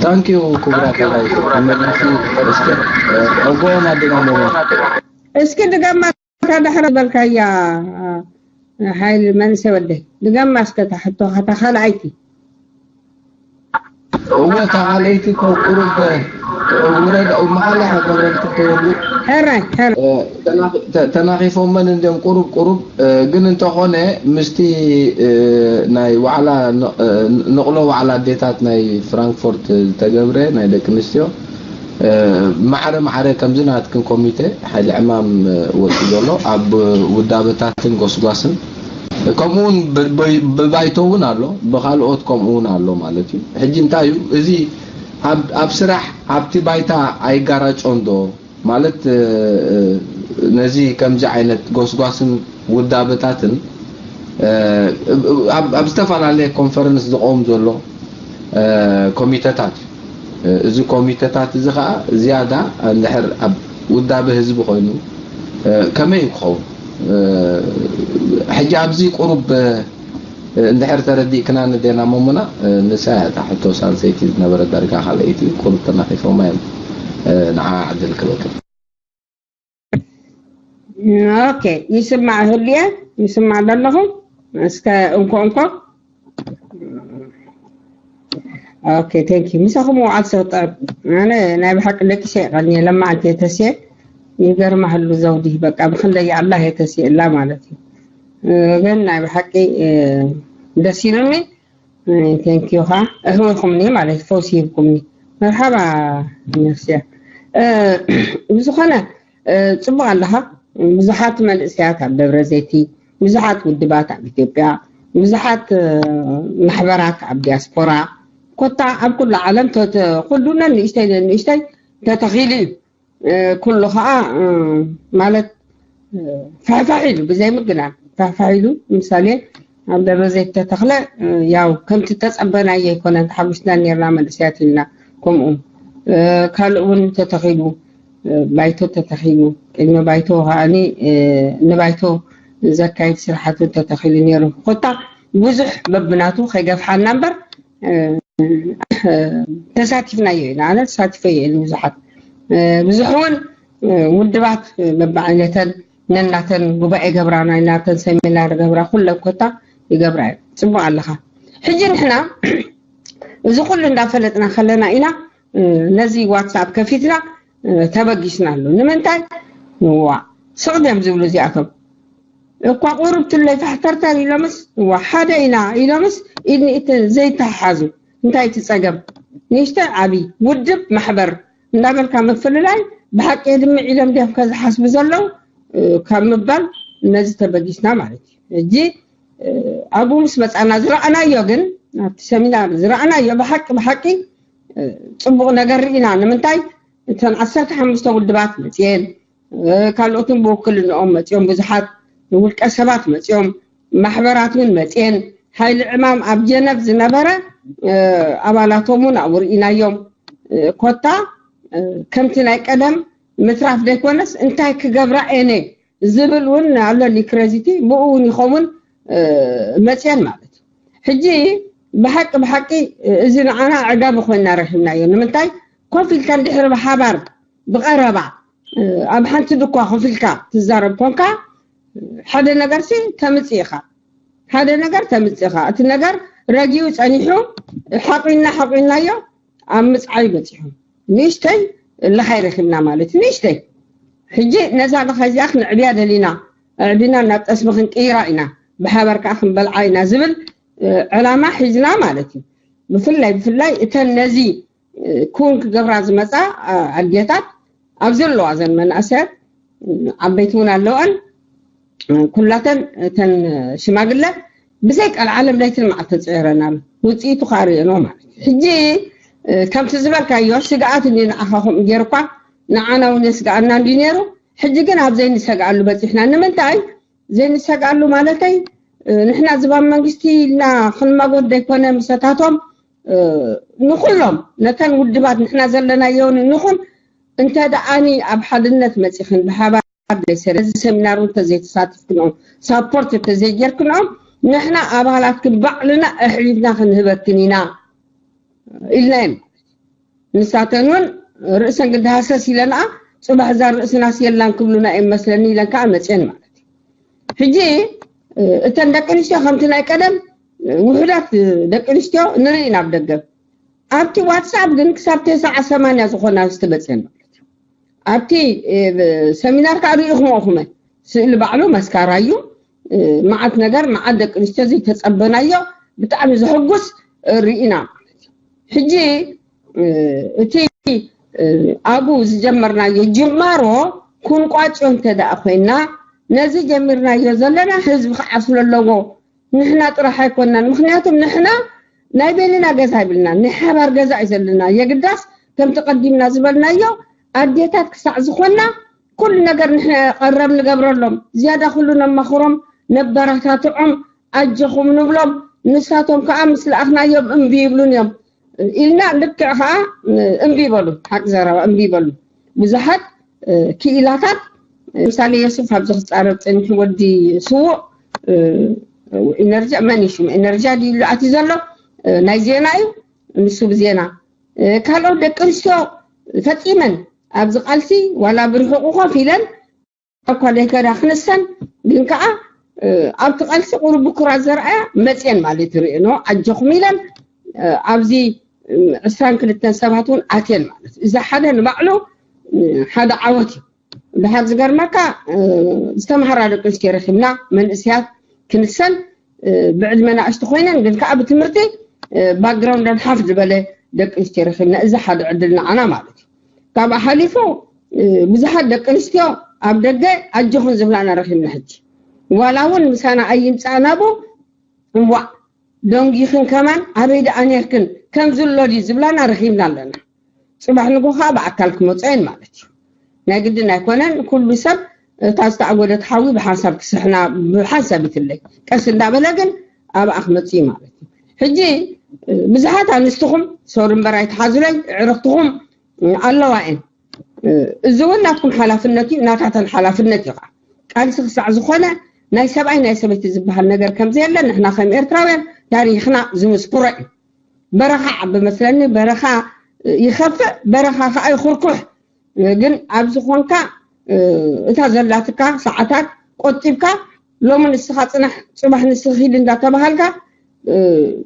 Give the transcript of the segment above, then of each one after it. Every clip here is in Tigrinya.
Thank you ክቡራት ኣጋይሽ። ተመልሲ እስከ፣ እ፣ ኣጎና ድጋሞ። እስኪ ድገማ፣ እታ ድሕሪ በልካያ፣ እ፣ ሓይሊ መንእሰይ ወደይ። ድገማ እስከ እታ ሕቶኻ፣ እታ ካልኣይቲ። እወ፣ እታ ካልኣይቲ እኮ ቁሩብ፣ እ፣ ውረድ፣ ኣብ መሓላ ከገብረልኪ ተወሉ። ሕራይ፣ ሕራይ። እ፣ ተናኺ-፣ ተ-፣ ተናኺፎመን እንድዮም ቁሩብ ቁሩብ፣ እ፣ ግን እንተኾነ ምስቲ፣ እ፣ ናይ ዋዕላ ን-፣ እ፣ ንቕሎ ዋዕላ ኣዴታት ናይ ፍራንክፎርት ዝተገብረ ናይ ደቂ ኣንስትዮ፣ እ፣ ማዕረ ማዕረ ከምዚ ናትክን ኮሚቴ ሓይሊ ዕማም፣ እ፣ ወፂኡ ዘሎ ኣብ ውዳበታትን ጎስጓስን ከምኡ እውን ብ-፣ ብ-፣ ብባይቶ እውን ኣሎ፣ ብኻልኦት ከምኡ እውን ኣሎ ማለት እዩ። ሕጂ እንታይ እዩ እዚ ኣብ፣ ኣብ ስራሕ ኣብቲ ባይታ ኣይጋራጮን ዶ? ማለት፣ እ፣ እ፣ ነዚ ከምዚ ዓይነት ጎስጓስን ውዳበታትን፣ እ፣ ኣብ፣ ኣብ ዝተፈላለየ ኮንፈረንስ ዝቆም ዘሎ፣ እ፣ ኮሚተታት እዩ። እ፣ እዚ ኮሚተታት እዚ ኸዓ ዝያዳ እንድሕር ኣብ ውዳበ ህዝቢ ኮይኑ፣ እ፣ ከመይ እዩ ክኸውን? እ፣ ሕጂ ኣብዚ ቁሩብ፣ እ፣ እንድሕር ተረዲእክና ንዴና መሙና፣ እ፣ ንሳ እያ እታ ሕቶ ሳልሰይቲ ዝነበረት ዳርጋ ካልኣይቲ ቁሩብ ተናኺፎማ እዮም። እ፣ ንዓ ዕድል ክበክል። ኦኬ፣ ይስማዕ ህልየ፣ ይስማዕ ዘለኹ። እስከ እንኮ እንኮ። ኦኬ፣ ቴንክ ዩ። ምሳኹም መውዓል ሰጠር። ኣነ ናይ ብሓቂ ደቂሰ ይቐኒ ለማዓንቲ የተስየ ይገርማህሉ ዘውዲ በቃ ብክንደይ ኣላህ የተስየ እላ ማለት እዩ። እ፣ ግን ናይ ብሓቂ፣ እ፣ ደስ ኢሉኒ። እ፣ ቴንክ ዩ ኻ እህወኹምኒ ማለት ፈውሲ ሂብኩምኒ። መርሓባ ነፍስያ። እ፣ ብዝኾነ፣ እ፣ ጽቡቕ ኣለኻ። ብዙሓት መንእሰያት ኣብ ደብረ ዘይቲ፣ ብዙሓት ውድባት ኣብ ኢትዮጵያ፣ ብዙሓት፣ እ፣ ማሕበራት ኣብ ዲያስፖራ፣ ኮታ ኣብ ኩሉ ዓለም ተተ-፣ ኩሉ ነንእሽተይ ነንእሽተይ ተተኺሉ እዩ። እ፣ ኩሉ ኸዓ፣ እ፣ ማለት፣ እ፣ ፋሕፋሕ ኢሉ ብዘይ ምግናን ፋሕፋሕ ኢሉ። ምሳሌ ኣብ ደብረ ዘይት ተተኽለ፣ እ፣ ያው ከምቲ ተጸበናዮ ኣይኮነን፣ ተሓጒስና ኔርና መንእሰያት ኢልና። ከምኡ፣ እ፣ ካልእ እውን ተተኺሉ፣ እ፣ ባይቶ ተተኺሉ፣ ቅድሚ ባይቶ ከዓኒ፣ እ፣ ንባይቶ ዘካይድ ስራሓት እውን ተተኺሉ ነይሩ። ኮታ ብዙሕ በብናቱ ከይገፍሓና እምበር፣ እ፣ ተሳቲፍናዮ ኢና። ኣነ ተሳቲፈዮ ኢሉ ብዙሓት፣ እ፣ ብዙሕ እውን፣ እ፣ ውድባት፣ እ፣ በብዓይነተን ነናተን ጉባኤ ገብራ፣ ናይ ናተን ሰሚናር ገብራ፣ ኩለን ኮታ ይገብራ እየን። ጽቡቕ ኣለኻ። ሕጂ ንሕና እዚ ኩሉ እንዳፈለጥና ከለና ኢና፣ እ፣ ነዚ ዋትሳፕ ከፊትና፣ እ፣ ተበጊስና ኣሎ። ንምንታይ? ዋ፣ ስቕ ድዮም ዝብሉ እዚኣቶም። እኳ ቁሩብ ትለይ ፋሕተርተር ኢሎምስ፣ ዋ፣ ሓደ ኢና ኢሎምስ፣ ኢድ ንኢድ ዘይተሓሓዙ። እንታይ እቲ ጸገም? ንእሽተይ ዓቢ፣ ውድብ፣ ማሕበር እንዳበልካ ምፍልላይ፣ ብሓቂ የድምዕ ኢሎም ድዮም ከዝሓስቡ ዘለዉ፣ እ፣ ካብ ምባል ነዚ ተበጊስና ማለት እዩ። ሕጂ፣ እ፣ ኣብኡ ምስ መጻና ዝረኣናዮ ግን፣ ኣብቲ ሰሚናር ዝረኣናዮ ብሓቂ፣ ብሓቂ፣ እ፣ ጽቡቕ ነገር ርኢና። ንምንታይ? እተን ዓሰርተ ሓሙሽተ ውድባት መጽየን፣ እ፣ ካልኦትን ብውክልንኦም መጽዮም፣ ብዙሓት ውልቀ ሰባት መጽዮም፣ ማሕበራት እውን መጽየን፣ ሓይሊ ዕማም ኣብ ጀነቭ ዝነበረ፣ እ፣ ኣባላቶም እውን ኣብኡ ርኢናዮም። እ፣ ኮታ፣ እ፣ ከምቲ ናይ ቀደም ምትራፍ ዘይኮነስ እንታይ ክገብራ እየን ዝብል እውን ኣሎ። ኒክረዚቲ ብኡ እውን ይኸውን፣ እ፣ መጽየን ማለት እዩ። ሕጂ ብሓቂ፣ ብሓቂ፣ እ፣ እዚ ንዓና ኣዕጋቢ ኮይና ረኺብናዮ። ንምንታይ? ኮፍ ኢልካ እንድሕሪ ብሓባር ብቐረባ፣ እ፣ ኣብ ሓንቲ ድኳ ኮፍ ኢልካ ትዛረብ ኮንካ፣ ሓደ ነገርሲ ተምጽእ ኢኻ። ሓደ ነገር ተምጽእ ኢኻ። እቲ ነገር ረጊኡ ጸኒሑ፣ ሓቑና፣ ሓቑናዮ ኣብ ምጽዓይ በጺሑ። ንእሽተይ ለኻይ ረኺብና ማለት እዩ። ንእሽተይ። ሕጂ ነዛ ለኻይ እዚኣ ክንዕብያ ደሊና። ኣዕቢና ናብ ጠስሚ ክንቅይራ ኢና። ብሓባር ከኣ ክንበልዓ ኢና ዝብል፣ እ፣ ዕላማ ሒዝና ማለት እዩ። ብፍላይ፣ ብፍላይ እተን ነዚ፣ እ፣ ክውን ክገብራ ዝመጻ፣ እ፣ ኣዴታት ኣብዚ ኣለዋ፣ እዘን መናእሰያት፣ እ፣ ዓበይቲ እውን ኣለዋን፣ እ፣ ኩላተን እተን ሽማግለ ብዘይ ቀልዓለም ለይትን መዓልትን ጽዒረናሉ። ውጽኢቱ ከኣ ርእየንኦ ማለት እዩ። ሕጂ፣ እ፣ ከምቲ ዝበልካዮ ስግኣት እንዲ ንዓኻ ከምኡ ገይሩ እኳ ንዓና እውን የስግኣና እንዲ ነይሩ። ሕጂ ግን ኣብ ዘይንሰግኣሉ በጺሕና። ንምንታይ ዘይንሰግኣሉ ማለተይ፣ እ፣ ንሕና ዝባን መንግስቲ ኢልና ክንማጎት ዘይኮነ ምሰታቶም፣ እ፣ ንኹሎም ነተን ውድባት ንሕና ዘለናዮን ንኹን እንተ ደኣኒ ኣብ ሓድነት መጺኽን ብሓባር ዘይሰረ-፣ እዚ ሰሚናር እውን እንተዘይተሳትፍክንኦም፣ ሳፖርት እንተዘይጌርክንኦም፣ ንሕና ኣባላትክን ባዕልና ኣሕሊፍና ክንህበክን ኢና ኢልናየን። ንሳተን እውን ርእሰን ግዲ ሃሰስ ኢለንኣ፣ ጽባሕ እዛ ርእስናስ የላን ክብሉና እዮም መስለኒ ኢለን ከዓ መፅየን ማለት እዩ። ሕጂ እተን ደቂ ኣንስትዮ ከምቲ ናይ ቀደም ውሕዳት ደቂ ኣንስትዮ ንርኢ ናብ ደገ። ኣብቲ ዋትሳፕ ግን ክሳብ ተስዓ ሰማንያ ዝኾና ዝተበፅየን ማለት እዩ። ኣብቲ ሰሚናር ከዓ ርኢኹምኦ ኩመ ስእሊ ባዕሉ መስካራ እዩ። መዓት ነገር፣ መዓት ደቂ ኣንስትዮ ዘይተፀበናዮ ብጣዕሚ ዘሕጉስ ርኢና ማለት እዩ። ሕጂ እቲ ኣብኡ ዝጀመርናዮ ጅማሮ ክንቋጭዮ እንተ ደኣ ኮይና፣ ነዚ ጀሚርናዮ ዘለና ህዝቢ ክዓስሎ ኣለዎ። ንሕና ጥራሕ ኣይኮናን፣ ምክንያቱም ንሕና ናይ በይንና ገዛ ይብልና፣ ናይ ሓባር ገዛ እዩ ዘለና። የግዳስ ከምቲ ቀዲምና ዝበልናዮ ኣዴታት ክሳዕ ዝኾና ኩሉ ነገር ንሕና ቀረብ ንገብረሎም፣ ዝያዳ ኩሉ ነማኽሮም፣ ነበረታትዖም፣ ኣጀኹም ንብሎም። ንሳቶም ከዓ ምስ ለኣኽናዮም እምቢ ይብሉን እዮም ኢልና ልክዕ ከዓ እምቢ ይበሉ። ሓቂ ዘረባ እምቢ ይበሉ። ብዙሓት ክኢላታት፣ ምሳሌ የሱፍ ኣብዚ ክፃረብ ፀኒሑ፣ ወዲ ስዉእ ኢነርጂ፣ መን እዩ ሽሙ? ኢነርጂ ድዩ ኣትዩ ዘሎ? ናይ ዜና እዩ ንሱ። ብዜና ካልኦት ደቂ ኣንስትዮ ፈፂመን ኣብዚ ቃልሲ ዋላ ብርሕቁ ኮፍ ኢለን እኳ ደይከዳ ክንሰን ግን ከዓ ኣብቲ ቃልሲ ቁሩብ ብኩራት ዘርኣያ መፅየን ማለት ይርእኖ ኣጆኹም ኢለን ኣብዚ ዕስራን ክልተን ሰባት እውን ኣትየን ማለት እዩ። እዚ ሓደ ንባዕሉ ሓደ ዓወት እዩ። ድሓር ዝገርመካ ዝተምሃራ ደቂ ኣንስትዮ ረኪብና መንእስያት ክንሰን ብዕድመ ናእሽቱ ኮይነን ግን ከዓ ብትምህርቲ ባክግራውንደን ሓፍ ዝበለ ደቂ ኣንስትዮ ረኪብና። እዚ ሓደ ዕድል ንዓና ማለት እዩ። ካብኣ ሓሊፉ ብዙሓት ደቂ ኣንስትዮ ኣብ ደገ ኣጆኽን ዝብላና ረኪብና። ሕጂ ዋላ እውን ምሳና ኣይምፃእና ቡ እምቧዕ ደንጊኽን ከማን ኣበይ ደኣ ነርክን ከም ዝሎ ድዩ ዝብላና ረኪብና ኣለና። ፅባሕ ንጎ ከዓ ብኣካል ክመፅኦን ማለት እዩ። ናይ ግድን ኣይኮነን ኩሉ ሰብ እታ ዝተኣጎደት ሓዊ ብሓንሳብ ክስሕና ብሓንሳብ ይትለይ ቀስ እንዳበለ ግን ኣብኣ ክመፅእ እዩ ማለት እዩ። ሕጂ ብዙሓት ኣንስትኹም ሶሪ እምበር ኣይትሓዙለይ፣ ዕርኽትኹም ኣለዋ እየን። እዚ እውን ናትኩም ሓላፍነት እዩ፣ ናታተን ሓላፍነት እዩ ከዓ። ቃልሲ ክሳዕ ዝኾነ ናይ ሰብኣይ ናይ ሰበይቲ ዝበሃል ነገር ከም ዘየለ ንሕና ከም ኤርትራውያን ታሪኽና ዝምስክሮ እዩ። በረኻ ዓቢ መስለኒ፣ በረኻ ይኸፍእ፣ በረኻ ከዓ ይኹርኩሕ። ግን ኣብ ዝኾንካ እታ ዘላትካ ሰዓታት ቆጢብካ ሎሚ ንስኻ ፅናሕ ፅባሕ ንስኺ ሂድ እንዳተባሃልካ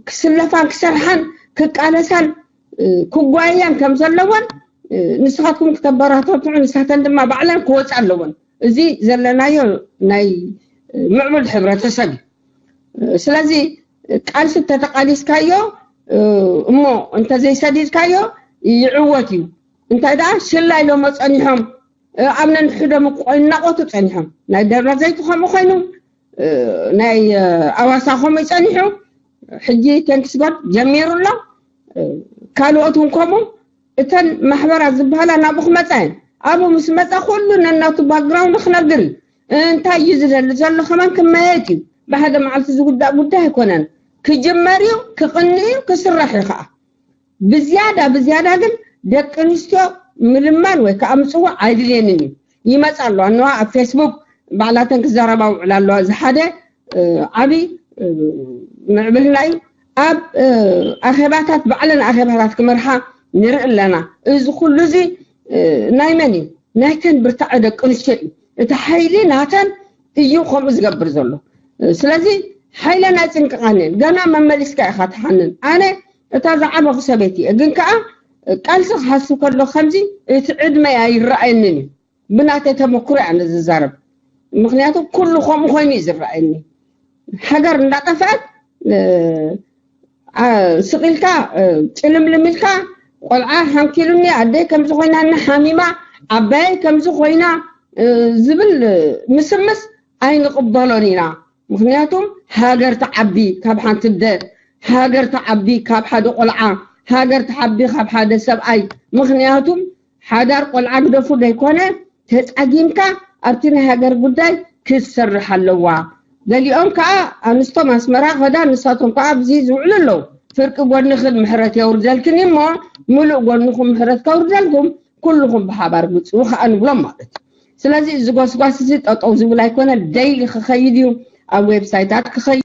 ክስለፋን ክሰርሓን ክቃለሳን ክጓየያን ከም ዘለወን ንስኻትኩም ክተበራታትዑ ንሳተን ድማ ባዕለን ክወፃ ኣለወን። እዚ ዘለናዮ ናይ ምዕቡል ሕብረተሰብ እዩ። ስለዚ ቃልሲ እንተተቃሊስካዮ እሞ እንተዘይሰዲድካዮ ይዕወት እዩ። እንታይ ደኣ ሽላ ኢሎሞ ጸኒሖም ኣብ ነንሕዶም እኮ ይናቆቱ ጸኒሖም። ናይ ደብረ ዘይት ከምኡ ኮይኑ፣ ናይ ኣዋሳ ከምኡ ጸኒሑ። ሕጂ ቴንክስ ጎድ ጀሚሩ ኣሎ። ካልኦት እውን ከምኡ። እተን ማሕበራት ዝበሃላ ናብኡ ክመጻ እየን። ኣብኡ ምስ መጻ ኩሉ ነናቱ ባክግራውንድ ክነግር እዩ። እንታይ እዩ ዝደሊ ዘሎ ከማን ክመየጥ እዩ። ብሓደ መዓልቲ ዝውዳእ ጉዳይ ኣይኮነን። ክጅመር እዩ፣ ክቕኒ እዩ፣ ክስራሕ እዩ ከዓ። ብዝያዳ ብዝያዳ ግን ደቂ ኣንስትዮ ምልማን ወይ ከዓ ምፅዋዕ ኣይድልየንን እዩ። ይመፃ ኣለዋ እነዋ ኣብ ፌስቡክ ባዕላተን ክዘረባ ውዕላ ኣለዋ። እዚ ሓደ ዓብይ ምዕብልና እዩ። ኣብ ኣኼባታት ባዕለን ኣኼባታት ክመርሓ ንርኢ ኣለና። እዚ ኩሉ እዚ ናይ መን እዩ? ናይተን ብርታዐ ደቂ ኣንስትዮ እዩ። እቲ ሓይሊ ናተን እዩ ከምኡ ዝገብር ዘሎ። ስለዚ ሓይለን ኣይፅንቅቓንን፣ ገና መመሊስካ ኢኻ ትሓንን። ኣነ እታ ዝዓበኹ ሰበይቲ እየ፣ ግን ከዓ ቃልሲ ክሃስብ ከሎ ከምዚ እቲ ዕድመ ኣይረኣየንን እዩ። ብናተይ ተመክሮ እየ ኣነ ዝዛረብ። ምክንያቱ ኩሉ ከምኡ ኮይኑ እዩ ዝረኣየኒ። ሃገር እንዳጠፍአት ስቕ ኢልካ ጭልምልም ኢልካ ቆልዓ ሓንኪሉኒ ኣደይ ከምዚ ኮይናኒ ሓሚማ ዓባየይ ከምዚ ኮይና ዝብል ምስምስ ኣይንቕበሎን ኢና። ምክንያቱም ሃገር ትዓቢ ካብ ሓንቲ ኣደ፣ ሃገር ትዓቢ ካብ ሓደ ቆልዓ፣ ሃገር ትዓቢ ካብ ሓደ ሰብኣይ። ምክንያቱም ሓዳር ቆልዓ ግደፉ ዘይኮነ ተፃጊምካ ኣብቲ ናይ ሃገር ጉዳይ ክትሰርሕ ኣለዋ። ገሊኦም ከዓ ኣንስቶም ኣስመራ ከዳ ንሳቶም ከዓ ኣብዚ ዝውዕሉ ኣለዉ። ፍርቂ ጎንኽን ምሕረት የውርደልክን እሞ ምሉእ ጎንኹም ምሕረት ከውርደልኩም ኩልኹም ብሓባር ምፅኡ ከዓ ንብሎም ማለት እዩ። ስለዚ እዚ ጎስጓስ እዚ ጠጠው ዝብል ኣይኮነ፣ ደይሊ ክኸይድ እዩ። ኣብ ዌብሳይታት ክኸይድ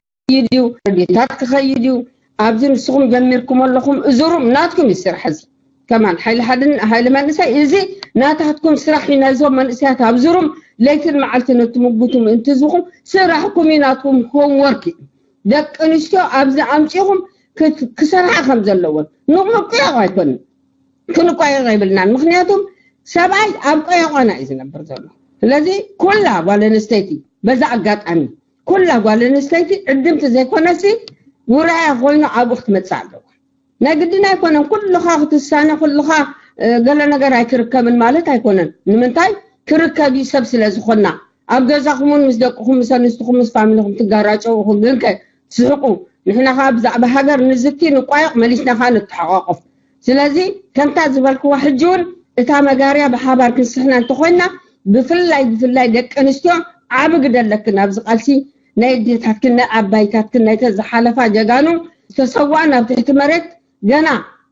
እዩ፣ ሬድዮታት ክኸይድ እዩ። ኣብዚ ንስኹም ጀሚርኩም ኣለኹም፣ እዚ ሩም ናትኩም እዩ ስራሕ እዚ። ከማን ሓይሊ ሓድን ሓይሊ መንእሰይ፣ እዚ ናታትኩም ስራሕ እዩ። ናይዞም መንእሰያት ኣብ ዙሩም ለይትን መዓልትን እትምጉቱ ምእንቲ ዝኹም ስራሕኩም እዩ፣ ናትኩም ሆምወርክ እዩ። ደቂ ኣንስትዮ ኣብዚ ኣምፂኹም ክሰርሓ ከም ዘለዎን ንቑምቁ ኣይኮንን። ክንቋየቕ የብልናን። ምክንያቱም ሰብኣይ ኣብ ቆየቋና እዩ ዝነብር ዘሎ። ስለዚ ኩላ ጓል ኣንስተይቲ፣ በዛ ኣጋጣሚ ኩላ ጓል ኣንስተይቲ ዕድምቲ ዘይኮነሲ ውራያ ኮይኑ ኣብኡ ክትመፅእ ኣለዋ። ናይ ግድን ኣይኮነን ኩልኻ ክትሳነ፣ ኩልኻ ገለ ነገር ኣይክርከብን ማለት ኣይኮነን። ንምንታይ ክርከብ እዩ ሰብ ስለ ዝኾና። ኣብ ገዛኹምን ምስ ደቅኹም ምስ ኣንስትኹም ምስ ፋሚልኹም ትጋራጨው፣ ግን ከ ትስሕቁ። ንሕና ከዓ ብዛዕባ ሃገር ንዝቲ ንቋየቕ፣ መሊስና ከዓ ንተሓቋቆፍ። ስለዚ ከምታ ዝበልክዋ ሕጂ እውን እታ መጋርያ ብሓባር ክንስሕና እንተኮይና፣ ብፍላይ ብፍላይ ደቂ ኣንስትዮ ዓቢ ግደ ኣለክን ኣብዚ ቃልሲ። ናይ ኣዴታትክን ናይ ዓባይታትክን ናይተ ዝሓለፋ ጀጋኑ ዝተሰዋኣን ኣብ ትሕቲ መሬት ገና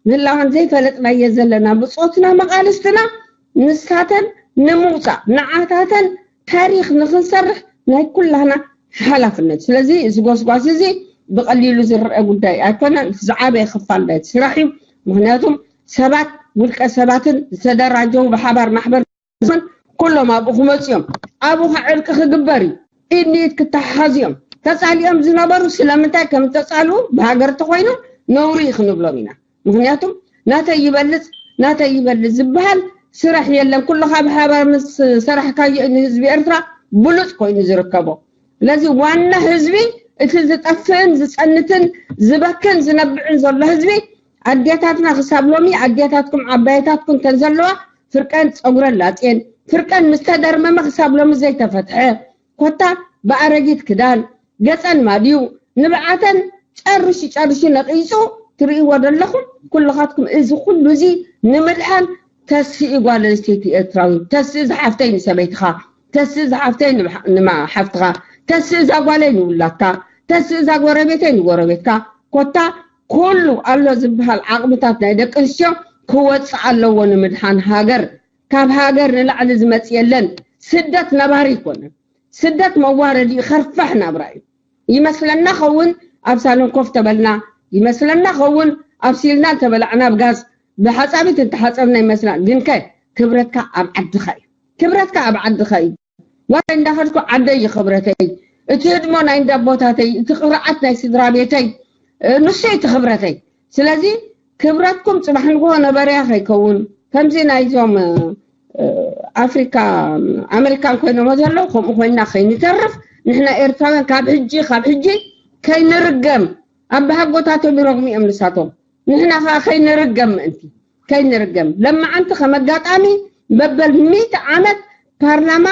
ምህላወን ዘይፈለጥናዮ ዘለና ብጾትና መቓልስትና ንሳተን ንምውፃእ ንዓታተን ታሪኽ ንክንሰርሕ ናይ ኩላና ሓላፍነት። ስለዚ እዚ ጎስጓስ እዚ ብቐሊሉ ዝረአ ጉዳይ ኣይኮነን። ዝዓበየ ክፋል ናይቲ ስራሕ እዩ። ምክንያቱም ሰባት ውልቀ ሰባትን ዝተደራጀው ብሓባር ማሕበር ኩሎም ኣብኡ ክመፁ እዮም። ኣብኡ ከዓ ዕርቂ ክግበር እዩ። ኢድ ንኢድ ክተሓሓዙ እዮም። ተፃሊኦም ዝነበሩ ስለምንታይ ከም ተፃልኡ ብሃገር ተኮይኑ ነውሪ እዩ ክንብሎም ኢና። ምክንያቱም ናተይ ይበልፅ ናተይ ይበልፅ ዝበሃል ስራሕ የለን። ኩልኻ ብሓባር ምስ ሰራሕካዮ ንህዝቢ ኤርትራ ብሉፅ ኮይኑ ዝርከቦ። ስለዚ ዋና ህዝቢ እቲ ዝጠፍእን ዝፀንትን ዝበክን ዝነብዕን ዘሎ ህዝቢ ኣዴታትና ክሳብ ሎሚ ኣዴታትኩም ዓባየታትኩም ተን ዘለዋ ፍርቀን ፀጉረን ላፅየን ፍርቀን ምስተደርመመ ክሳብ ሎሚ ዘይተፈትሐ ኮታ ብኣረጊት ክዳን ገፀን ማድዩ ንብዓተን ጨርሹ ጨርሹ ነቒፁ ትርእይዎ ዘለኹም ኩልኻትኩም። እዚ ኩሉ እዚ ንምድሓን ተስኢ ጓል ኣንስተይቲ ኤርትራዊ ተስኢ ዝሓፍተይ ንሰበይትኻ ተስኢ ዝሓፍተይ ንሓፍትኻ ተስኢ እዛ ጓለይ ንውላትካ ተስኢ እዛ ጎረቤተይ ንጎረቤትካ ኮታ ኩሉ ኣሎ ዝበሃል ዓቕምታት ናይ ደቂ ኣንስትዮ ክወፅእ ኣለዎ ንምድሓን ሃገር። ካብ ሃገር ንላዕሊ ዝመፅእ የለን። ስደት ነባሪ ኣይኮነን። ስደት መዋረዲ እዩ፣ ከርፋሕ ናብራ እዩ። ይመስለና ኸውን ኣብ ሳሎን ኮፍ ተበልና፣ ይመስለና ኸውን ኣብሲልና እንተበላዕና ብጋዝ ብሓፃቢት እንተሓፀብና ይመስላ። ግንከ ክብረትካ ኣብ ዓድኻ እዩ። ክብረትካ ኣብ ዓድኻ እዩ። ዋላ እንዳኸድኩ ዓደይ እዩ ክብረተይ፣ እቲ ህድሞ ናይ እንዳቦታተይ፣ እቲ ቅርዓት ናይ ስድራ ቤተይ፣ ንሱ እዩ እቲ ክብረተይ። ስለዚ ክብረትኩም ፅባሕ ንግሆ ነበረያ ከይከውን ከምዚ ናይዞም ኣፍሪካ ኣመሪካን ኮይኖሞ ዘለዉ ከምኡ ኮይንና ከይንተርፍ ንሕና ኤርትራውያን ካብ ሕጂ ካብ ሕጂ ከይንርገም ኣብ ብሃጎታቶም ይረግሙ እዮም ንሳቶም ንሕና ከዓ ከይንርገም ምእንቲ ከይንርገም ለማዓንቲ ከም ኣጋጣሚ በበል ሚእቲ ዓመት ፓርላማ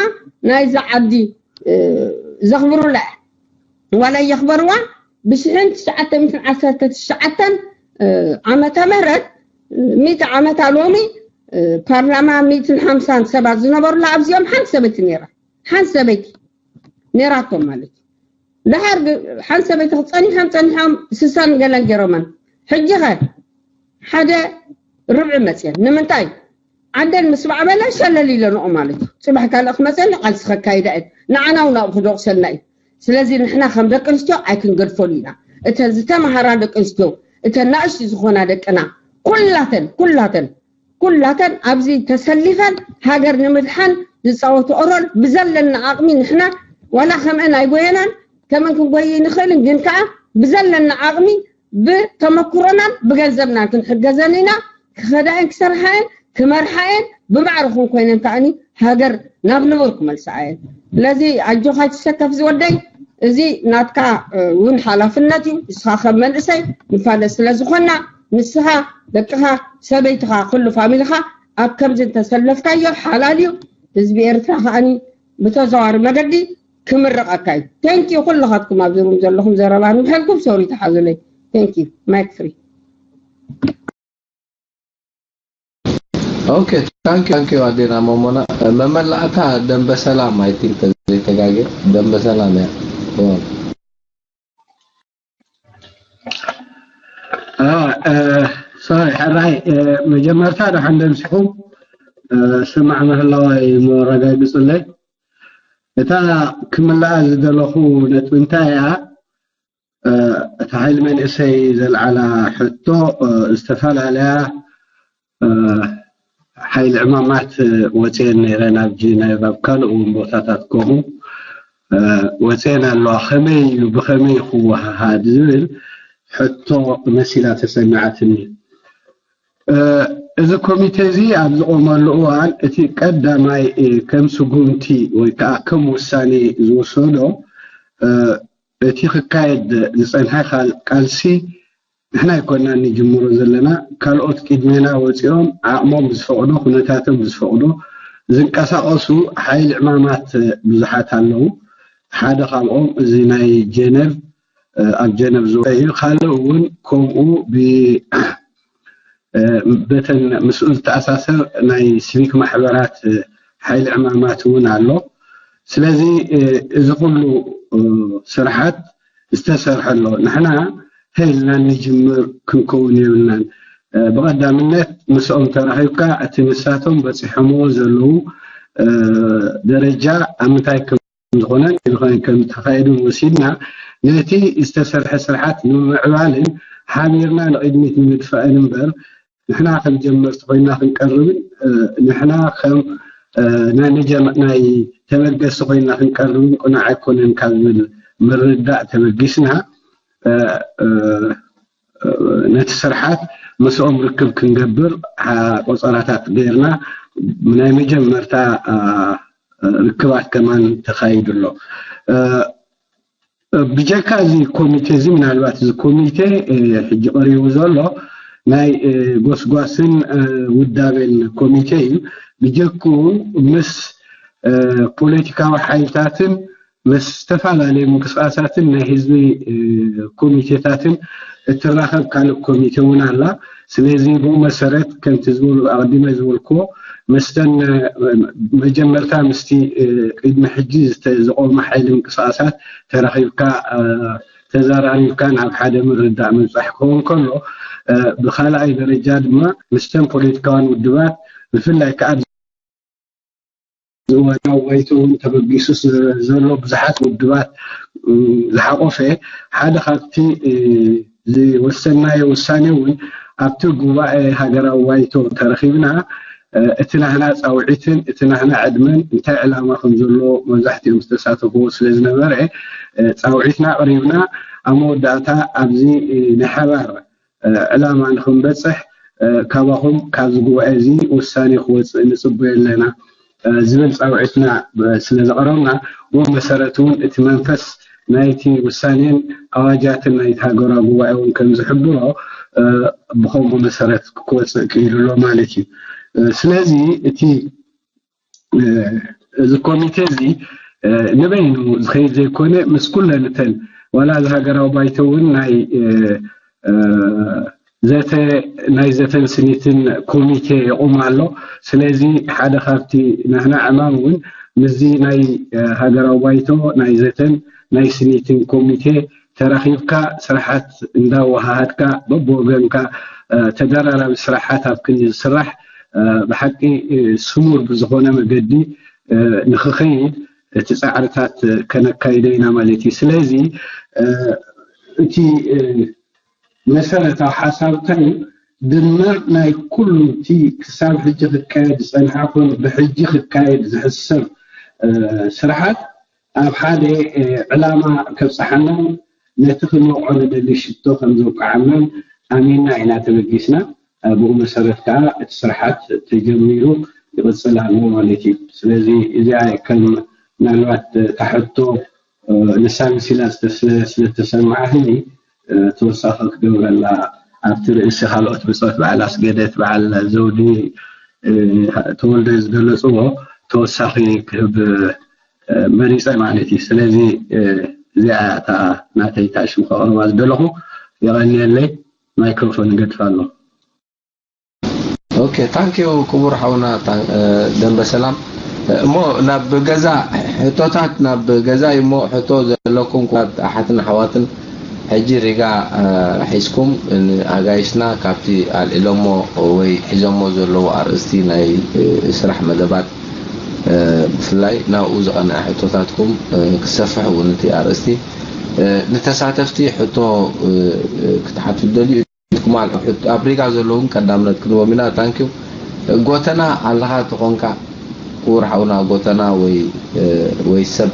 ናይዛ ዓዲ ዘኽብሩላ ዋላ የኽበርዋ ብሽሕን ትሽዓተ ሚእትን ዓሰርተ ትሽዓተን ዓመተ ምህረት ሚእቲ ዓመታ ሎሚ ፓርላማ ሚእትን ሓምሳን ሰባት ዝነበሩላ ኣብዚኦም ሓንቲ ሰበይቲ ነይራ ሓንቲ ሰበይቲ ነይራቶም ማለት እዩ። ደሓር ሓንቲ ሰበይቲ ክፀኒሖም ፀኒሖም ስሳን ገለን ገይሮመን ሕጂ ኸ ሓደ ርብዒ መፅየን ንምንታይ ዓደን ምስ ማዕበለ ሸለል ኢለንኦ ማለት እዩ። ፅባሕ ካልእ ክመፀኒ ቃልሲ ከካይዳ እየን ንዓና እውን ኣብኡ ክደቑሰልና እዩ። ስለዚ ንሕና ከም ደቂ ኣንስትዮ ኣይክንገድፈሉ ኢና። እተን ዝተምሃራ ደቂ ኣንስትዮ እተን ናእሽቱ ዝኾና ደቅና ኩላተን ኩላተን ኩላተን ኣብዚ ተሰሊፈን ሃገር ንምድሓን ዝፃወትኦ ሮል ብዘለና ዓቕሚ ንሕና ዋላ ከምአን ኣይጎየናን ከምአን ክንጎይ ንኽእልን ግን ከዓ ብዘለና ዓቕሚ ብተመክሮናን ብገንዘብናን ክንሕገዘን ኢና። ክኸዳ እየን ክሰርሓ እየን ክመርሓ እየን ብማዕርኹም ኮይነን ከዓኒ ሃገር ናብ ንቡር ክመልሳ እየን። ስለዚ ኣጆኻ ኣይትሰከፍ ዝወደይ እዚ ናትካ እውን ሓላፍነት እዩ። ንስኻ ከም መንእሰይ ንፋለጥ ስለ ዝኾና ንስኻ ደቅኻ ሰበይትኻ ኩሉ ፋሚልኻ ኣብ ከምዚ እንተሰለፍካዮ ሓላል እዩ። ህዝቢ ኤርትራ ከዓኒ ብተዘዋሪ መገዲ ክምርቐካ እዩ። Thank you ኩልኻትኩም ኣብዚ ሩም ዘለኹም ዘረባ ንምሐልኩም ሶሪ ተሓዙለይ። Thank you ማይክ ፍሪ። Okay thank you thank you ኣዴና ሞሞና መመላእታ ደንበ ሰላም I think ተዘይተጋገ ደንበ ሰላም እያ። ሶሪ ሕራይ መጀመርታ ደሓን ደምሲኹም ስማዕ ምህላዋይ መረጋግፅለይ እታ ክምልኣ ዝደለኹ ነጥቢ እንታይ እያ እታ ሓይሊ መንእሰይ ዘልዓላ ሕቶ ዝተፈላለያ ሓይሊ ዕማማት ወፅየን ነይረ ናብ ጀነቭ፣ ኣብ ካልእ እውን ቦታታት ከምኡ ወፅየን ኣለዋ። ከመይ እዩ፣ ብኸመይ ክወሃሃድ ዝብል ሕቶ መሲላ ተሰሚዓትኒ። እዚ ኮሚቴ እዚ ኣብ ዝቆመሉ እዋን እቲ ቀዳማይ ከም ስጉምቲ ወይ ከዓ ከም ውሳኔ ዝወሰዶ እቲ ክካየድ ዝፀንሐ ቃልሲ ንሕና ኣይኮናን ንጅምሮ ዘለና፣ ካልኦት ቅድሜና ወፂኦም ዓቕሞም ብዝፈቕዶ ኩነታቶም ብዝፈቕዶ ዝንቀሳቐሱ ሓይሊ ዕማማት ብዙሓት ኣለዉ። ሓደ ካብኦም እዚ ናይ ጀነቭ ኣብ ጀነቭ ዝወ እዩ። ካልእ እውን ከምኡ በተን ምስኡ ዝተኣሳሰር ናይ ሲቪክ ማሕበራት ሓይሊ ዕማማት እውን ኣሎ። ስለዚ እዚ ኩሉ ስርሓት ዝተሰርሐ ኣሎ። ንሕና ተይልና ንጅምር ክንከውን የብልናን። ብቐዳምነት ምስኦም ተራኺብካ እቲ ንሳቶም በፂሖምዎ ዘለዉ ደረጃ ኣብ ምንታይ ከም ዝኾነን ከም ተኻየዱን ወሲድና ነቲ ዝተሰርሐ ስርሓት ንምምዕባልን ሓቢርና ንቕድሚት ንምድፋእን እምበር ንሕና ከም ጀመርቲ ኮይና ክንቀርብን ንሕና ከም ናይ መጀመ ናይ ተበገሲ ኮይና ክንቀርብን ቅኑዕ ኣይኮነን ካብ ዝብል ምርዳእ ተበጊስና ነቲ ስርሓት ምስኦም ርክብ ክንገብር ቆፀራታት ገይርና ናይ መጀመርታ ርክባት ከማን ተኻይዱ ኣሎ። ብጀካ እዚ ኮሚቴ እዚ ምናልባት እዚ ኮሚቴ ሕጂ ቀሪቡ ዘሎ ናይ ጎስጓስን ውዳቤን ኮሚቴ እዩ። ብጀክኡ ምስ ፖለቲካዊ ሓይልታትን ምስ ዝተፈላለዩ ምንቅስቃሳትን ናይ ህዝቢ ኮሚቴታትን እትራኸብ ካልእ ኮሚቴ እውን ኣላ። ስለዚ ብኡ መሰረት ከምቲ ዝበሉ ኣቐዲመ ዝበልክዎ ምስተን መጀመርታ ምስቲ ቅድሚ ሕጂ ዝቆመ ሓይሊ ምንቅስቃሳት ተራኺብካ ተዛራሪብካ ናብ ሓደ ምርዳእ ምብፃሕ ክኸውን ከሎ ብካልኣይ ደረጃ ድማ ምስተን ፖለቲካውያን ውድባት ብፍላይ ከዓ እዋናዊ ባይቶ እውን ተበጊሱ ዘሎ ብዙሓት ውድባት ዝሓቆፈ ሓደ ካብቲ ዝወሰናዮ ውሳኔ እውን ኣብቲ ጉባኤ ሃገራዊ ባይቶ ተረኺብና እቲ ናህና ፃውዒትን እቲ ናህና ዕድመን እንታይ ዕላማ ከም ዘለዎ መብዛሕትኦም ዝተሳተፍዎ ስለ ዝነበረ ፃውዒትና ኣቕሪብና ኣብ መወዳእታ ኣብዚ ናይ ሓባር ዕላማ ንክንበፅሕ ካባኹም ካብዚ ጉባኤ እዚ ውሳኔ ክወፅእ ንፅበዮ ኣለና ዝብል ፃውዒትና ስለ ዘቕረብና ብኡ መሰረት እውን እቲ መንፈስ ናይቲ ውሳኔን ኣዋጃትን ናይቲ ሃገራዊ ጉባኤ እውን ከም ዝሕብሮ ብከምኡ መሰረት ክወፅእ ክኢሉ ኣሎ ማለት እዩ። ስለዚ እቲ እዚ ኮሚቴ እዚ ንበይኑ ዝኸይድ ዘይኮነ ምስ ኩለን እተን ዋላ እዚ ሃገራዊ ባይቶ እውን ናይ ዘተ ናይ ዘተን ስኒትን ኮሚቴ የቑም ኣሎ። ስለዚ ሓደ ካብቲ ናህና ዕማም እውን ምስዚ ናይ ሃገራዊ ባይቶ ናይ ዘተን ናይ ስኒትን ኮሚቴ ተራኺብካ ስራሓት እንዳወሃሃድካ በብወገንካ ተደራራቢ ስራሓት ኣብ ክንዲ ዝስራሕ ብሓቂ ስሙር ብዝኾነ መገዲ ንክኸይድ እቲ ፃዕርታት ከነካይዶ ኢና ማለት እዩ። ስለዚ እቲ መሰረታዊ ሓሳብ እንታይ እዩ? ድምር ናይ ኩሉ እቲ ክሳብ ሕጂ ክካየድ ዝፀንሓ ኮኑ ብሕጂ ክካየድ ዝሕሰብ ስራሓት ኣብ ሓደ ዕላማ ከብፅሓናን ነቲ ክንወቕዖ ንደሊ ሽቶ ከም ዘውቅዓናን ኣሚንና ኢና ተበጊስና። ብኡ መሰረት ከዓ እቲ ስራሓት ተጀሚሩ ይቕፅል ኣሎ ማለት እዩ። ስለዚ እዚኣ ከም ምናልባት እታ ሕቶ ንሳ መሲላ ስለተሰማዓትኒ ተወሳኺ ክገብረላ ኣብቲ ርእሲ ካልኦት ብፆት በዓል ኣስገደት በዓል ዘውዲ ተወልደ ዝገለፅዎ ተወሳኺ ክህብ መሪፀ ማለት እዩ። ስለዚ እዚኣ እታ ናተይ ታሽም ከቕርባ ዝደለኹ። የቐንየለይ። ማይክሮፎን ይገድፍ ኣሎ። ኦኬ ታንኪዩ ክቡር ሓውና ደንበ ሰላም። እሞ ናብ ገዛ ሕቶታት ናብ ገዛ እዩ እሞ ሕቶ ዘለኩም ኩባት ኣሓትን ኣሕዋትን ሕጂ ሪጋ ሒዝኩም ንኣጋይሽና ካብቲ ኣልዒሎሞ ወይ ሒዞሞ ዘለዉ ኣርእስቲ ናይ ስራሕ መደባት ብፍላይ ናብኡ ዝቐንዐ ሕቶታትኩም ክሰፍሕ እውን እቲ ኣርእስቲ ንተሳተፍቲ ሕቶ ክትሓቱ ደልዩ ትማል ሕቶ ኣብ ሪጋ ዘለዉ እውን ቀዳምነት ክንቦም ኢና። ታንኪዩ። ጎተና ኣለኻ ተኾንካ፣ ክቡር ሓውና ጎተና ወይ፣ ወይ ሰብ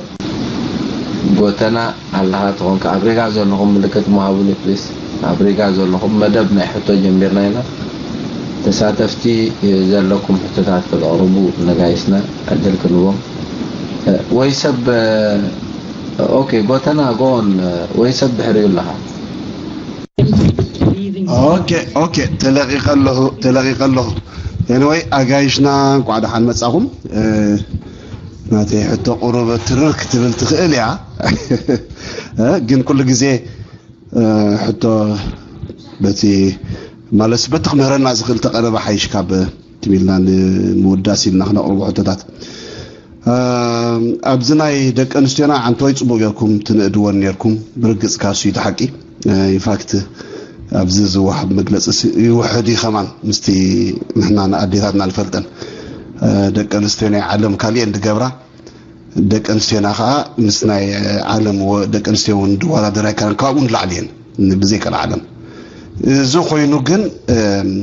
ጎተና ኣለኻ ተኾንካ፣ ኣብ ሪጋ ዘለኹም ምልክት ምሃቡኒ ፕሊስ። ኣብ ሪጋ ዘለኹም መደብ ናይ ሕቶ ጀሚርና ኢና። ተሳተፍቲ ዘለኩም ሕቶታት ከተቕርቡ ነጋይስና ዕድል ክንቦም። ወይ ሰብ፣ ኦኬ፣ ጎተና ጎን ወይ ሰብ ድሕሪኡ ኣለኻ። ኦኬ ኦኬ፣ ተለቂቀ ኣለኹ፣ ተለቂቀ ኣለኹ። ኤኒወይ፣ ኣጋይሽና እንኳዕ ደሓን መጻኹም። ናተይ ሕቶ ቁሩብ ትርር ክትብል ትኽእል እያ። ግን ኩሉ ግዜ ሕቶ በቲ ማለት በቲ ክምህረና ዝኽእል ተቐረበ ሓይሽ ካብ ትም ኢልና ንምውዳስ ኢልና ክነቕርቦ ሕቶታት። ኣብዚ ናይ ደቂ ኣንስትዮና ዓንተወይ ጽቡቕ ጌርኩም ትንእድወን ኔርኩም። ብርግጽ ካሱ እዩ ሓቂ። ኢንፋክት ኣብዚ ዝወሃብ መግለጺ ይውሕድ እዩ ከማን ምስቲ ንሕና ንኣዴታትና ንፈልጠን። ደቂ ኣንስትዮ ናይ ዓለም ካሊኤን ድገብራ፣ ደቂ ኣንስትዮና ከዓ ምስ ናይ ዓለም ደቂ ኣንስትዮ እውን ድወዳደር ኣይከኣለን፣ ካብኡ ንላዕሊ እየን ብዘይ ቀልዓለም። እዚ ኮይኑ ግን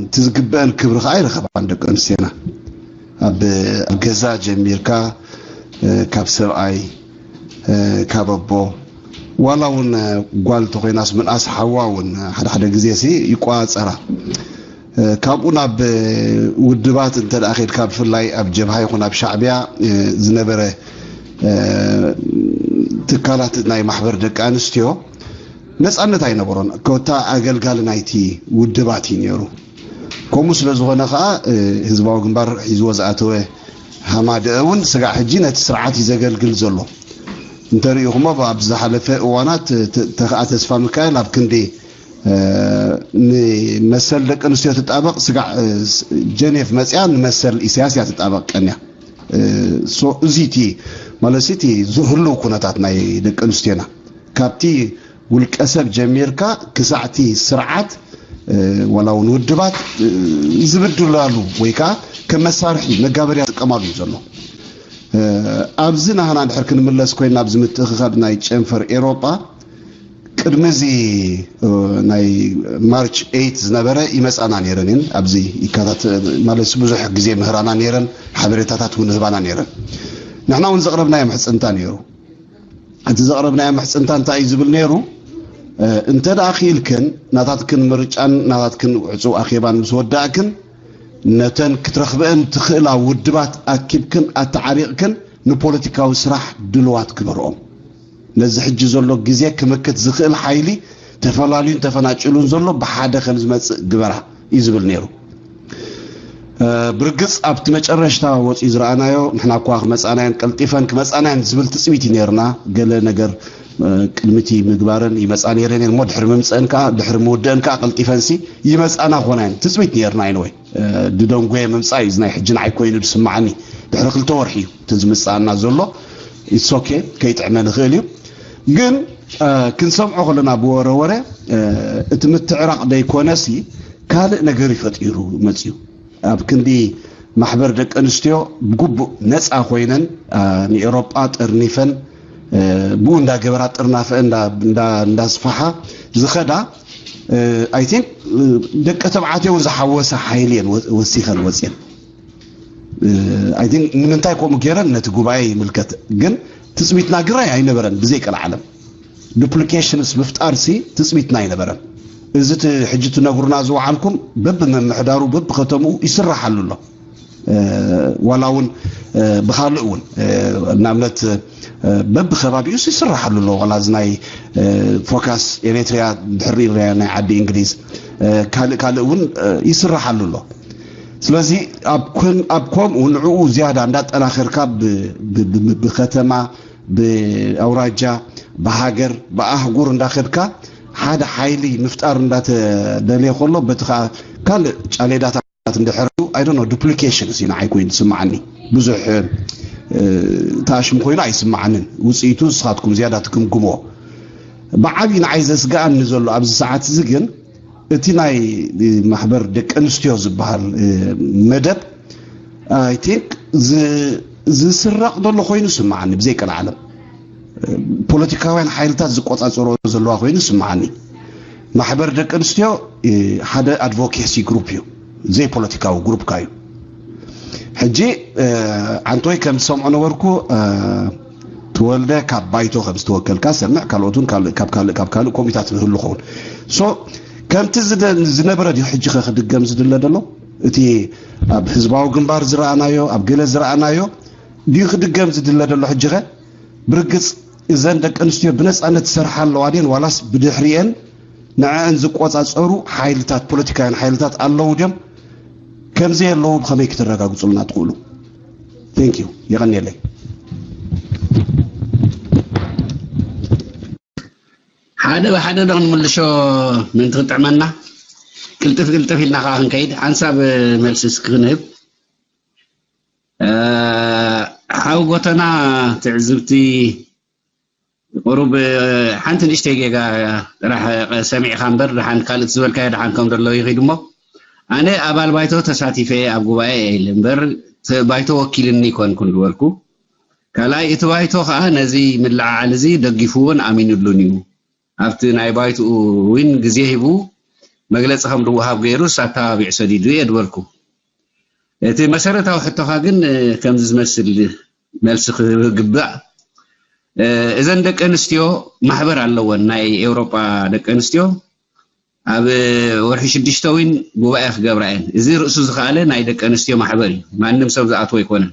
እቲ ዝግበአን ክብሪ ከዓ ይረኸባን ደቂ ኣንስትዮና። ኣብ ገዛ ጀሚርካ ካብ ሰብኣይ፣ ካብ ኣቦ፣ ዋላ እውን ጓል ተኮይናስ ምንኣስ ሓዋ እውን ሓደ ሓደ ግዜ ሲ ይቋፀራ። ካብኡ ናብ ውድባት እንተ ደኣ ከድካ፣ ብፍላይ ኣብ ጀብሃ ይኹን ኣብ ሻዕቢያ ዝነበረ ትካላት ናይ ማሕበር ደቂ ኣንስትዮ ነፃነት ኣይነበሮን። ኮታ ኣገልጋሊ ናይቲ ውድባት እዩ ነይሩ። ከምኡ ስለ ዝኾነ ከዓ ህዝባዊ ግንባር ሒዝዎ ዝኣተወ ሃማደአ እውን ስጋዕ ሕጂ ነቲ ስርዓት እዩ ዘገልግል ዘሎ። እንተሪኢኹሞ ኣብ ዝሓለፈ እዋናት ተኸኣ ተስፋ ሚካኤል ኣብ ክንዲ ንመሰል ደቂ ኣንስትዮ ትጣበቕ ስጋዕ ጀኔፍ መፅያ ንመሰል ኢሳያስ እያ ትጣበቕ ቀንያ። እዚ እቲ ማለት እቲ ዝህልው ኩነታት ናይ ደቂ ኣንስትዮና ካብቲ ውልቀ ሰብ ጀሚርካ ክሳዕቲ ስርዓት ዋላ እውን ውድባት ዝብድላሉ ወይ ከዓ ከም መሳርሒ መጋበርያ ዝጥቀማሉ እዩ ዘሎ። ኣብዚ ናህና እንድሕር ክንምለስ ኮይና ኣብዚ ምትእኽኻብ ናይ ጨንፈር ኤሮጳ ቅድሚ እዚ ናይ ማርች ኤይት ዝነበረ ይመፃና ነይረን እየን። ኣብዚ ይካታት ማለት ብዙሕ ግዜ ምህራና ነይረን፣ ሓበሬታታት እውን ህባና ነይረን። ንሕና እውን ዘቕረብናዮ ምሕፅንታ ነይሩ። እቲ ዘቕረብናዮ ምሕፅንታ እንታይ እዩ ዝብል ነይሩ? እንተ ደኣ ክኢልክን ናታትክን ምርጫን ናታትክን ዕፁው ኣኼባን ምስ ወዳእክን ነተን ክትረኽበአን ትኽእላ ውድባት ኣኪብክን ኣተዓሪቕክን ንፖለቲካዊ ስራሕ ድልዋት ግበርኦም። ነዚ ሕጂ ዘሎ ግዜ ክምክት ዝኽእል ሓይሊ ተፈላልዩን ተፈናጭሉን ዘሎ ብሓደ ከም ዝመፅእ ግበራ እዩ ዝብል ነይሩ። ብርግፅ ኣብቲ መጨረሽታ ወፂኡ ዝረኣናዮ ንሕና እኳ ክመፃናየን ቀልጢፈን ክመፃናየን ዝብል ትፅቢት እዩ ነይርና። ገለ ነገር ቅድሚቲ ምግባረን ይመፃ ነይረን እሞ ድሕሪ ምምፀአን ከዓ ድሕሪ ምውደአን ከዓ ቀልጢፈንሲ ይመፃና ኮናየን ትፅቢት ነይርና። ይንወይ ድደንጎየ ምምፃእ እዩ ናይ ሕጂ ንዓይ ኮይኑ ዝስማዓኒ። ድሕሪ ክልተ ወርሒ እዩ እቲ ዝምፃኣና ዘሎ። ኢትስ ኦኬ፣ ከይጥዕመ ንኽእል እዩ። ግን ክንሰምዖ ከለና ብወረ ወረ እቲ ምትዕራቕ ደይኮነሲ ካልእ ነገር ይፈጢሩ መፅዩ። ኣብ ክንዲ ማሕበር ደቂ ኣንስትዮ ብግቡእ ነፃ ኮይነን ንኤሮጳ ጠርኒፈን ብኡ እንዳገበራ ጥርናፈ እንዳስፋሓ ዝኸዳ ኣይ ቲንክ ደቂ ተባዕትዮ እውን ዝሓወሰ ሓይሊ እየን ወሲኸን ወፅየን። ኣይ ቲንክ ንምንታይ ከምኡ ገይረን ነቲ ጉባኤ ይምልከት፣ ግን ትፅቢትና ግራይ ኣይነበረን ብዘይ ቀልዓለም። ዱፕሊኬሽንስ ምፍጣር ሲ ትፅቢትና ኣይነበረን። እዚ ሕጂ ትነግሩና ዝወዓልኩም በብመምሕዳሩ በብከተምኡ ይስራሓሉ ኣሎ። ዋላ እውን ብካልእ እውን ንኣብነት በብከባቢኡስ ይስራሓሉ ኣሎ። ዋላ እዚ ናይ ፎካስ ኤሪትሪያ ድሕሪ ሪያ ናይ ዓዲ እንግሊዝ ካልእ ካልእ እውን ይስራሓሉ ኣሎ። ስለዚ ኣብ ከምኡ ንዕኡ ዝያዳ እንዳጠናኸርካ ብከተማ ብኣውራጃ ብሃገር ብኣህጉር እንዳኸድካ ሓደ ሓይሊ ምፍጣር እንዳተደልየ ከሎ በቲ ከዓ ካልእ ጫሌዳታት እንድሕር I don't know duplication እዚ ንዓይ ኮይኑ ዝስምዓኒ ብዙሕ ተኣሽሙ ኮይኑ ኣይስምዓንን። ውፅኢቱ ንስኻትኩም ዝያዳ ትግምግምዎ። ብዓብዪ ንዓይ ዘስግኣኒ ዘሎ ኣብዚ ሰዓት እዚ ግን እቲ ናይ ማሕበር ደቂ ኣንስትዮ ዝበሃል መደብ I think ዝስረቕ ዘሎ ኮይኑ ይስምዓኒ። ብዘይ ቀልዓለም ፖለቲካውያን ሓይልታት ዝቆፃፀሮ ዘለዋ ኮይኑ ይስምዓኒ። ማሕበር ደቂ ኣንስትዮ ሓደ ኣድቮኬሲ ግሩፕ እዩ፣ ዘይፖለቲካዊ ግሩፕ እዩ። ሕጂ ዓንቶይ ከም ዝሰምዖ ነበርኩ፣ ተወልደ ካብ ባይቶ ከም ዝተወከልካ ሰምዕ፣ ካልኦት እውን ካብ ካልእ ካብ ካልእ ኮሚታት ይህሉ ኸውን። ሶ ከምቲ ዝነበረ ድዩ ሕጂ ከ ክድገም ዝድለ ዘሎ? እቲ ኣብ ህዝባዊ ግንባር ዝረኣናዮ፣ ኣብ ገለ ዝረኣናዮ ድዩ ክድገም ዝድለ ዘሎ? ሕጂ ከ ብርግጽ እዘን ደቂ ኣንስትዮ ብነጻነት ዝሰርሓ ኣለዋ ድየን፣ ዋላስ ብድሕሪኤን ንዐን ዝቆጻጸሩ ሓይልታት፣ ፖለቲካውያን ሓይልታት ኣለዉ ድዮም? ከምዘየለዉ ብኸመይ ክተረጋግጹልና ትኽእሉ? Thank you። የቐንየለይ። ሓደ ብሓደ ዶ ክንምልሾ ምእንቲ ክጥዕመና? ቅልጥፍ ቅልጥፍ ኢልና ከዓ ክንከይድ ሓንሳብ መልሲ እስኪ ክንህብ። ሓው ጎተና፣ ትዕዝብቲ ቁሩብ ሓንቲ ንእሽተይ ጌጋ ጥራሕ ሰሚዕካ እምበር፣ ደሓን ካልእ ዝበልካዮ ደሓን ከም ዘሎ ይኺድ እሞ፣ ኣነ ኣባል ባይቶ ተሳቲፈ ኣብ ጉባኤ ኢለ እምበር፣ ባይቶ ወኪልኒ ይኮንኩን ዝበልኩ። ካልኣይ፣ እቲ ባይቶ ከዓ ነዚ ምልዕዓል እዚ ደጊፉዎን ኣሚኑሉን እዩ። ኣብቲ ናይ ባይትኡ እውን ግዜ ሂቡ መግለፂ ከም ዝወሃብ ገይሩስ ኣተባቢዑ ሰዲዱ እየ ዝበልኩ። እቲ መሰረታዊ ሕቶኻ ግን ከምዚ ዝመስል መልሲ ክህብ ግባእ። እዘን ደቂ ኣንስትዮ ማሕበር ኣለወን፣ ናይ ኤውሮጳ ደቂ ኣንስትዮ ኣብ ወርሒ ሽዱሽተ እውን ጉባኤ ክገብራ እየን። እዚ ርእሱ ዝኸኣለ ናይ ደቂ ኣንስትዮ ማሕበር እዩ፣ ማንም ሰብ ዝኣትዎ ኣይኮነን።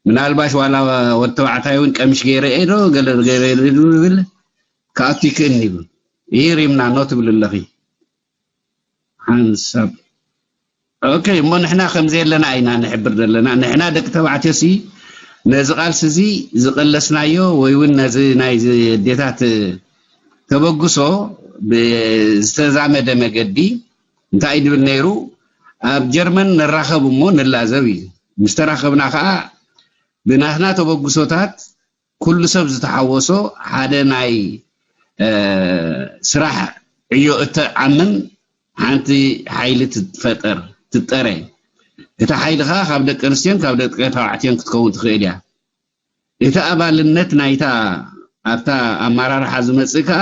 ምናልባሽ ዋላ ወዲ ተባዕታይ እውን ቀሚሽ ገይረ እየ ዶ ገለ ገይረ እየ ዶ ዝብል ክኣቱ ይክእልኒ ይብል። ይህ ሪምና ኖ ትብል ኣለኺ ሓንሳብ። ኦኬ፣ እሞ ንሕና ከምዚ የለና ኢና ንሕብር ዘለና። ንሕና ደቂ ተባዕትዮ ሲ ነዚ ቃልሲ እዚ ዝቐለስናዮ ወይ እውን ነዚ ናይ ኣዴታት ተበግሶ ብዝተዛመደ መገዲ እንታይ እዩ ድብል ነይሩ? ኣብ ጀርመን ንራኸብ እሞ ንላዘብ እዩ። ምስ ተራኸብና ከዓ ብናትና ተበግሶታት ኩሉ ሰብ ዝተሓወሶ ሓደ ናይ ስራሕ ዕዮ እተዓምም ሓንቲ ሓይሊ ትፈጠር ትጠረ። እታ ሓይሊ ከዓ ካብ ደቂ ኣንስትዮን ካብ ደቂ ተባዕትዮን ክትከውን ትኽእል እያ። እቲ ኣባልነት ናይታ ኣብታ ኣመራርሓ ዝመጽእ ከዓ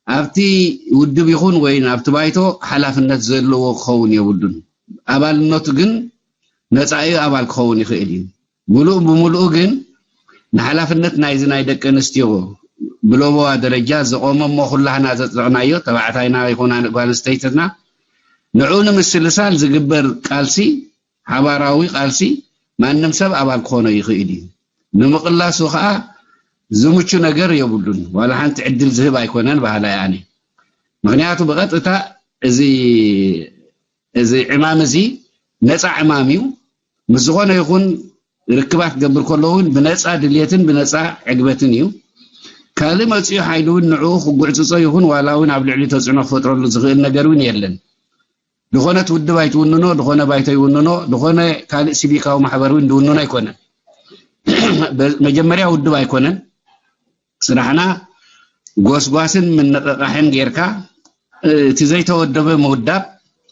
ኣብቲ ውድብ ይኹን ወይ ናብቲ ባይቶ ሓላፍነት ዘለዎ ክኸውን የብሉን። ኣባልነቱ ግን መጻኢ ኣባል ክኸውን ይኽእል እዩ። ምሉእ ብምሉእ ግን ንሓላፍነት ናይዚ ናይ ደቂ ኣንስትዮ ብሎቦዋ ደረጃ ዝቖመ እሞ ኩላህና ዘጽደቕናዮ ተባዕታይና ይኹን ጓል ኣንስተይትና ንዕኡ ንምስልሳል ዝግበር ቃልሲ ሓባራዊ ቃልሲ ማንም ሰብ ኣባል ክኾኖ ይኽእል እዩ። ንምቕላሱ ከዓ ዝምቹ ነገር የብሉን። ዋላ ሓንቲ ዕድል ዝህብ ኣይኮነን በሃላይ ኣነ። ምክንያቱ ብቐጥታ እዚ እዚ ዕማም እዚ ነፃ ዕማም እዩ። ምስ ዝኾነ ይኹን ርክባት ክገብር ከሎ እውን ብነፃ ድልየትን ብነፃ ዕግበትን እዩ። ካልእ መፂኡ ሓይሊ እውን ንዕኡ ክጉዕፅፆ ይኹን ዋላ እውን ኣብ ልዕሊ ተፅዕኖ ክፈጥረሉ ዝኽእል ነገር እውን የለን። ዝኾነት ውድብ ኣይትውንኖ፣ ዝኾነ ባይቶ ይውንኖ፣ ዝኾነ ካልእ ሲቪካዊ ማሕበር እውን ዝውንኖ ኣይኮነን። መጀመርያ ውድብ ኣይኮነን ስራሕና፣ ጎስጓስን ምንቕቓሕን ጌርካ እቲ ዘይተወደበ ምውዳብ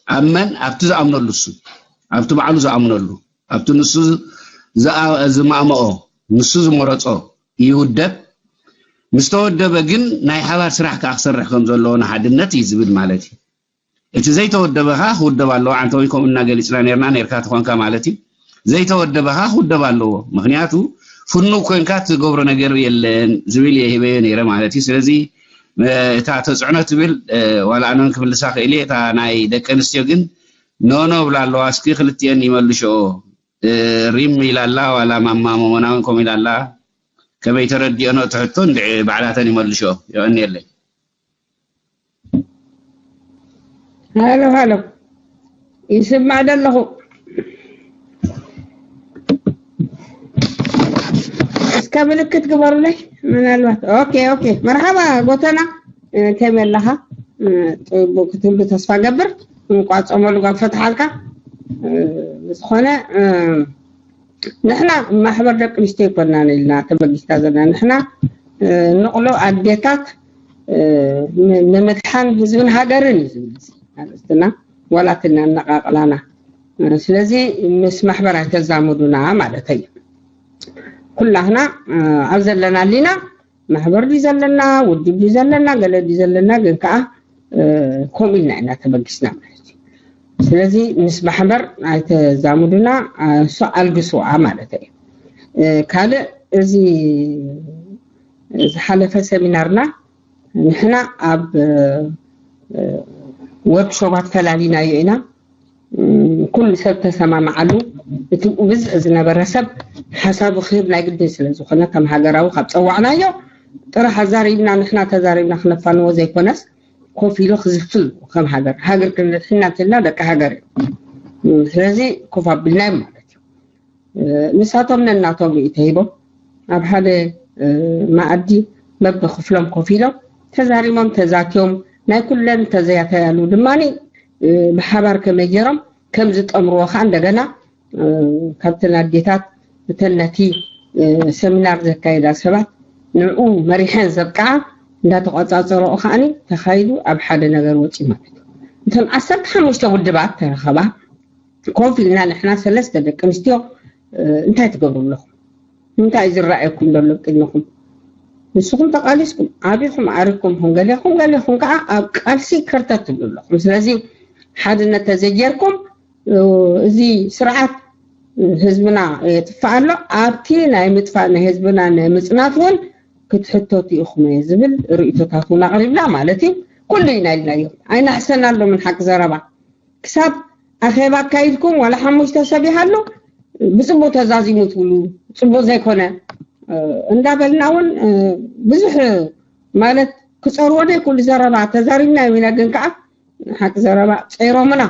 ኣብ መን ኣብቲ ዝኣምነሉ እሱ ኣብቲ ባዕሉ ዝኣምነሉ ኣብቲ ንሱ ዝኣ- ዝማእመኦ ንሱ ዝመረጾ ይውደብ። ምስ ተወደበ ግን ናይ ሓባር ስራሕ ከዓ ክሰርሕ ከም ዘለዎ ንሓድነት እዩ ዝብል ማለት እዩ። እቲ ዘይተወደበ ከዓ ክውደብ ኣለዎ። ዓንተዊ ከምኡ እናገሊፅና ነርና ነርካ ትኾንካ ማለት እዩ። ዘይተወደበ ከዓ ክውደብ ኣለዎ። ምክንያቱ ፍኑው ኮንካ ትገብሮ ነገር የለን ዝብል እየ ሂበዮ ነይረ ማለት እዩ። ስለዚ እታ ተፅዕኖ ትብል ዋላ ኣነን ክምልሳ ክእል እየ። እታ ናይ ደቂ ኣንስትዮ ግን ኖኖ ብላ ኣለዋ። እስኪ ክልትኤን ይመልሽኦ። ሪም ኢላ ኣላ ዋላ ማማ መሞና እውን ከምኡ ኢላ ኣላ። ከመይ ተረዲኦኖ እቲ ሕቶ እንድዒ ባዕላተን ይመልሽኦ። የቐንየለይ። ሃሎ ሃሎ ይስማዕ ደለኹ። እስከ ምልክት ግበሩለይ ምናልባት። ኦኬ ኦኬ። መርሓባ ጎተና ከመይ ኣለኻ? ጽቡቅ ክትህሉ ተስፋ ገብር። እንቋዕ ጾመ ልጓም ፈትሓልካ። ብዝኾነ ንሕና ማሕበር ደቂ ኣንስትዮ ኣይኮናን ኢልና ተበጊስካ ዘለና ንሕና ንቕሎ ኣዴታት ንምድሓን ህዝብን ሃገርን እዩ ዝብል ኣርእስትና ዋላ እቲ ኣነቓቕላና። ስለዚ ምስ ማሕበር ኣይተዛምዱና ማለተይ እዩ። ኩላህና ኣብ ዘለና ኣሊና ማሕበር ድዩ ዘለና ውድብ ድዩ ዘለና ገለ ድዩ ዘለና ግን ከዓ ከምኡ ኢልና ኢና ተበጊስና ማለት እዩ። ስለዚ ምስ ማሕበር ኣይተዛምዱና፣ እሱ ኣልግስዋ ማለት እዩ። ካልእ እዚ ዝሓለፈ ሰሚናርና ንሕና ኣብ ወርክሾባት ፈላሊናዮ ኢና። ኩሉ ሰብ ተሰማማዓሉ። እቲ ብዝሒ ዝነበረ ሰብ ሓሳቡ ክህብ ናይ ግድን ስለ ዝኾነ ከም ሃገራዊ ካብ ፀዋዕናዮ ጥራሕ ኣዛሪብና ንሕና ተዛሪብና ክነፋንዎ ዘይኮነስ ኮፍ ኢሉ ክዝፍል ከም ሃገር ሃገር ክንድሕና እንትና ደቂ ሃገር እዩ። ስለዚ ኮፍ ኣቢልናዮም ማለት እዩ። ንሳቶም ነናቶም ርእይቶ ሂቦም ኣብ ሓደ መኣዲ በብክፍሎም ኮፍ ኢሎም ተዛሪቦም ተዛትዮም ናይ ኩለን ተዘያተያሉ ድማ ብሓባር ከመይ ገይሮም ከም ዝጠምርዎ ከዓ እንደገና ካብተን ኣዴታት እተን ነቲ ሰሚናር ዘካየዳ ሰባት ንዕኡ መሪሐን ዘብቃዓ እንዳተቆፃፀረኦ ከዓኒ ተኻይዱ ኣብ ሓደ ነገር ወፂ ማለት እዩ። እተን ዓሰርተ ሓሙሽተ ውድባት ተረኸባ። ኮፍ ኢልና ንሕና ሰለስተ ደቂ ኣንስትዮ እንታይ ትገብሩ ኣለኹም? እንታይ ዝረኣየኩም ዘሎ ቅድሚኹም? ንስኹም ተቃሊስኩም ዓቢኹም ዓሪኩም ኹም ገሌኹም ገሌኹም ከዓ ኣብ ቃልሲ ከርተት ትብሉ ኣለኹም። ስለዚ ሓድነት ተዘይጌርኩም እዚ ስርዓት ህዝብና የጥፍእ ኣሎ። ኣብቲ ናይ ምጥፋእ ናይ ህዝብና ናይ ምፅናት እውን ክትሕተቱ ኢኹም እየ ዝብል ርእቶታት እውን ኣቕሪብና ማለት እዩ። ኩሉ ኢና ኢልናዮ። ኣይናሕሰናሎምን ሓቂ ዘረባ ክሳብ ኣኼባ ኣካይድኩም ዋላ ሓሙሽተ ሰብ ይሃሉ ብፅቡቅ ተዛዚሙ ትብሉ ፅቡቅ ዘይኮነ እንዳበልና እውን ብዙሕ ማለት ክፀርዎ ዘይክእሉ ዘረባ ተዛሪብና ኢና። ግን ከዓ ሓቂ ዘረባ ፀይሮምና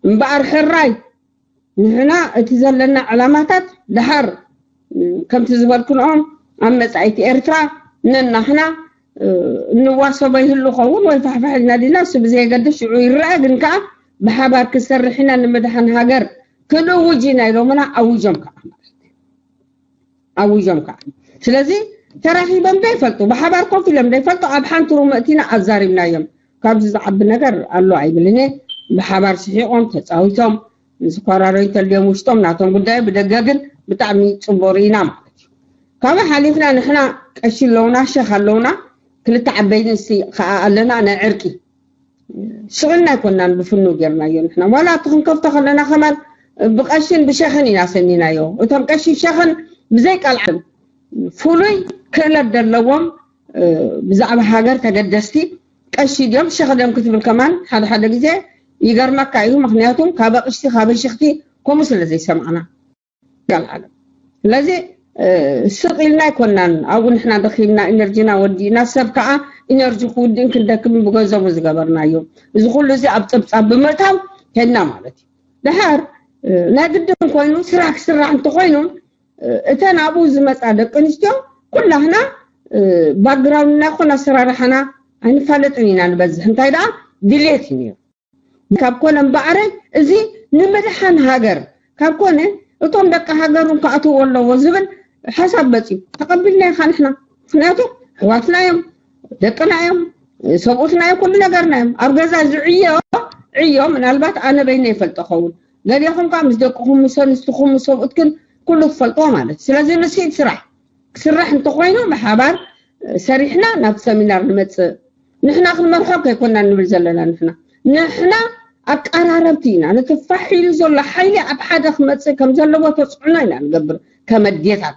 እምበኣር ሕራይ ንሕና እቲ ዘለና ዕላማታት ድሓር ከምቲ ዝበልክንኦም ኣብ መፃኢቲ ኤርትራ ነናሕና እንዋሰቦ ይህሉ ኸውን ወይ ፋሕፋሕ ኢልና ዲና እሱ ብዘየገድስ ሽዑ ይረአ። ግን ከዓ ብሓባር ክንሰርሕ ኢና ንምድሓን ሃገር ክንእውጅ ኢና ኢሎምና ኣውጆም ከዓ ኣውጆም ከዓ ስለዚ ተራኺቦም ዘይፈልጡ ብሓባር ኮፍ ኢሎም ዘይፈልጡ ኣብ ሓንቲ ሩም እቲና ኣዛሪብናዮም። ካብዚ ዝዓቢ ነገር ኣሎ ኣይብልን እየ። ብሓባር ስሒቖም ተፃዊቶም ዝኮራረዩ እንተልዮም ውሽጦም ናቶም ጉዳይ ብደገ ግን ብጣዕሚ ፅቡቅ ርኢና ማለት እዩ። ካብኡ ሓሊፍና ንሕና ቀሺ ኣለውና ሸኽ ኣለውና ክልተ ዓበይቲ ንሲ ከዓ ኣለና ናይ ዕርቂ ስቕልና ኣይኮናን ብፍኑ ጌርናዮ ንሕና ዋላ እቲ ክንከፍቶ ከለና ከማን ብቀሽን ብሸኽን ኢና ሰኒናዮ። እቶም ቀሺ ሸኽን ብዘይ ቃል ዓለም ፍሉይ ክእለት ዘለዎም ብዛዕባ ሃገር ተገደስቲ ቀሺ ድዮም ሸኽ ድዮም ክትብል ከማን ሓደ ሓደ ግዜ ይገርመካ እዩ። ምክንያቱም ካብ ኣቅሽቲ ካብ ኣሽኽቲ ከምኡ ስለ ዘይሰማዕና ቃል ዓለም ስለዚ ስቕ ኢልና ኣይኮናን ኣብኡ ንሕና ደኺምና ኢነርጂና ወዲእና ሰብ ከዓ ኢነርጂ ክውድእን ክንደክምን ብገንዘቡ ዝገበርናዮ። እዚ ኩሉ እዚ ኣብ ፀብፃብ ብምእታው ሄድና ማለት እዩ። ድሓር ናይ ግድን ኮይኑ ስራሕ ክስራሕ እንተኮይኑ እተን ኣብኡ ዝመፃ ደቂ ኣንስትዮ ኩላህና ባክግራውንድና ይኹን ኣሰራርሓና ኣይንፋለጥን ኢና ንበዝሕ እንታይ ደኣ ድሌት እዩ ነይሩ ካብ ኮነ እምበኣረ እዚ ንምድሓን ሃገር ካብ ኮነ እቶም ደቂ ሃገር እውን ክኣትዎ ኣለዎ ዝብል ሓሳብ መፅዩ ተቐቢልና ኢኻ ንሕና ምክንያቱ ኣሕዋትና እዮም ደቅና እዮም ሰብኡትና እዮም ኩሉ ነገርና እዮም ኣብ ገዛ ዝዕዮ ዕዮ ምናልባት ኣነ በይነ ይፈልጦ ኸውን ገሊኹም ከዓ ምስ ደቅኹም ምስ ኣንስትኹም ምስ ሰብኡትክን ኩሉ ትፈልጥዎ ማለት ስለዚ ንስኢት ስራሕ ክስራሕ እንተኮይኑ ብሓባር ሰሪሕና ናብ ሰሚናር ንመፅእ ንሕና ክንመርሖ ከይኮና ንብል ዘለና ንሕና ንሕና ኣቀራረብቲ ኢና ነቲ ፋሕ ኢሉ ዘሎ ሓይሊ ኣብ ሓደ ክመፅእ ከም ዘለዎ ተፅዕኖ ኢና ንገብር ከም ኣዴታት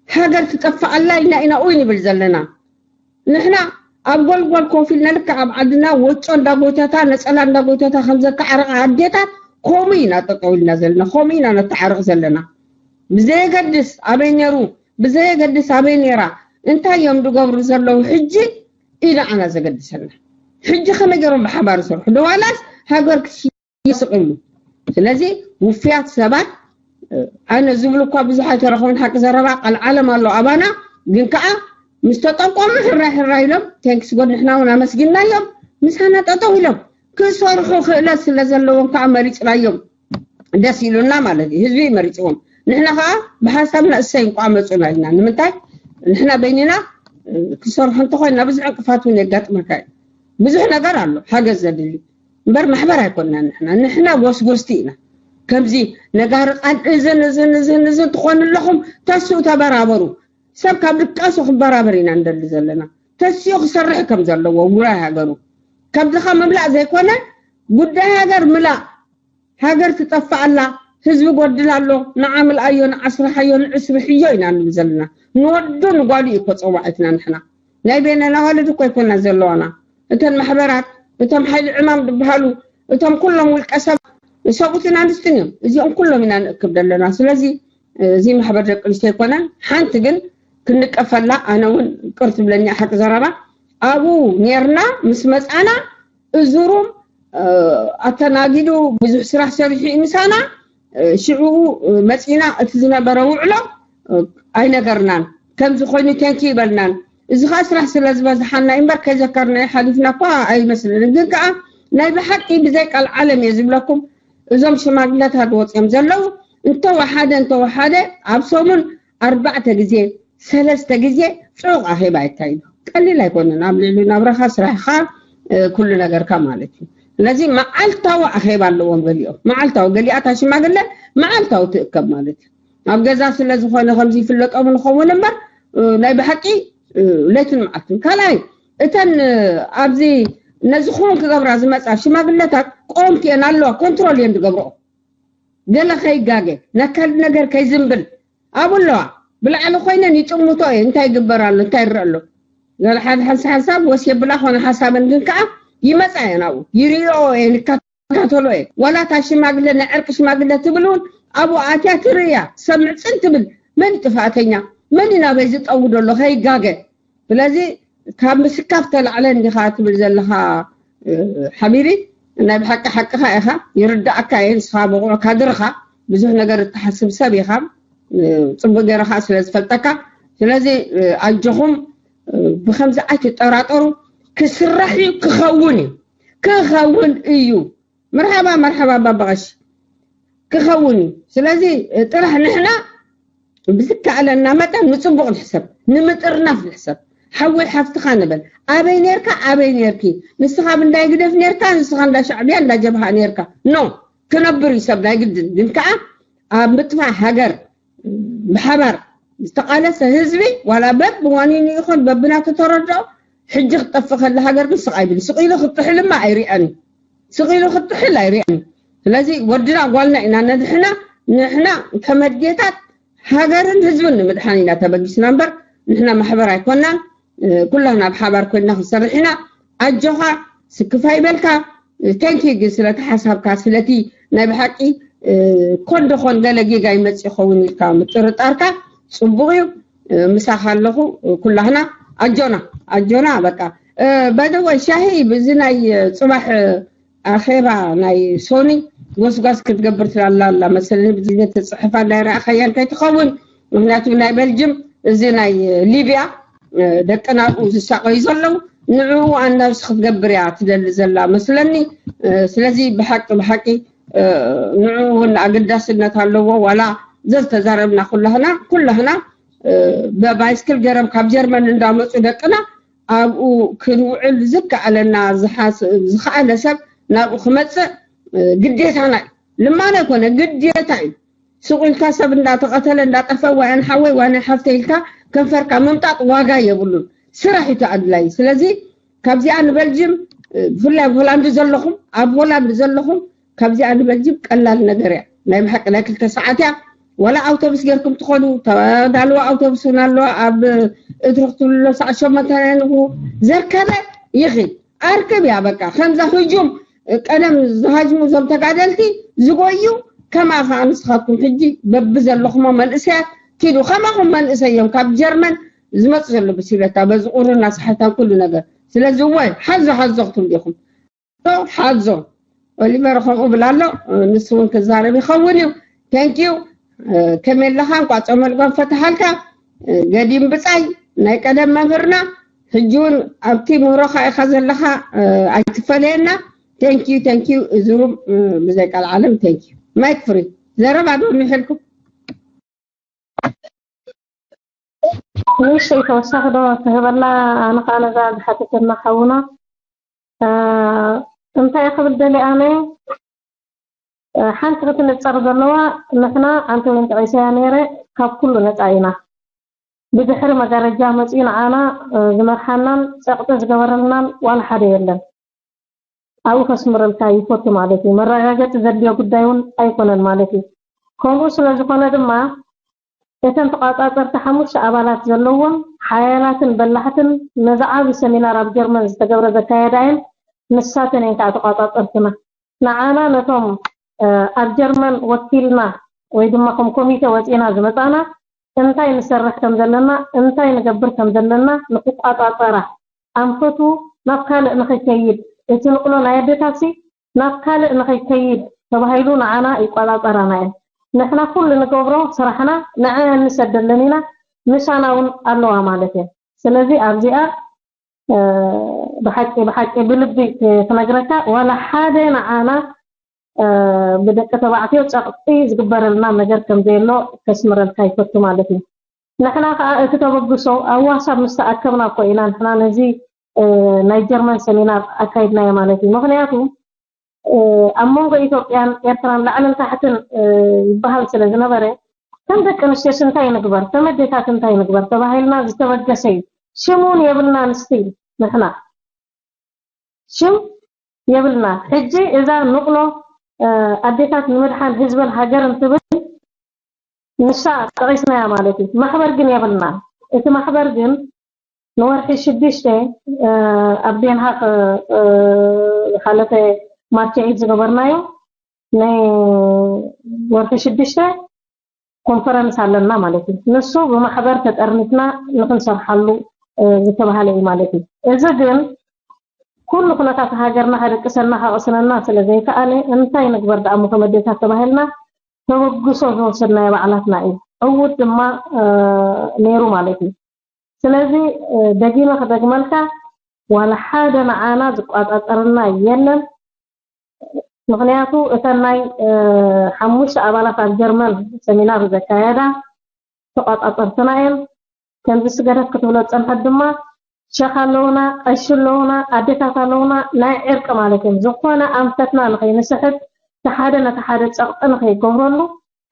ሃገር ትጠፍኣላ ኢልና ኢና ኡይ ንብል ዘለና ንሕና ኣብ ጎልጎል ኮፍ ኢልና ልክዕ ኣብ ዓድና ወጮ እንዳጎተታ ነፀላ እንዳጎተታ ከም ዘተዓረቃ ኣዴታት ከምኡ ኢና ጠጠው ኢልና ዘለና ከምኡ ኢና ነተዓርቕ ዘለና ብዘየገድስ ኣበይ ነይሩ ብዘየገድስ ኣበይ ነይራ እንታይ እዮም ዝገብሩ ዘለዉ ሕጂ እዩ ንዓና ዘገድሰና ሕጂ ከመይ ገይሮም ብሓባር ይሰርሑ ዶ ዋላስ ሃገር ክትሽየጥ ስቕ ይብሉ ስለዚ ውፍያት ሰባት ኣነ ዝብሉ እኳ ብዙሕ ኣይተረኽቡን ሓቂ ዘረባ ቃል ዓለም ኣሎ ኣባና ግን ከዓ ምስ ተጠቆሙ ሕራይ ሕራይ ኢሎም thanks God ንሕና እውን ኣመስጊንናዮም ምሳና ጠጠው ኢሎም ክሰርሑ ክእለት ስለ ዘለዎም ከዓ መሪፅናዮም ደስ ኢሉና ማለት እዩ ህዝቢ መሪፅዎም ንሕና ከዓ ብሓሳብና እሰይ እንቋዕ መፁና ኢልና ንምንታይ ንሕና በይንና ክሰርሑ እንተኮይና ብዙሕ ዕንቅፋት እውን የጋጥመካ እዩ ብዙሕ ነገር ኣሎ ሓገዝ ዘድሊ እምበር ማሕበር ኣይኮንና ንሕና ንሕና ጎስጎስቲ ኢና ከምዚ ነጋሪ ቃል እዝን እዝን እዝን እዝን ትኾኑ ኣለኹም ተስኡ ተበራበሩ ሰብ ካብ ድቃሱ ክበራበር ኢና ንደሊ ዘለና ተስኡ ክሰርሕ ከም ዘለዎ ውራይ ሃገሩ ካብ ድኻ ምምላእ ዘይኮነ ጉዳይ ሃገር ምላእ። ሃገር ትጠፍእ ኣላ፣ ህዝቢ ጎድል ኣሎ፣ ንዓ ምልኣዮ፣ ንዓ ስርሓዮ፣ ንዕ ስርሕዮ ኢና ንብል ዘለና። ንወዱ ንጓሉ እዩ እኮ ጸዋዒትና ንሕና። ናይ በይነና ዋልድ እኮ ኣይኮና ዘለዋና። እተን ማሕበራት፣ እቶም ሓይሊ ዕማም ዝበሃሉ፣ እቶም ኩሎም ውልቀ ሰብ፣ ሰብኡትን ኣንስትን እዮም። እዚኦም ኩሎም ኢና ንእክብ ዘለና። ስለዚ እዚ ማሕበር ደቂ ኣንስትዮ ኣይኮነን። ሓንቲ ግን ክንቀፈላ፣ ኣነ እውን ቅር ትብለኒ ሓቂ ዘረባ። ኣብኡ ኔርና ምስ መጻና እዙሩም ኣተናጊዱ ብዙሕ ስራሕ ሰሪሑ እዩ ምሳና። ሽዑ መጺና እቲ ዝነበረ ውዕሎ ኣይነገርናን። ከምዚ ኮይኑ ቴንኪ ይበልናን። እዚ ኸዓ ስራሕ ስለ ዝበዝሓና እዩ እምበር ከይዘከርናዮ ሓሊፍና እኳ ኣይመስልን። ግን ከኣ ናይ ብሓቂ ብዘይ ቃል ዓለም እየ ዝብለኩም፣ እዞም ሽማግለታት ወፅዮም ዘለዉ እንተወሓደ እንተወሓደ ኣብ ሰሙን ኣርባዕተ ግዜ ሰለስተ ግዜ ፅዑቕ ኣኼባ የካይዱ። ቀሊል ኣይኮነን። ኣብ ልዕሊ ናብራኻ፣ ስራሕኻ፣ ኩሉ ነገርካ ማለት እዩ። ስለዚ መዓልታዊ ኣኼባ ኣለዎም ገሊኦም። መዓልታዊ፣ ገሊኣታ ሽማግለ መዓልታዊ ትእከብ ማለት እዩ። ኣብ ገዛ ስለ ዝኾነ ከምዚ ይፍለጦም ንኸውን እምበር ናይ ብሓቂ ለይትን መዓልትን። ካልኣይ፣ እተን ኣብዚ ነዚ ኹን ክገብራ ዝመፃ ሽማግለታት ቆምቲ እየን ኣለዋ፣ ኮንትሮል እየን ዝገብረኦ። ገለ ከይጋገ፣ ነካል ነገር ከይዝንብል ኣብኡ ኣለዋ። ብላዕሊ ኮይነን ይጥምቶ እየ፣ እንታይ ይግበር ኣሎ፣ እንታይ ይረአ ኣሎ። ገለ ሓደ ሓንሳ ሓንሳብ ወስ የብላ ኾነ ሓሳበን ግን ከዓ ይመፃ እየን ኣብኡ፣ ይርእዮ እየን፣ ይከታተሎ እየን። ዋላ እታ ሽማግለ ናይ ዕርቂ ሽማግለ ትብል እውን ኣብኡ ኣትያ ትርእያ፣ ሰምዕ ፅን ትብል። መን እዩ ጥፋእተኛ? መን እዩ ናበይ ዝጠውዶ ኣሎ ከይጋገ? ስለዚ ካብ ምስካፍ ተላዕለ እንዲኻ ትብል ዘለኻ ሓቢቢ፣ ናይ ብሓቂ ሓቅኻ ኢኻ፣ ይርዳእካ እየ። ንስኻ ብቑዕ ካድርኻ፣ ብዙሕ ነገር እትሓስብ ሰብ ኢኻ፣ ፅቡቅ ገይረ ከዓ ስለ ዝፈልጠካ። ስለዚ ኣጆኹም፣ ብከምዚ ኣይትጠራጠሩ። ክስራሕ እዩ፣ ክኸውን እዩ፣ ክኸውን እዩ። መርሓባ መርሓባ ባባቐሽ፣ ክኸውን እዩ። ስለዚ ጥራሕ ንሕና ብዝከኣለና መጠን ንፅቡቕ ንሕሰብ፣ ንምጥርናፍ ንሕሰብ። ሓወይ ሓፍትኻ ንበል። ኣበይ ኔርካ ኣበይ ኔርኪ? ንስኻ ብእንዳ ህግደፍ ኔርካ፣ ንስኻ እንዳ ሻዕብያ እንዳ ጀብሃ ኔርካ። ኖ፣ ክነብር እዩ ሰብ ናይ ግድን። ግን ከዓ ኣብ ምጥፋእ ሃገር ብሓባር ዝተቓለሰ ህዝቢ ዋላ በብዋኒኑ ይኹን በብናቱ ተረድኦ ሕጂ ክትጠፍእ ከላ ሃገር ግን ስቕ ኣይብል። ስቕ ኢሉ ክትጥሕልማ ኣይርኣን እዩ። ስቕ ኢሉ ክትጥሕል ኣይርኣን እዩ። ስለዚ ወድና ጓልና ኢና ነድሕና። ንሕና ከም ኣዴታት ሃገርን ህዝብን ንምድሓን ኢና ተበጊስና እምበር ንሕና ማሕበር ኣይኮናን። ኩላህና ብሓባር ኮይንና ክንሰርሕ ኢና። ኣጆኻ፣ ስክፍ ኣይበልካ። ቴንኪ ግን ስለቲ ሓሳብካ፣ ስለቲ ናይ ብሓቂ ኮን ደኾን ገለ ጌጋ ይመጽእ ይኸውን ኢልካ ምጥርጣርካ ጽቡቕ እዩ። ምሳኻ ኣለኹ። ኩላህና ኣጆና ኣጆና። በቃ ባይደወይ ሻሂ ብዚ ናይ ጽባሕ ኣኼባ ናይ ሶኒ ጎስጓስ ክትገብር ትላላ ኣላ መሰለኒ። ብዚ ተፅሕፋ እንዳይረኣኸያን ከይትኸውን። ምክንያቱ ናይ በልጅም እዚ ናይ ሊብያ ደቂ ናብኡ ዝሳቀዩ ዘለዉ ንዕኡ ኣናብስ ክትገብር እያ ትደሊ ዘላ መስለኒ። ስለዚ ብሓቂ ብሓቂ ንዕኡ እውን ኣገዳስነት ኣለዎ። ዋላ ዘዝተዛረብና ኩላህና ኩላህና ብባይስክል ገይሮም ካብ ጀርመን እንዳመፁ ደቅና ኣብኡ ክንውዕል ዝከኣለና ዝሓስ- ዝኸኣለ ሰብ ናብኡ ክመፅእ ግዴታና እዩ። ልማና ኣይኮነ ግዴታ እዩ። ስቕ ኢልካ ሰብ እንዳተቐተለ እንዳጠፈ ዋያን ሓወይ ዋና ሓፍተ ኢልካ ከንፈርካ ምምጣጥ ዋጋ የብሉን። ስራሕ እዩ ኣድላይ። ስለዚ ካብዚኣ ንበልጅም ብፍላይ ኣብ ሆላንድ ዘለኹም ኣብ ሆላንድ ዘለኹም ካብዚኣ ንበልጅም ቀላል ነገር እያ። ናይ ብሓቂ ናይ ክልተ ሰዓት እያ። ዋላ ኣውቶቡስ ጌርኩም ትኾኑ ተዳልዋ ኣውቶቡስ እውን ኣለዋ ኣብ እትሩኽ ትብልሎ ሰዓት ሸሞንተ ናይ ንግሁ ዘርከበ ይኽእል ኣርክብ እያ። በቃ ከምዛ ህጁም ቀደም ዝሃጅሙ እዞም ተጋደልቲ ዝጎዩ ከማ ከዓ ንስኻትኩም ሕጂ በቢ ዘለኹሞ መንእሰያት ኪዱ ከማኹም መንእሰይ እዮም ካብ ጀርመን ዝመፁ ዘሎ ብሲለታ በዚ ቁርና ሳሕታን ኩሉ ነገር። ስለዚ እወ ሓዞ ሓዞ ክትብሉ ኢኹም። ሓዞ ኦሊቨር ከምኡ ብላ ኣሎ። ንሱ እውን ክዛረብ ይኸውን እዩ። ቴንኪዩ። ከመይ ኣለኻ? እንቋዕ ጾመ ልጓም ፈትሓልካ። ገዲም ብጻይ ናይ ቀደም መምህርና ሕጂ እውን ኣብቲ ምህሮኻ ኢኻ ዘለኻ። ኣይትፈለየና። ቴንኪዩ ቴንኪዩ። እዚ ሩም ብዘይ ቃል ዓለም ቴንኪዩ። ማይክ ፍሪ ዘረባ ዶ ንሕልኩም? ንእሽተይ ተወሳኺ ዶ ክህበላ? ኣነ ከዓ ነዛ ዝሓተተና ሓውና እንታይ ክብል ደሊ ኣነ ሓንቲ ክትንፀር ዘለዋ ንሕና ኣንተ እውን ጠቂሰያ ነይረ ካብ ኩሉ ነፃ ኢና። ብድሕሪ መጋረጃ መፅኡ ንዓና ዝመርሓናን ፀቕጢ ዝገበረልናን ዋላ ሓደ የለን። ኣብኡ ከስምረልካ ይፈቱ ማለት እዩ። መረጋገፂ ዘድልዮ ጉዳይ እውን ኣይኮነን ማለት እዩ። ከምኡ ስለ ዝኾነ ድማ እተን ተቋፃፀርቲ ሓሙሽተ ኣባላት ዘለዎም ሓያላትን በላሕትን ነዚ ዓቢ ሰሚናር ኣብ ጀርመን ዝተገብረ ዘካየዳ እየን። ንሳተን እየን ከዓ ተቋፃፀርትና። ንዓና ነቶም ኣብ ጀርመን ወኪልና ወይ ድማ ከም ኮሚተ ወፂና ዝመፃና እንታይ ንሰርሕ ከም ዘለና እንታይ ንገብር ከም ዘለና ንክቋፃፀራ ኣንፈቱ ናብ ካልእ ንክከይድ እቲ ንቕሎ ናይ ኣዴታሲ ናብ ካልእ ንኸይከይድ ተባሂሉ ንዓና ይቆጻጸራና እየን። ንሕና ኩሉ ንገብሮ ስራሕና ንዐ ንሰደለን ኢና፣ ምሳና እውን ኣለዋ ማለት እየን። ስለዚ ኣብዚኣ ብሓቂ ብሓቂ ብልቢ ክነግረካ ዋላ ሓደ ንዓና ብደቂ ተባዕትዮ ጸቕጢ ዝግበረልና ነገር ከም ዘየሎ ከስምረልካ ይፈቱ ማለት እዩ። ንሕና ከዓ እቲ ተበግሶ ኣብ ዋሳብ ምስ ተኣከብና እኮ ኢና ንሕና ነዚ ናይ ጀርመን ሰሚናር ኣካይድናዮ ማለት እዩ። ምክንያቱ ኣብ መንጎ ኢትዮጵያን ኤርትራን ላዕልን ታሕትን ይበሃል ስለ ዝነበረ ከም ደቂ ኣንስትዮስ እንታይ ንግበር፣ ከም ኣዴታት እንታይ ንግበር ተባሂልና ዝተበገሰ እዩ። ሽም እውን የብልና ኣንስቲ ንሕና ሽም የብልና። ሕጂ እዛ ንቕሎ ኣዴታት ንምድሓን ህዝበን ሃገርን ትብል ንሳ ጠቒስናያ ማለት እዩ። ማሕበር ግን የብልና። እቲ ማሕበር ግን ንወርሒ ሽዱሽተ ኣብ ዴንሃክ ዝሓለፈ ማርች ኤይት ዝገበርናዮ ናይ ወርሒ ሽዱሽተ ኮንፈረንስ ኣለና ማለት እዩ። ንሱ ብማሕበር ተጠርኒፍና ንክንሰርሓሉ ዝተባሃለ እዩ ማለት እዩ። እዚ ግን ኩሉ ኩነታት ሃገርና ከደቅሰና ከቕስነና ስለ ዘይከኣለ እንታይ ንግበር ደኣ እሞ ከም ኣዴታት ተባሂልና ተበግሶ ዝወሰድናዮ ባዕላትና እዩ። ዕዉት ድማ ነይሩ ማለት እዩ። ስለዚ ደጊመ ክደግመልካ ዋላ ሓደ ንዓና ዝቋጻጸረና የለን። ምኽንያቱ እተን ናይ ሓሙሽተ ኣባላት ኣብ ጀርመን ሰሚናር ዘካየዳ ተቋጻጸርትና እየን። ከምዚ ስገደት ክትብሎ ዝጸንሐት ድማ ሸኽ ኣለውና፣ ቀሺ ኣለውና፣ ኣዴታት ኣለውና፣ ናይ ዕርቂ ማለት እዮም። ዝኾነ ኣንፈትና ንኸይንስሕት፣ እቲ ሓደ ነቲ ሓደ ጸቕጢ ንኸይገብረሉ፣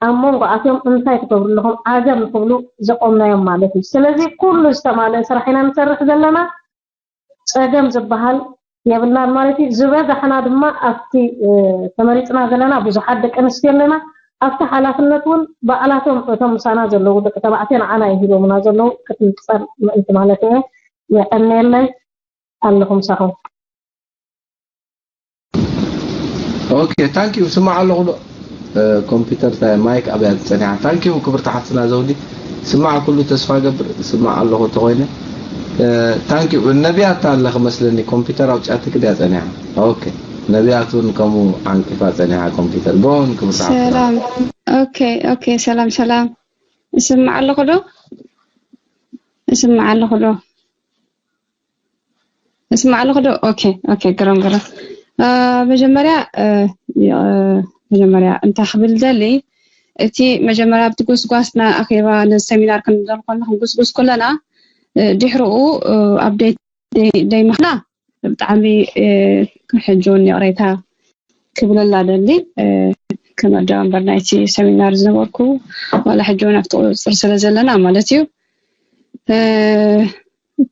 ኣብ መንጎኣቶም እንታይ ትገብሩ ኣለኹም ዓገብ ንኽብሉ ዘቖምናዮም ማለት እዩ። ስለዚ ኩሉ ዝተማልአ ስራሕ ኢና ንሰርሕ ዘለና። ጸገም ዝበሃል የብልናን ማለት እዩ። ዝበዛሕና ድማ ኣብቲ ተመሪጽና ዘለና ብዙሓት ደቂ ኣንስትዮ ኣለና። ኣብቲ ሓላፍነት እውን ባዕላቶም እቶም ምሳና ዘለዉ ደቂ ተባዕትዮ ንዓና እዮም ሂቦምና ዘለዉ ክትንጸር ምእንቲ ማለት እየ። የቐንየለይ ኣለኹ ምሳኹም። ኦኬ ታንክ ዩ ስማዕ ኣለኹ ዶ ኮምፒውተር ማይክ ኣብያ ጸኒሓ ታንክ ዩ ክብርቲ ሓፍትና ዘውዲ ስማዕ ኩሉ ተስፋ ገብር ስማዕ ኣለኹ ተኾይነ ታንክ ዩ ነቢያታ ኣለኺ መስለኒ ኮምፒውተር ኣውጽኣትኪ ድያ ጸኒሓ ኦኬ ነቢያት እውን ከምኡ ዓንቂፋ ጸኒሓ ኮምፒውተር ጎን ክብርቲ ሓፍትና ሰላም ኦኬ ኦኬ ሰላም ሰላም እስማዕ ኣለኹ ዶ እስማዕ ኣለኹ ዶ እስማዕ ኣለኹ ዶ ኦኬ ኦኬ ግረም ግረም መጀመርያ መጀመርያ እንታይ ክብል ደሊ እቲ መጀመርያ ኣብቲ ጉስጓስና ኣኼባ ነዚ ሰሚናር ክንዘር ከለና ክንጉስጉስ ከለና ድሕርኡ ኣብዴት ደይምኽና ብጣዕሚ ሕጂ እውን ይቕሬታ ክብለላ ደሊ ከም ኣደባንበር ናይቲ ሰሚናር ዝነበርኩ ዋላ ሕጂ እውን ኣብቲ ቁፅፅር ስለ ዘለና ማለት እዩ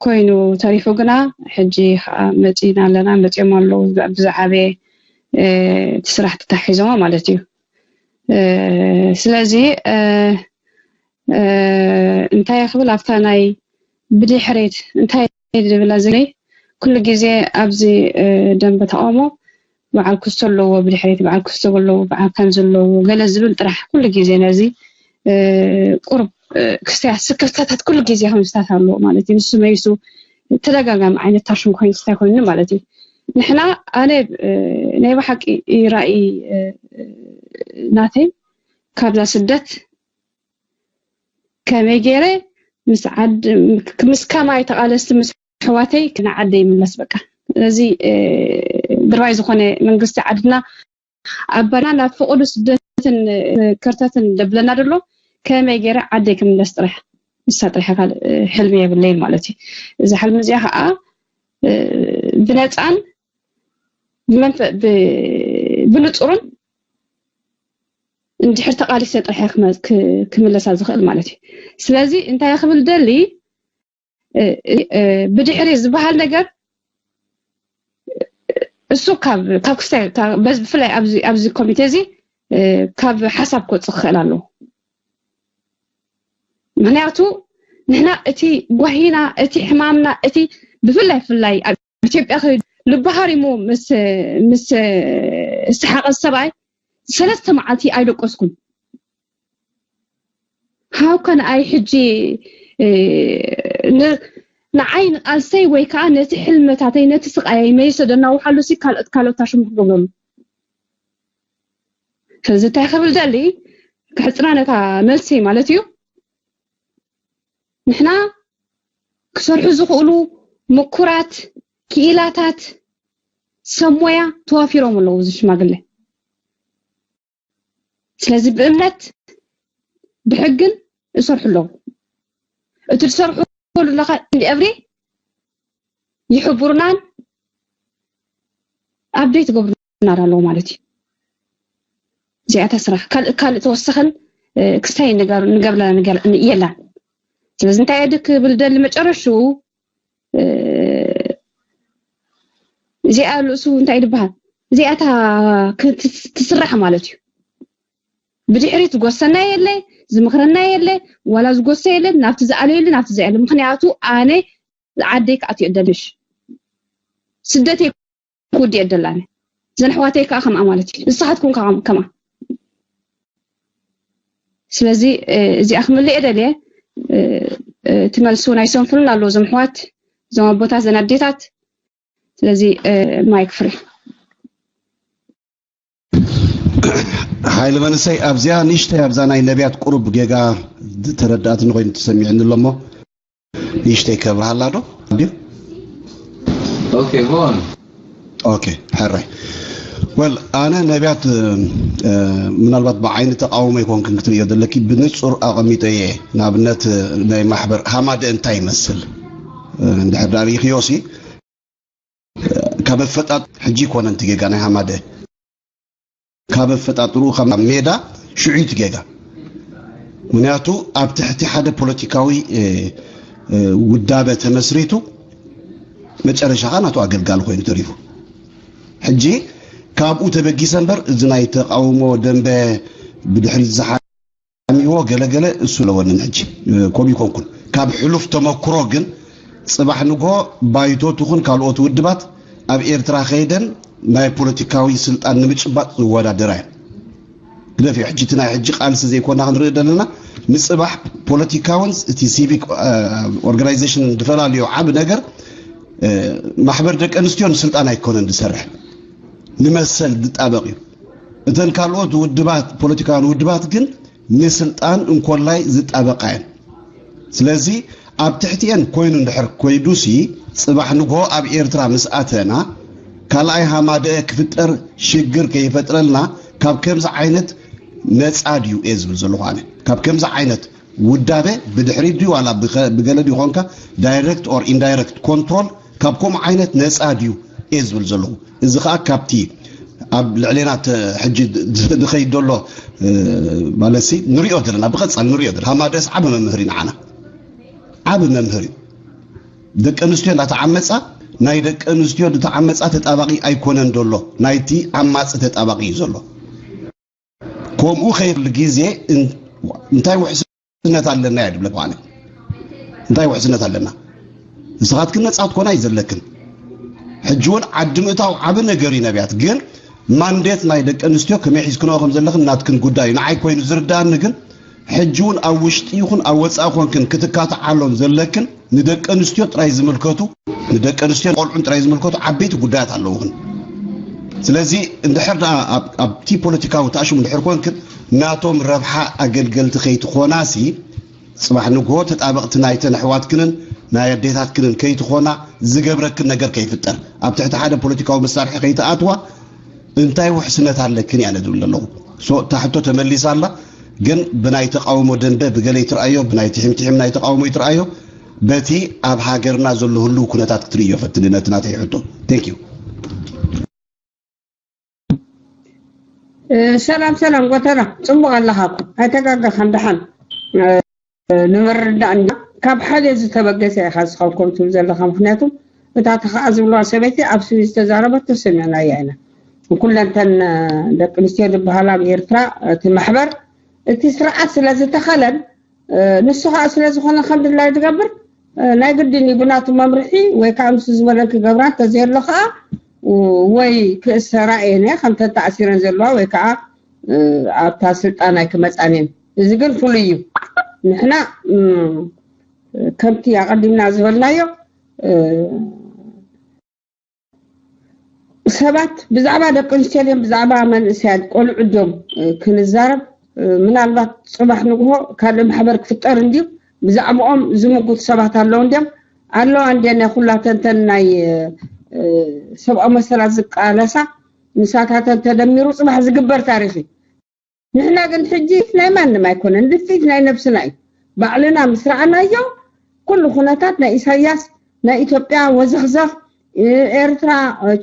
ኮይኑ ተሪፉ ግና ሕጂ ከዓ መፂና ኣለና መፂኦም ኣለዉ ብዝዓበየ እቲ ስራሕ ተታሒዞሞ ማለት እዩ ስለዚ እንታይ ክብል ኣብታ ናይ ብድሕሬት እንታይ ዝብላ ዝለይ ኩሉ ግዜ ኣብዚ ደንበ ተቃውሞ በዓል ክስቶ ኣለዎ ብድሕሬት በዓል ክስቶ ኣለዎ በዓል ከም ዘለዎ ገለ ዝብል ጥራሕ ኩሉ ግዜ ነዚ ቁርብ ክስተያ ስክፍታታት ኩሉ ግዜ ክምስታት ኣለዎ ማለት እዩ ንሱ መይሱ ተደጋጋሚ ዓይነት ታሽም ኮይኑ ስታይ ኮይኑ ማለት እዩ ንሕና ኣነ ናይ ብሓቂ ራእይ ናተይ ካብዛ ስደት ከመይ ገይረ ምስ ዓድ ምስ ከማይ ተቃለስቲ ምስ ኣሕዋተይ ንዓደይ ይምለስ በቃ ስለዚ ድርባይ ዝኾነ መንግስቲ ዓድና ኣባና ናብ ፍቅዱ ስደትን ከርተትን ደብለና ደሎ ከመይ ገይረ ዓደይ ክምለስ ጥራሕ ንሳ ጥራሕ ካል ሕልሚ የብለይን ማለት እዩ እዚ ሕልሚ እዚኣ ከዓ ብነፃን ብንፁርን እንድሕር ተቃሊሰ ጥራሕ ክምለሳ ዝኽእል ማለት እዩ ስለዚ እንታይ ክብል ደሊ ብድሕሪ ዝበሃል ነገር እሱ ካብ ካብ ክስታይ ካብ- በዚ ብፍላይ ኣብዚ ኣብዚ ኮሚቴ እዚ እ፣ ካብ ሓሳብ ክወፅእ ክኽእል ኣለዎ። ምክንያቱ ንሕና እቲ ጓሂና፣ እቲ ሕማምና፣ እቲ ብፍላይ ፍላይ ኣብ ኢትዮጵያ ከይዱ ልቢ ሃሪሙ ምስ ምስ ዝሰሓቐ ሰብኣይ ሰለስተ መዓልቲ ኣይደቀስኩን። ሃው ከን ኣይ ሕጂ እ፣ ን- ንዓይ ንቃልሰይ ወይ ከዓ ነቲ ሕልመታተይ ነቲ ስቃየይ መይሰ ደናውሓሉ ሲ ካልኦት ካልኦት ታሽሙ ክገብረሉ። ስለዚ እንታይ ክብል ደሊ ክሕፅና ነታ መልሲ ማለት እዩ። ንሕና ክሰርሑ ዝኽእሉ ምኩራት ክኢላታት ሰብ ሞያ ተዋፊሮም ኣለዉ እዚ ሽማግለ። ስለዚ ብእምነት ብሕግን እሰርሑ ኣለዉ። እቲ ዝሰርሑ ዘለኻ እንዲ እብሪ ይሕብሩናን ኣብዴት ይገብሩና ኣለዉ ማለት እዩ። እዚኣታ ስራሕ ካልእ ካልእ ተወሰኸን እ፣ ክስታይ ንገር- ንገብረላ ነገር የላን። ስለዚ እንታይ እየ ክብል ደሊ መጨረሽኡ እ፣ እዚኣ ርእሱ እንታይ ድበሃል እዚኣታ ክትስራሕ ማለት እዩ። ብድሕሪት ዝጎሰና የለ ዝምኽረና የለ ዋላ ዝጎሰ የለ ናብቲ ዝኣለየሉ ናብቲ ዘየለ ምክንያቱ ኣነ ዓደይ ክኣትዮ ደልሽ ስደተይ ክውድእ ደላኒ ዘንሕዋተይ ከዓ ከምኣ ማለት እዩ ንስኻትኩም ከዓ ከምኣ ስለዚ እዚኣ ክምልእ ደልየ እቲ መልሱ ናይ ሰንፍሉን ኣለዎ እዞም ኣሕዋት እዞም ኣቦታት ዘን ኣዴታት ስለዚ ማይክ ፍሪ ሓይሊ መንሰይ ኣብዚኣ ንሽተይ ኣብዛ ናይ ነቢያት ቁሩብ ጌጋ ተረዳእትኒ ኮይኑ ተሰሚዕኒ ኣሎ እሞ ንሽተይ ከብርሃላ ዶ ድዩ Okay, go on. ኦኬ ሕራይ ወል ኣነ ነቢያት ምናልባት ብዓይኒ ተቃውሞ ይኮንክን ክትርእዮ ዘለኪ ብንፁር ኣቐሚጠ እየ ንኣብነት ናይ ማሕበር ሃማደ እንታይ ይመስል እንድሕር ዳርኢኽዮ ሲ ካብ ኣፈጣጥ ሕጂ ይኮነ እቲ ጌጋ ናይ ሃማደ ካብ ኣፈጣጥሩ ካብ ሜዳ ሽዑ እቲ ጌጋ ምክንያቱ ኣብ ትሕቲ ሓደ ፖለቲካዊ ውዳበ ተመስሪቱ መጨረሻ ከዓ ናቱ ኣገልጋሊ ኮይኑ ተሪፉ ሕጂ ካብኡ ተበጊሰ እምበር እዚ ናይ ተቃውሞ ደንበ ብድሕሪት ዝሓ ሚዎ ገለገለ እሱ ለወንን ሕጂ ከምኡ ይኮንኩን ካብ ሕሉፍ ተመክሮ ግን ፅባሕ ንግሆ ባይቶ ትኹን ካልኦት ውድባት ኣብ ኤርትራ ከይደን ናይ ፖለቲካዊ ስልጣን ንምጭባጥ ዝወዳደራ እየን ግደፍ እዩ ሕጂ እቲ ናይ ሕጂ ቃልሲ ዘይኮና ክንርኢ ዘለና ንፅባሕ ፖለቲካውን እቲ ሲቪክ ኦርጋናይዜሽን ዝፈላለዮ ዓብ ነገር ማሕበር ደቂ ኣንስትዮ ንስልጣን ኣይኮነን ዝሰርሕ ንመሰል ዝጣበቅ እዩ እተን ካልኦት ውድባት ፖለቲካውያን ውድባት ግን ንስልጣን እንኮላይ ዝጣበቃ እየን ስለዚ ኣብ ትሕቲኤን ኮይኑ እንድሕር ኮይዱሲ ፅባሕ ንግሆ ኣብ ኤርትራ ምስ ኣተና ካልኣይ ሃማደአ ክፍጠር ሽግር ከይፈጥረልና ካብ ከምዚ ዓይነት ነፃ ድዩ እየ ዝብል ዘለኹ ኣነ ካብ ከምዚ ዓይነት ውዳበ ብድሕሪት ድዩ ዋላ ብገለ ድዩ ኮንካ direct or indirect control ካብ ከምኡ ዓይነት ነፃ ድዩ እየ ዝብል ዘለኹ እዚ ከዓ ካብቲ ኣብ ልዕሌና ሕጂ ዝኸይድ ዘሎ ማለትሲ ንሪኦ ዘለና ብቐፃል ንሪኦ ዘለና ሃማደስ ዓብ መምህር እዩ ንዓና ዓብ መምህር እዩ ደቂ ኣንስትዮ እንዳተዓመፃ ናይ ደቂ ኣንስትዮ ዝተዓመፃ ተጣባቂ ኣይኮነን ዘሎ ናይቲ ዓማፂ ተጣባቂ እዩ ዘሎ ከምኡ ከይብል ግዜ እንታይ ውሕስነት ኣለና እያ ድብለክ ማለት እንታይ ውሕስነት ኣለና ንስኻትክን ነፃ ትኮና እዩ ዘለክን ሕጂ እውን ዓዲ ምእታው ዓብ ነገር እዩ ነቢያት ግን ማንዴት ናይ ደቂ ኣንስትዮ ከመይ ሒዝክንኦ ከም ዘለክን ናትክን ጉዳይ እዩ ንዓይ ኮይኑ ዝርዳእኒ ግን ሕጂ እውን ኣብ ውሽጢ ይኹን ኣብ ወፃኢ ኮንክን ክትካትዓሎም ዘለክን ንደቂ ኣንስትዮ ጥራይ ዝምልከቱ ንደቂ ኣንስትዮ ቆልዑን ጥራይ ዝምልከቱ ዓበይቲ ጉዳያት ኣለውኽን ስለዚ እንድሕር ኣብቲ ፖለቲካዊ ተኣሽሙ እንድሕር ኮንክን ናቶም ረብሓ ኣገልገልቲ ከይትኾናሲ ፅባሕ ንግሆ ተጣበቕቲ ናይተን ኣሕዋትክንን ናይ ኣዴታትክንን ከይትኾና ዝገብረክን ነገር ከይፍጠር ኣብ ትሕቲ ሓደ ፖለቲካዊ መሳርሒ ከይትኣትዋ እንታይ ውሕስነት ኣለክን እያ ነድብል ኣለኹ እታ ሕቶ ተመሊሳ ኣላ ግን ብናይ ተቃውሞ ደንበ ብገለ ይትርኣዮ ብናይ ትሒም ትሒም ናይ ተቃውሞ ይትርኣዮ በቲ ኣብ ሃገርና ዘሎ ህልው ኩነታት ክትርእዮ ፈትኒ ነቲ ናተይ ሕቶ thank you ሰላም ሰላም ጎተራ ፅቡቅ ኣለካ ኣይተጋገኻን ደሓን ንምርዳእ እንዳ ካብ ሓደ ዝተበገሰ ኢኻ ዝኸውን ከምትብል ዘለኻ ምክንያቱ እታ ተኸኣ ዝብልዋ ሰበይቲ ኣብ ስዊዝ ዝተዛረበቶ ሰሚዕናያ ኢና። ንኩለንተን ደቂ ኣንስትዮ ዝበሃላ ኣብ ኤርትራ እቲ ማሕበር እቲ ስርዓት ስለ ዝተኸለን ንሱ ከዓ ስለ ዝኾነ ከም ድላይ ዝገብር ናይ ግድን እዩ ብናቱ መምርሒ ወይ ከዓ ምስ ዝበለን ክገብራ እንተዘየሎ ከዓ ወይ ክእሰራ እየን ከምተን ተኣሲረን ዘለዋ ወይ ከዓ ኣብታ ስልጣን ኣይክመፃን እየን። እዚ ግን ፍሉይ እዩ። ንሕና ከምቲ ኣቐዲምና ዝበልናዮ ሰባት ብዛዕባ ደቂ ኣንስትዮ ድዮም ብዛዕባ መንእሰያት ቆልዑ ድዮም ክንዛረብ ምናልባት ፅባሕ ንግሆ ካልእ ማሕበር ክፍጠር እንድዩ ብዛዕባኦም ዝምጉት ሰባት ኣለዉ እንድዮም ኣለዋ እንድየ ናይ ኩላተንተን ናይ ሰብኣዊ መሰላት ዝቃለሳ ንሳታተን ተደሚሩ ፅባሕ ዝግበር ታሪክ እዩ ንሕና ግን ሕጂ ናይ ማንም ኣይኮነን ድፊት ናይ ነብስና እዩ ባዕልና ምስ ረኣናዮ ኩሉ ኩነታት ናይ ኢሳያስ ናይ ኢትዮጵያ ወዘኽዘኽ ኤርትራ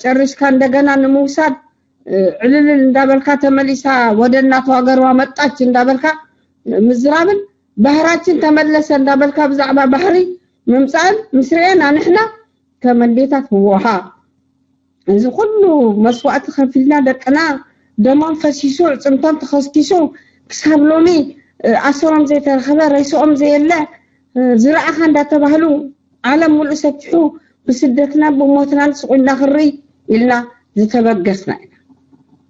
ጨሪስካ እንደገና ንምውሳድ ዕልልል እንዳበልካ ተመሊሳ ወደ እናተዋገርዋ መጣች እንዳበልካ ምዝራብን ባህራችን ተመለሰ እንዳበልካ ብዛዕባ ባህሪ ምምፃእን ምስ ርኤና ንሕና ከም ኣዴታት ህወሓ እዚ ኩሉ መስዋእቲ ከፊልና ደቅና ደሞም ፈሲሱ ዕፅምቶም ተኸስኪሱ ክሳብ ሎሚ ኣሰሮም ዘይተረኸበ ሬስኦም ዘየለ ዝረኣኻ እንዳተባህሉ ዓለም ሙሉእ ሰኪሑ ብስደትና ብሞትና ስቕ ኢልና ክንርኢ ኢልና ዝተበገስና ኢና።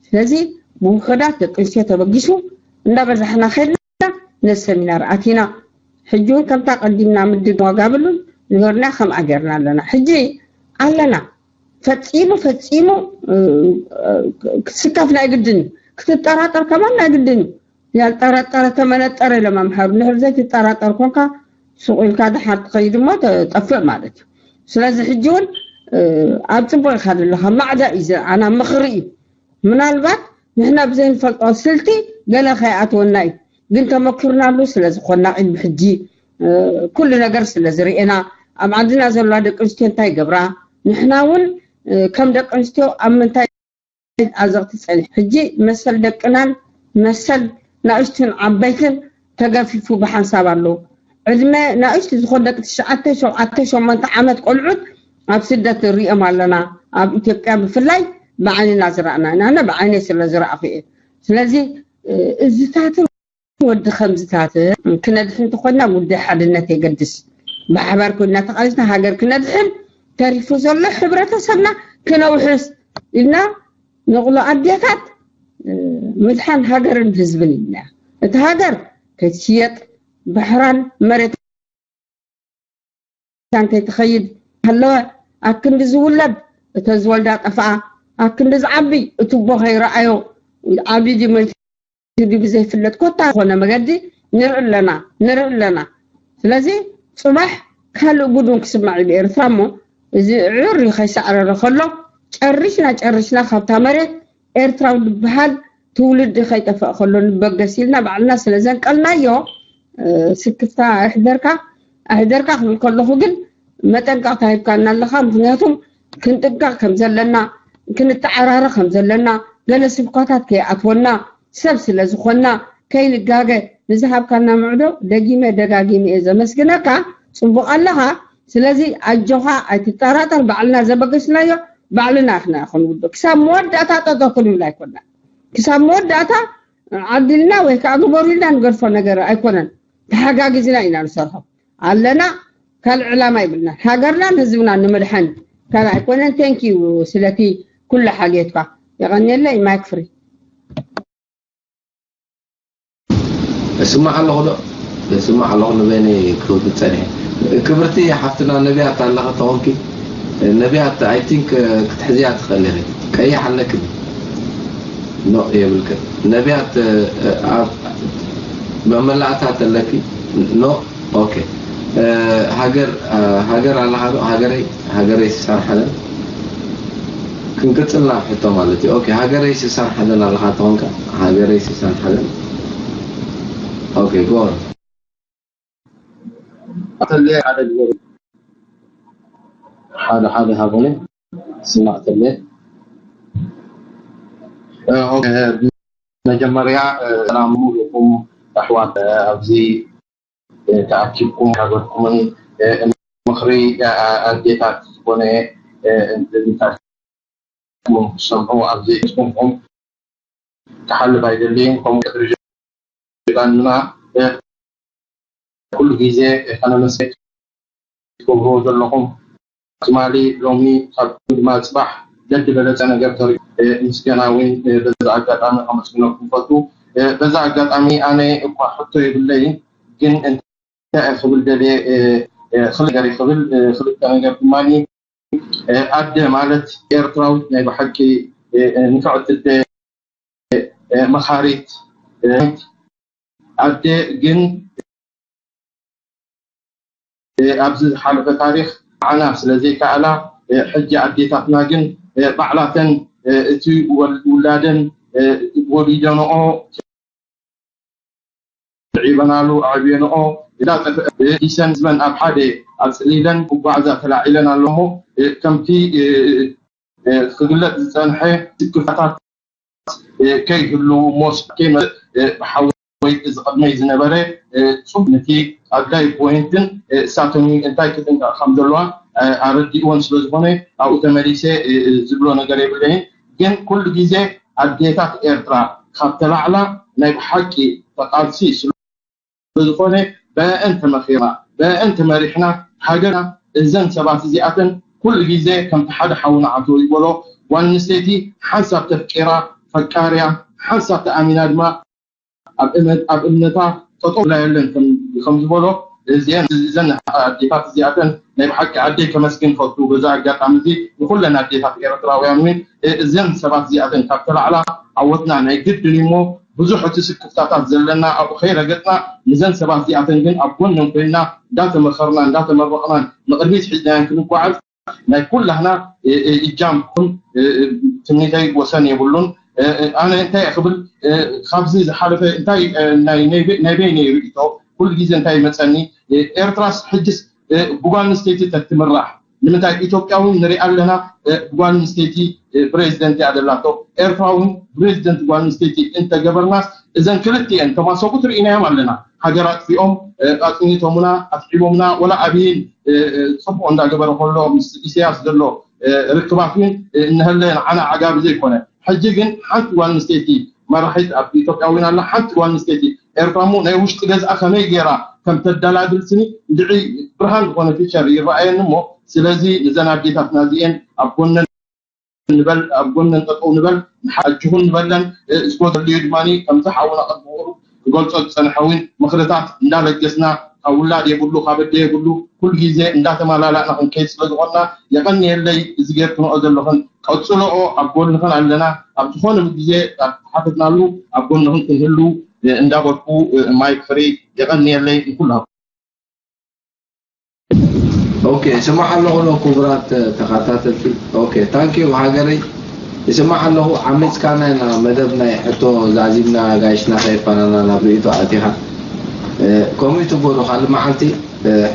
ስለዚ ብውሑዳት ደቂ ኣንስትዮ ተበጊሱ እንዳበዛሕና ከድና ነዚ ሰሚናር ኣቲና። ሕጂ እውን ከምታ ቀዲምና ምድግ ዋጋ ብሉን ንበርና ከምኣ ጌርና ኣለና። ሕጂ ኣለና ፈጺሙ ፈጺሙ ክትስከፍ ናይ ግድን እዩ ክትጠራጠር ከማን ናይ ግድን እዩ ያልጠራጠረ ተመነጠረ ኢሎም ኣምሓሩ ንድሕር ዘይትጠራጠር ኮንካ ሱቕ ኢልካ ድሓር ትኸይድ እሞ ተጠፍእ ማለት እዩ ስለዚ ሕጂ እውን ኣብ ፅቡቅ ኢኻ ዘለኻ ማዕዳ እዩ ኣና ምኽሪ እዩ ምናልባት ንሕና ብዘይንፈልጦ ስልቲ ገለ ከይኣትወና እዩ ግን ተመኪርናሉ ስለ ዝኾንና ቅድሚ ሕጂ ኩሉ ነገር ስለ ዝርእና ኣብ ዓድና ዘለዋ ደቂ ኣንስትዮ እንታይ ገብራ ንሕና እውን ከም ደቂ ኣንስትዮ ኣብ ምንታይ ኣዘቕቲ ጸኒሕ ሕጂ መሰል ደቅናን መሰል ናእሽቱን ዓበይትን ተገፊፉ ብሓንሳብ ኣለዉ ዕድመ ናእሽቱ ዝኾን ደቂ ትሽዓተ ሸውዓተ ሸሞንተ ዓመት ቆልዑት ኣብ ስደት ንሪኦም ኣለና ኣብ ኢትዮጵያ ብፍላይ ብዓይንና ዝረኣና ኢና ኣነ ብዓይነይ ስለ ዝረኣኹ እየ ስለዚ እዝታትን ወዲ ከምዝታት ክነድሕን እንተኮይና ጉዳይ ሓድነት የገድስ ብሓባር ኮይና ተቃሊስና ሃገር ክነድሕን ተሪፉ ዘሎ ሕብረተሰብና ክነውሕስ ኢልና ንቕሎ ኣዴታት ምድሓን ሃገርን ህዝብን ኢልና እቲ ሃገር ከይትሽየጥ ባሕራን መሬት እንተይትኸይድ ሃለወ ኣብ ክንዲ ዝውለድ እተን ዝወልዳ ጠፍኣ ኣብ ክንዲ ዝዓቢ እቲ ቦ ከይረኣዮ ዓቢ ድዩ መይቱ ድዩ ብዘይፍለጥ ኮታ ዝኾነ መገዲ ንርኢ ኣለና ንርኢ ኣለና ስለዚ ፅባሕ ካልእ ጉድ እውን ክስማዕ እዩ ብኤርትራ እሞ እዚ ዕር ከይሰዕረረ ከሎ ጨሪሽና ጨሪሽና ካብታ መሬት ኤርትራዊ ዝበሃል ትውልዲ ከይጠፍእ ከሎ ንበገስ ኢልና ባዕልና ስለ ዘንቀልናዮ ስክፍታ ኣሕደርካ ኣሕደርካ ክብል ከለኹ ግን መጠንቀቕታ ሂብካና ኣለኻ ምክንያቱም ክንጥንቀቕ ከም ዘለና ክንተዓራረ ከም ዘለና ገለ ስብኳታት ከይኣትወና ሰብ ስለ ዝኾንና ከይንጋገ ንዝሃብካና ምዕዶ ደጊመ ደጋጊመ እየ ዘመስግነካ ጽቡቕ ኣለኻ ስለዚ ኣጆኻ ኣይትጠራጠር ባዕልና ዘበገስናዮ ባዕልና ኢኽና ክንውድኦ ክሳብ መወዳእታ ጠጠው ክንብል ኣይኮናን ክሳብ መወዳእታ ዓድልና ወይ ከዓ ግበሩ ኢልና ንገድፎ ነገር ኣይኮነን ተሓጋጊዝና ኢና ንሰርሖ ኣለና ካልእ ዕላማ ይብልና ሃገርናን ህዝብናን ንምድሓን ካልእ ኣይኮነን thank you ስለቲ ኩሉ ሓልዮትካ የቐንየለይ ማይክ ፍሪ እስማዕ ኣለኹ ዶ እስማዕ ኣለኹ ንበይነይ ክውድእ ፀኒሐ ክብርቲ ሓፍትና ነቢያት ኣለኸ ተኾንኪ ነቢያት I think ክትሕዝያ ትኽእል ኢኺ ቀይሕ ኣለኪ ኖ የብልክን ነቢያት ኣብ መመላእታ ተለኪ ኖ ኦኬ ሃገር ሃገር ኣለኻ ዶ ሃገረይ ሃገረይ ስሳን ሓደን ክንቅፅል ናብ ሕቶ ማለት እዩ ኦኬ ሃገረይ ስሳን ሓደን ኣለኻ ተኾንካ ሃገረይ ስሳን ሓደን ኦኬ ጎን ተለ ሓደ ግበሩ ሓደ ሓደ ሃቡኒ ስማዕ ተለ መጀመርያ ሰላም ሙሉኩም ኣሕዋት ኣብዚ ተኣኪብኩም ሓገዝኩምን ምኽሪ ኣዴታት ዝኾነ እ፣ እ፣ ክሰምዑ ኣብዚ ጽንፎም ክሓልፍ ኣይደልይን። ከምኡ ቀድሪ ጀጋኑና እ፣ ኩሉ ግዜ ከነመስግን ትገብርዎ ዘለኹም ትማሊ ሎሚ ካብ ድማ ጽባሕ ደድ በለጸ ነገር ተሪፉ እ፣ ምስጋና እውን እ፣ በዛ ኣጋጣሚ ከመስግነኩም ፈቱ። እ፣ በዛ ኣጋጣሚ ኣነ እኳ ሕቶ የብለይን፣ ግን እንታይ ክብል ደልየ እ፣ እ፣ ክልተ ነገር ክብል እ፣ ክልተ ነገር ድማ እ፣ ኣደ ማለት ኤርትራዊት ናይ ብሓቂ እ፣ እ፣ ንፍዕቲ ኣደ እ፣ መኻሪት እ፣ ኣደ ግን እ፣ ኣብዚ ዝሓለፈ ታሪኽ ንዓና ስለ ዘይከኣላ እ፣ ሕጂ ኣዴታትና ግን እ፣ ባዕላተን እ፣ እቲ ወል- ውላደን እ፣ ወሊደንኦ ስዒበናሉ ኣዕብየንኦ እንዳጠፍአ እ፣ ዲሰን ህዝበን ኣብ ሓደ ኣፅሊለን ክጓዓዛ ተላዒለን ኣለሞ እ፣ ከምቲ እ፣ እ፣ ክግለፅ ዝፀንሐ ስክፍታታት እ፣ ከይህሉ ሞስ ከይመፅእ እ፣ ብሓወይ እዚ ቅድመይ ዝነበረ እ፣ ፁብ ነቲ ኣድላይ ፖይንትን እ፣ እሳቶም እንታይ ክጥንቀቕ ከም ዘለዋ እ፣ ኣረዲእዎን ስለ ዝኾነ ኣብኡ ተመሊሰ እ፣ እ፣ ዝብሎ ነገር የብለይን። ግን ኩሉ ግዜ ኣዴታት ኤርትራ ካብ ተላዕላ ናይ ብሓቂ ተቓልሲ ስለ ዝኾነ በአን ተመኺርና በአን ተመሪሕና ሃገርና እዘን ሰባት እዚኣተን ኩሉ ግዜ ከምቲ ሓደ ሓውና ኣቶ ይበሎ ጓል ኣንስተይቲ ሓንሳብ ተፍቂራ ፈቃርያ ሓንሳብ ተኣሚና ድማ ኣብ እምነት ኣብ እምነታ ጠጠው ኢላ የለን ከም ከም ዝበሎ እዚአን እዘን ኣዴታት እዚኣተን ናይ ብሓቂ ኣደይ ከመስግን ፈቱ በዛ ኣጋጣሚ እዚ ንኩለን ኣዴታት ኤርትራውያን እውን እዘን ሰባት እዚኣተን ካብ ተላዕላ ዓወትና ናይ ግድን እዩ እሞ ብዙሕ እቲ ስክፍታታት ዘለና ኣብኡ ከይረገጥና ንዘን ሰባት እዚኣተን ግን ኣብ ጎነን ኮይንና እንዳተመኸርና እንዳተመረቕናን ንቕድሚት ሒዝናያን ክንጓዓዝ ናይ ኩላህና እ- እ- እጃም ክኹን እ- እ- ትምኒተይ ወሰን የብሉን። እ- እ- ኣነ እንታይ እየ ክብል እ- ካብዚ ዝሓለፈ እንታይ እ- ናይ ናይ በ- ናይ በይነይ ርእይቶ ኩሉ ግዜ እንታይ ይመፀኒ እ- ኤርትራስ ሕጅስ እ- ብጓል ኣንስተይቲ ተትምራሕ ንምንታይ ኢትዮጵያ እውን ንሪኣ ኣለና እ፣ ብጓል ኣንስተይቲ እ፣ ፕሬዚደንት እያ ዘላቶ ኤርትራ እውን ፕሬዚደንት ጓል ኣንስተይቲ እንተገበርናስ እዘን ክልቲኤን ተማሰጉት ርኢናዮም ኣለና ሃገር ኣጥፊኦም እ፣ ኣፅኒቶምና ኣትዒቦምና ወላ ኣብይን እ፣ እ፣ ፅቡቅ እንዳገበረ ከሎ ምስ ኢሳያስ ዘሎ እ፣ ርክባት እውን እ፣ እነሀለ ንዓና ዓጋቢ ዘይኮነ ሕጂ ግን ሓንቲ ጓል ኣንስተይቲ መራሒት ኣብ ኢትዮጵያ እውን ኣላ ሓንቲ ጓል ኣንስተይቲ ኤርትራ እሞ ናይ ውሽጢ ገዝኣ ከመይ ገይራ ከም ተደላድል ስኒ እንድዒ ብርሃን ዝኾነ ፊቸር ይረኣየኒ እሞ ስለዚ ንዘን ኣዴታትና እዚኤን ኣብ ጎነን ንበል ኣብ ጎነን ጠጠው ንበል ንሓጅኹን ንበለን እስኮ ዘድልዩ ድማ ከምዚ ሓውና ቅድሚ ክገልጾ ዝጸንሐ እውን ምኽርታት እንዳለገስና ካብ ውላድ የብሉ ካብ ኣደ የብሉ ኩሉ ግዜ እንዳተመላላእና ክንከይድ ስለ ዝኾንና የቐንየለይ እዚ ጌርክንኦ ዘለኽን ቀጽልኦ ኣብ ጎንኽን ኣለና ኣብ ዝኾነ ግዜ ኣብ ሓተትናሉ ኣብ ጎንኽን ክንህሉ እንዳበልኩ ማይክ ፍሪ የቐንየለይ ንኩላኹም። ኦኬ ይስማዕ ኣለኹ ዶ ክቡራት ተኸታተልቲ። ኦኬ ታንኪዩ ሃገረይ ይስማዕ ኣለኹ። ዓሚፅካና ኢና መደብ ናይ ሕቶ ዛዚምና ጋይሽና ከየፋናና ናብ ርእይቶ ኣቲኻ። ከምኡ ትጎዱ ካልእ መዓልቲ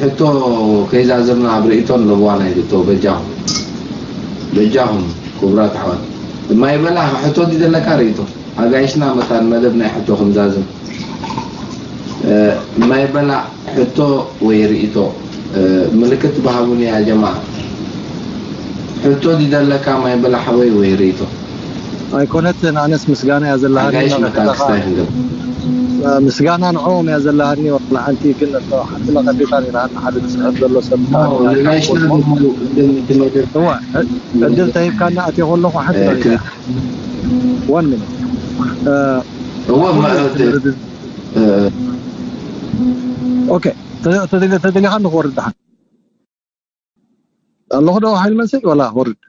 ሕቶ ከይዛዘምና ኣብ ርእይቶ ንለብዋ ናይ ዝቶ በጃኹም በጃኹም ክቡራት ኣሕዋት ማይ በላ ሕቶ ድዩ ዘለካ ርእይቶ ኣጋይሽና መታን መደብ ናይ ሕቶ ክንዛዝም ማይ በላ ሕቶ ወይ ርእይቶ ምልክት በሃቡኒ ያ ጀማዓ ሕቶ ድዩ ዘለካ ማይ በላ ሓወይ ወይ ርእይቶ ኣይኮነትን ኣነስ ምስጋና እያ ዘለሃኒ ኣጋይሽ መታን ነቐፌታኻ ክስታይ ክንገብር ምስጋና ንዕኦም እያ ዘለሃኒ ወላ ሓንቲ ግን እቶ ሓንቲ ነቐፌታ ነይራ ሓደ ዝስሕብ ዘሎ ሰብ ከዓ ነይራ። ንጋይሽና እሞ ደግሞ ቅድም እቲ መደብ እዋ ዕድል ተሂብካና ኣትዮ ከለኹ ሓንቲ እ፣ ነቐፌታ ክል- one minute እ፣ እዎ ኩሉ ማ- እቲ እ፣ ርድድ- እ፣ ኦኬ ተ- ተደሊ- ተደሊኻ ንክወርድ ደሓን ኣለኹ ዶ ሓይል መንሰይ ወላ ወርድ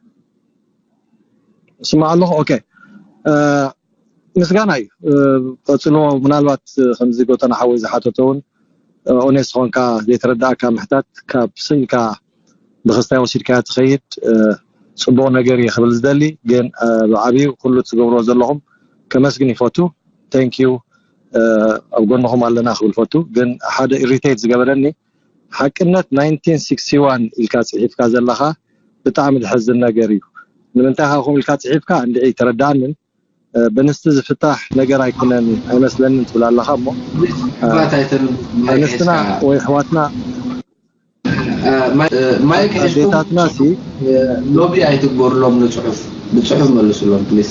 ስማዕ ኣለኹ ኦኬ እ፣ ምስጋና እዩ እ፣ ቀፅሎ ምናልባት ከምዚ ጎተና ሓወይ ዝሓተቶ እውን ኦኔስት ኾንካ ዘይተረዳእካ ምሕታት ካብ ስኢልካ ብክስታይ ወሲድካዮ ትኸይድ እ፣ ፅቡቕ ነገር እዩ ክብል ዝደሊ ግን እ፣ ብዓብዩ ኩሉ ትገብሮ ዘለኹም ከመስግን ይፈቱ thank you እ፣ ኣብ ጎንኹም ኣለና ክብል ፈቱ ግን ሓደ ኢሪቴት ዝገበረኒ ሓቅነት ናይንቲን ሲክስቲ ዋን ኢልካ ፅሒፍካ ዘለኻ ብጣዕሚ ዝሐዝን ነገር እዩ ንምንታይ ካብ ከምኡ ኢልካ ፅሒፍካ እንድዒ ተረዳኣንን እ፣ ብንስቲ ዝፍታሕ ነገር ኣይኮነን ኣይመስለንን ትብል ኣለኻ እሞ እ፣ ባት ኣይተን ኣንስትና ወይ ኣሕዋትና ማይክ ሒዝኩም ሎቢ ኣይትግበሩሎም። ንፅሑፍ ብፅሑፍ መልሱሎም ፕሊስ።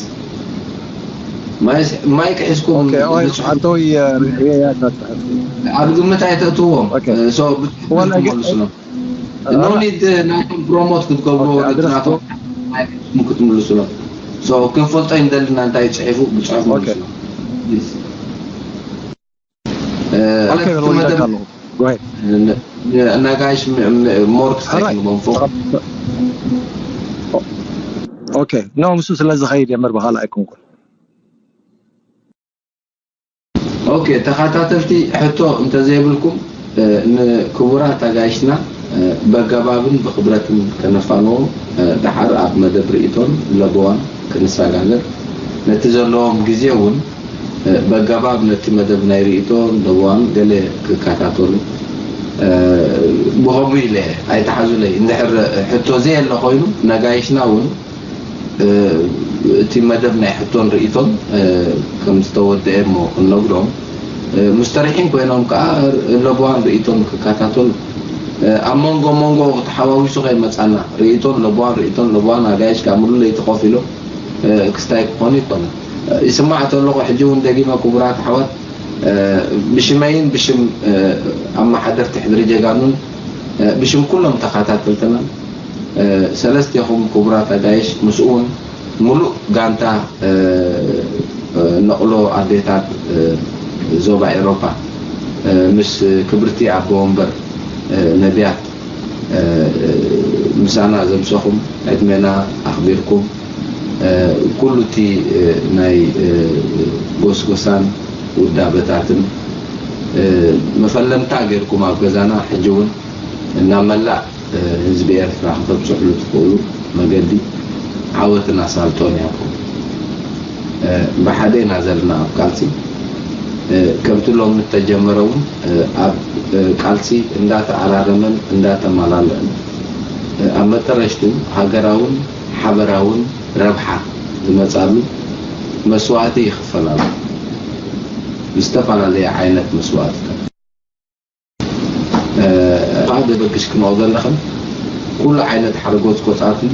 ማይክ ሒዝኩም ኣብ ግምት ኣይተእትዎም። መልሱሎም። ኖኒድ ናቶም ፕሮሞት ክትገብሩ ናቶም ክትምልሱሎም። ክንፈልጦ ይንደልና እንታይ ፅሒፉ ብፅሑፍ መልሱሎም። ነጋሽ ሞር ክስተይክንቦም ፎቅ ኦኬ ኖ ምስ ስለ ዝኸይድ የምር በኻል ኣይኮንኩን። ኦኬ ተኸታተልቲ ሕቶ እንተዘይብልኩም ንክቡራት ኣጋይሽና በገባብን ብክብረትን ከነፋንዎም ደሓር ኣብ መደብ ርእይቶን ለበዋን ክንሰጋገር ነቲ ዘለዎም ግዜ እውን በገባብ ነቲ መደብ ናይ ርእይቶ ለበዋን ገለ ክከታተሉ ብኸምኡ ኢለ ኣይተሓዙለይ። እንድሕር ሕቶ ዘየለ ኮይኑ ነጋይሽና እውን እቲ መደብ ናይ ሕቶን ርእይቶን ከም ዝተወደአ እሞ ክንነግሮም ምስ ተሪሒን ኮይኖም ከዓ ለበዋን ርእይቶን ክከታተሉ ኣብ መንጎ መንጎ ተሓዋዊሱ ከይመፃና ርእይቶን ለበዋን ርእይቶን ለበዋን ኣጋይሽ ከዓ ሙሉ ለይቲ ኮፍ ኢሎም ክስታይ ክኾኑ ይኮነ ይስማዕ ተለኹ። ሕጂ እውን ደጊመ ክቡራት ኣሕዋት ብሽመይን ብሽም ኣመሓደርቲ ሕድሪ ጀጋኑን ብሽም ኩሎም ተኸታተልትና ሰለስቴኹም ክቡራት ኣጋይሽ ምስኡ እውን ሙሉእ ጋንታ ነቕሎ ኣዴታት ዞባ ኤሮፓ ምስ ክብርቲ ኣቦ ወንበር ነቢያት ምሳና ዘምሰኹም ዕድሜና ኣኽቢርኩም ኩሉ እቲ ናይ ጎስጎሳን ውዳበታትን መፈለምታ ገይርኩም ኣብ ገዛና ሕጂ እውን እናመላእ ህዝቢ ኤርትራ ከተብፅሕሉ ትኽእሉ መገዲ ዓወትን ኣሳልጦን ይሃብኩም። ብሓደ ኢና ዘለና ኣብ ቃልሲ። ከምቲ ሎሚ እተጀመረ እውን ኣብ ቃልሲ እንዳተኣራረመን እንዳተመላለእን ኣብ መጠረሽቱ ሃገራውን ሓበራውን ረብሓ ዝመፃሉ መስዋእቲ ይኽፈል ኣሎ። ዝተፈላለየ ዓይነት መስዋእትታት ሓደ በግሽ ክንኦ ዘለኽን ኩሉ ዓይነት ሓረጎት ኮጻትን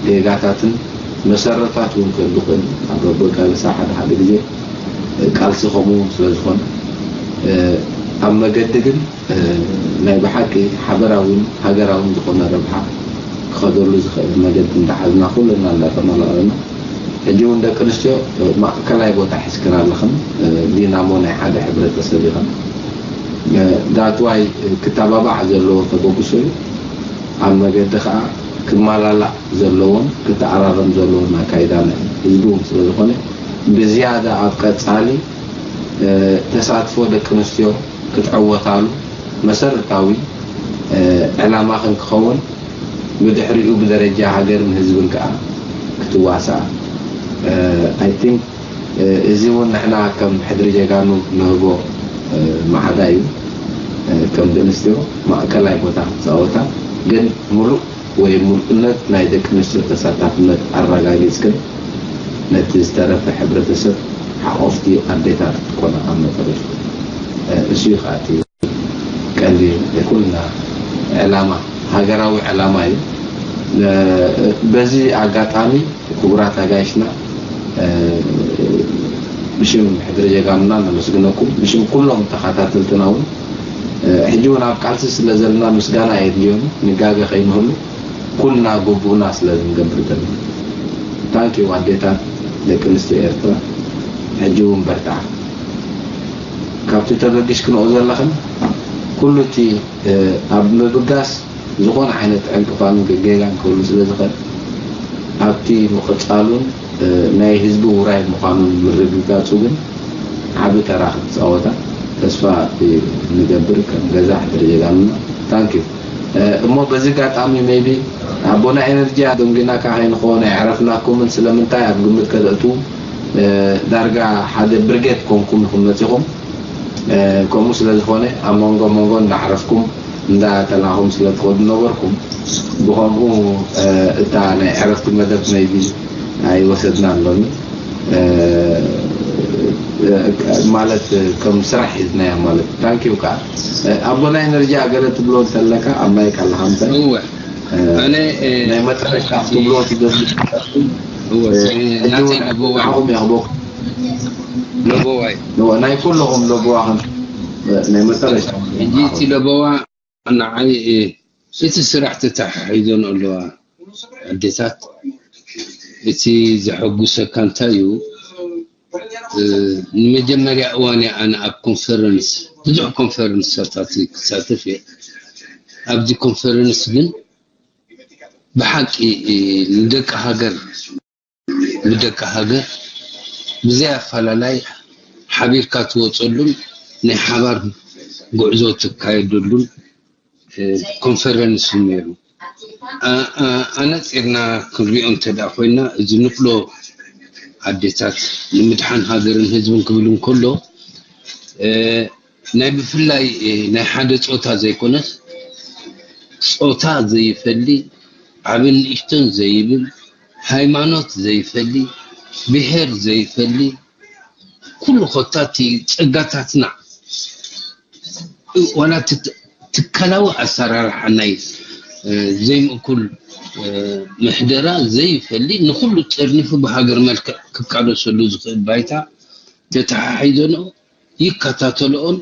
ጌጋታትን መሰረታት እውን ክህሉ ክእል ኣብ በጋልሳ ሓደ ሓደ ግዜ ቃልሲ ከምኡ እውን ስለ ዝኾነ ኣብ መገዲ ግን ናይ ብሓቂ ሓበራውን ሃገራውን ዝኾነ ረብሓ ክኸደሉ ዝኽእል መገዲ እንዳሓዝና ኩልና እንዳተመላለና ሕጂ እውን ደቂ ኣንስትዮ ማእከላይ ቦታ ሒዝክን ኣለኽን ዲናሞ ናይ ሓደ ሕብረተሰብ ኢኽን ዳትዋይ ክተባባዕ ዘለዎ ተበግሶ እዩ ኣብ መገዲ ከዓ ክመላላእ ዘለዎን ክተኣራረም ዘለዎን ኣካይዳና እዩ ህዝቢ እውን ስለ ዝኾነ ብዝያዳ ኣብ ቀፃሊ ተሳትፎ ደቂ ኣንስትዮ ክትዕወታሉ መሰረታዊ ዕላማኽን ክኸውን ብድሕሪኡ ብደረጃ ሃገርን ህዝብን ከዓ ክትዋሳኣ I think እዚ እውን ንሕና ከም ሕድሪ ጀጋኑ ንህቦ ማዕዳ እዩ ከም ደቂ ኣንስትዮ ማእከላይ ቦታ ክትፃወታ ግን ሙሉእ ወይ ሙሉእነት ናይ ደቂ ኣንስትዮ ተሳታፍነት ኣረጋጊፅክን ነቲ ዝተረፈ ሕብረተሰብ ሓቆፍቲ ኣዴታት ክትኮና ኣብ መጠረሽቱ እሱ እዩ ከዓ እቲ ቀንዲ ኩልና ዕላማ ሃገራዊ ዕላማ እዩ። በዚ ኣጋጣሚ ክቡራት ኣጋይሽና ብሽም ሕድሪ ጀጋኑና ነመስግነኩም ብሽም ኩሎም ተኸታተልትና እውን ሕጂ እውን ኣብ ቃልሲ ስለ ዘለና ምስጋና ኣየድልዮን ንጋገ ከይንህሉ ኩልና ግቡእና ስለ ንገብር ዘለና ታንኪ ኣዴታት ደቂ ኣንስትዮ ኤርትራ ሕጂ እውን በርትዓ ካብቲ ተበጊሽ ክንኦ ዘለኽን ኩሉ እቲ ኣብ ምብጋስ ዝኾነ ዓይነት ዕንቅፋን ጌጋን ክህሉ ስለ ዝኽእል ኣብቲ ምቕፃሉን ናይ ህዝቢ ውራይ ምዃኑን ምርግጋፁ ግን ዓቢ ተራ ክትፃወታ ተስፋ ንገብር ከም ገዛ ሕድሪ ጀጋኑና ታንኪ እሞ በዚ ጋጣሚ maybe ኣቦና ኤነርጂ ኣደንጒናካ ከይንኾን ኣይዕረፍናኩምን ስለምንታይ ኣብ ግምት ከተእትዉ ዳርጋ ሓደ ብርጌድ ኮንኩም ኢኹም መፂኹም ከምኡ ስለ ዝኾነ ኣብ መንጎ መንጎ እናዕረፍኩም እንዳተላኹም ስለ ትኸዱ ነበርኩም ብኸምኡ እታ ናይ ዕረፍቲ መደብ maybe ኣይወሰድናን ሎሚ ማለት ከም ስራሕ ሒዝናያ ማለት ታንኪዩ። ከዓ ኣቦና ኤነርጂ ኣገለ ትብሎ እንተለካ ኣብ ማይክ ኣለካ እንታይ እወ ኣነ እ፣ ናይ መጨረሻ ክትብሎ ትደሊ እወ እ፣ ናተይ ለበዋ እዩ። ንዓኹም የኽበኩም። ለበዋ እዩ። ናይ ኩልኹም ለበዋ ከም ናይ መጨረሻ ሕጂ እቲ ለበዋ ንዓይ እ፣ እቲ ስራሕ ተተሓሒዞን ኣለዋ ኣዴታት። እቲ ዘሐጉሰካ እንታይ እዩ? እ፣ ንመጀመርያ እዋን እያ ኣነ ኣብ ኮንፈረንስ ብዙሕ ኮንፈረንስታት ክሳተፍ እየ። ኣብዚ ኮንፈረንስ ግን ብሓቂ እ፣ ንደቂ ሃገር ንደቂ ሃገር ብዘይ ኣፈላላይ ሓቢርካ ትወፀሉን ናይ ሓባር ጉዕዞ ትካየደሉን እ፣ ኮንፈረንስ እዩ ነይሩ። ኣ- ኣ- ኣነፂርና ክንሪኦ እንተ ደኣ ኮይና እዚ ንቕሎ ኣዴታት ንምድሓን ሃገርን ህዝብን ክብል እንከሎ እ፣ ናይ ብፍላይ እ፣ ናይ ሓደ ፆታ ዘይኮነስ ፆታ ዘይፈሊ ዓብን ንእሽቶን ዘይብል ሃይማኖት ዘይፈሊ ብሄር ዘይፈሊ ኩሉ ኮታ እቲ ጸጋታትና ዋላ እቲ ትካላዊ ኣሰራርሓ ናይ ዘይምእኩል ምሕደራ ዘይፈሊ ንኩሉ ጠርኒፉ ብሃገር መልክዕ ክቃለሰሉ ዝኽእል ባይታ ተተሓሒዘንኦ ይከታተልኦን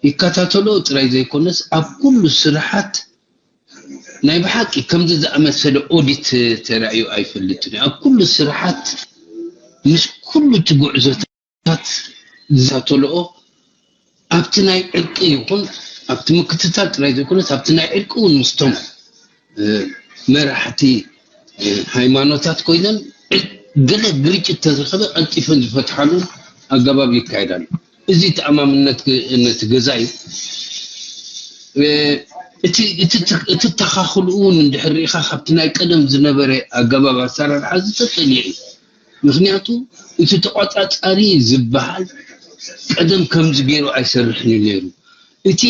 ይከታተልኦ ጥራይ ዘይኮነስ ኣብ ኩሉ ስራሓት ናይ ብሓቂ ከምዚ ዝኣመሰለ ኦዲት ተራእዩ ኣይፈልጥን እዩ። ኣብ ኩሉ ስራሓት ምስ ኩሉ እቲ ጉዕዞታት ዝዛተልኦ ኣብቲ ናይ ዕርቂ ይኹን ኣብቲ ምክትታል ጥራይ ዘይኮነስ ኣብቲ ናይ ዕርቂ እውን ምስቶም መራሕቲ ሃይማኖታት ኮይነን ገለ ግርጭት ተዝረኸበ ቀልጢፈን ዝፈትሓሉ ኣገባብ ይካየድ ኣሎ። እዚ ተኣማምነት ነቲ ገዛ እዩ። እቲ ተኻኽልኡ እውን እንድሕር ርኢኻ ካብቲ ናይ ቀደም ዝነበረ ኣገባብ ኣሰራርሓ እዚ ተጠሊዑ እዩ። ምክንያቱ እቲ ተቋፃፃሪ ዝበሃል ቀደም ከምዚ ገይሩ ኣይሰርሕን እዩ ነይሩ። እቲ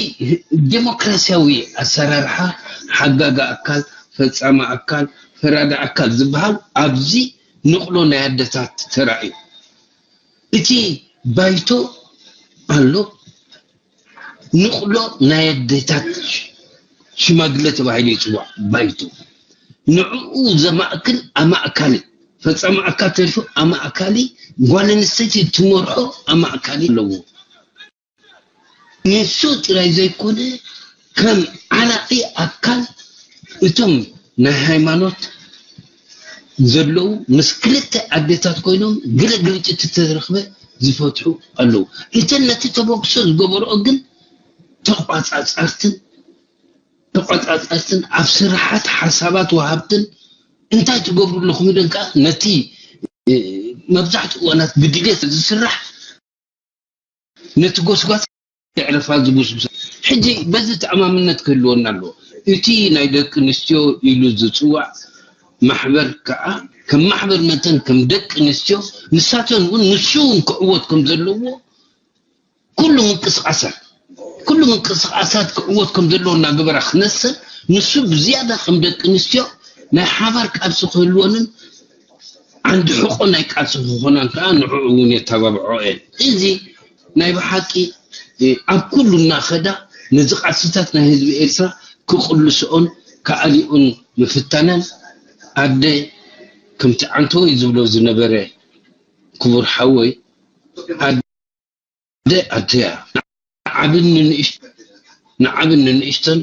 ዴሞክራሲያዊ ኣሰራርሓ ሓጋጋ ኣካል፣ ፈፃሚ ኣካል፣ ፈራዲ ኣካል ዝበሃል ኣብዚ ንቕሎ ናይ ኣደታት ተራእዩ። እቲ ባይቶ ኣሎ ንቕሎ ናይ ኣዴታት ሽማግለ ተባሂሉ ይፅዋዕ ባይቶ ንዕኡ ዘማእክል ኣማእካሊ ፈፃሚ ኣካል ተሪፉ ኣማእካሊ ጓል ኣንስተይቲ ትመርሖ ኣማእካሊ ኣለዎ። ንሱ ጥራይ ዘይኮነ ከም ዓራቒ ኣካል እቶም ናይ ሃይማኖት ዘለዉ ምስ ክልተ ኣዴታት ኮይኖም ግለ ግርጭት ተዝረኽበ ዝፈትሑ ኣለዉ። እተን ነቲ ተበግሶ ዝገበርኦ ግን ተቋፃፃርትን ተቋፃፃርትን ኣብ ስራሓት ሓሳባት ወሃብትን እንታይ ትገብሩ ኣለኹም ኢለን ከዓ ነቲ መብዛሕትኡ እዋናት ብድሌት ዝስራሕ ነቲ ጎስጓስ የዕረፋ ዝጉስጉስ ሕጂ በዚ ተኣማምነት ክህልወና ኣለዎ። እቲ ናይ ደቂ ኣንስትዮ ኢሉ ዝፅዋዕ ማሕበር ከዓ ከም ማሕበር መጠን ከም ደቂ ኣንስትዮ ንሳተን እውን ንሱ እውን ክዕወት ከም ዘለዎ ኩሉ ምንቅስቃሳት ኩሉ ምንቅስቃሳት ክዕወት ከም ዘለዎ እናገበራ ክነሰ ንሱ ብዝያዳ ከም ደቂ ኣንስትዮ ናይ ሓባር ቃልሲ ክህልወንን ዓንዲ ሕቆ ናይ ቃልሲ ክኾናን ከዓ ንዕኡ እውን የተባብዖ እየን። እዚ ናይ ብሓቂ ኣብ ኩሉ እናኸዳ ነዚ ቃልስታት ናይ ህዝቢ ኤርትራ ክቕልስኦን ክኣልዮን ምፍታነን ኣደ ከምቲ ዓንተወይ ዝብሎ ዝነበረ ክቡር ሓወይ ኣደ ኣደ እያ። ንዓብን ንንእሽ ንዓብን ንንእሽተን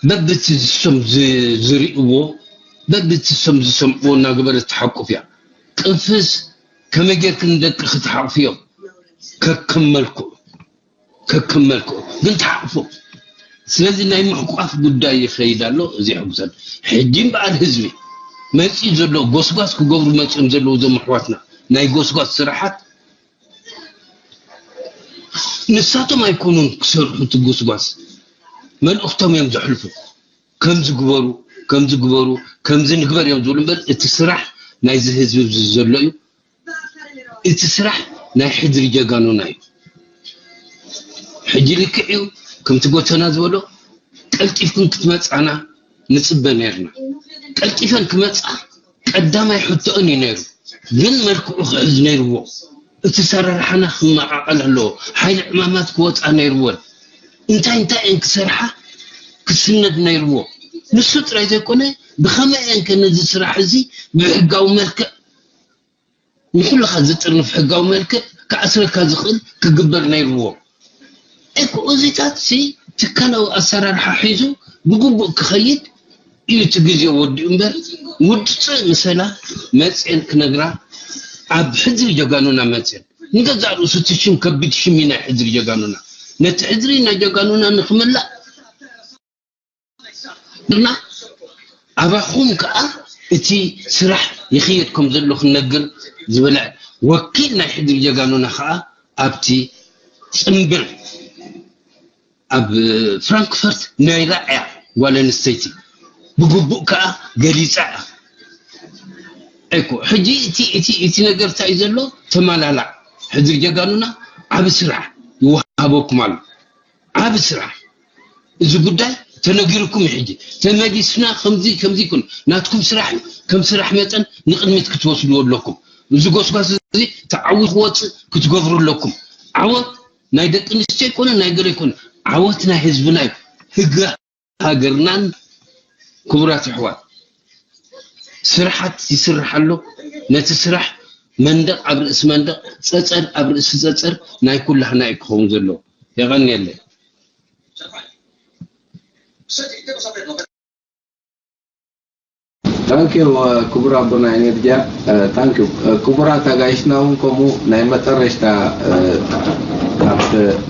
በብቲ ዝሶም ዝርእይዎ በብቲ ዝሶም ዝሰምዕዎ እናገበረት ትሓቁፍ እያ። ቅንፍስ ከመይ ጌርክ ንደቂ ክትሓቁፍዮም ከከም መልክዑ ከከም መልክዑ ግን ትሓቁፎ። ስለዚ ናይ ምሕቋፍ ጉዳይ ይኸይድ ኣሎ። እዚ ሕጉሰን ሕጂ እምበኣር ህዝቢ መፂኡ ዘሎ ጎስጓስ ክገብሩ መፂኦም ዘለዉ እዞም ኣሕዋትና ናይ ጎስጓስ ስራሓት ንሳቶም ኣይኮኑን ክሰርሑ እቲ ጎስጓስ መልእኽቶም እዮም ዘሕልፉ። ከምዚ ግበሩ ከምዚ ግበሩ ከምዚ ንግበር እዮም ዝብሉ እምበር እቲ ስራሕ ናይዚ ህዝቢ ኣብዚ ዘሎ እዩ። እቲ ስራሕ ናይ ሕድሪ ጀጋኑና እዩ። ሕጂ ልክዕ እዩ ከምቲ ጎተና ዝበሎ ቀልጢፍክን ክትመፃና ንፅበ ነርና። ቀልጢፈን ክመፃ ቀዳማይ ሕቶአን እዩ ነይሩ፣ ግን መልክዑ ክሕዝ ነይርዎ። እቲ ሰራርሓና ክመቓቐል ኣለዎ። ሓይሊ ዕማማት ክወፃ ነይርዎን እንታይ እንታይ እየን ክሰርሓ ክስነድ ነይርዎ። ንሱ ጥራይ ዘይኮነ ብኸመይ እየን ከ ነዚ ስራሕ እዚ ብሕጋዊ መልክዕ ንኩልኻ ዝጥርንፍ ሕጋዊ መልክዕ ክኣስረካ ዝኽእል ክግበር ነይርዎ። እኮ እዚታት ሲ ትካላዊ ኣሰራርሓ ሒዙ ብግቡእ ክኸይድ እዩ እቲ ግዜ ወዲኡ እምበር ውድፅእ ምሰላ መፅኤን ክነግራ ኣብ ሕድሪ ጀጋኑና መፅኤን ንገዛእ ርእሱ እቲ ሽም ከቢድ ሽም እዩ ናይ ሕድሪ ጀጋኑና ነቲ ሕድሪ ናይ ጀጋኑና ንክምላእ እና ኣባኹም ከዓ እቲ ስራሕ ይኽየድ ከም ዘሎ ክነግር ዝበለ ወኪል ናይ ሕድሪ ጀጋኑና ከዓ ኣብቲ ፅምብል ኣብ ፍራንክፈርት ናይ ራዕያ ጓል ኣንስተይቲ ብግቡእ ከዓ ገሊፃ እያ እኮ ሕጂ እቲ እቲ እቲ ነገር እንታይ እዩ ዘሎ ተማላላዕ ሕድሪ ጀጋኑና ዓብ ስራሕ ይወሃበኩም ኣሎ ዓብ ስራሕ እዚ ጉዳይ ተነጊርኩም ሕጂ ተመሊስና ከምዚ ከምዚ ይኩን ናትኩም ስራሕ እዩ ከም ስራሕ መጠን ንቅድሚት ክትወስድዎ ኣለኩም እዚ ጎስጓስ እዚ ተዓዊ ክወፅእ ክትገብሩ ኣለኩም ዓወት ናይ ደቂ ኣንስትዮ ይኮነ ናይ ገለ ይኮነ ዓወት ናይ ህዝብና እዩ ህገ ሃገርናን ክቡራት ኣሕዋት ስራሓት ይስራሕ ኣሎ ነቲ ስራሕ መንደቕ ኣብ ርእሲ መንደቕ ፀፀር ኣብ ርእሲ ፀፀር ናይ ኩላህና እዩ ክኸውን ዘለዎ የቐንየለይ ታንኪዩ ክቡር ኣቦና ኤነርጂያ ታንኪዩ ክቡራት ኣጋይሽና እውን ከምኡ ናይ መጠረሽታ ካብ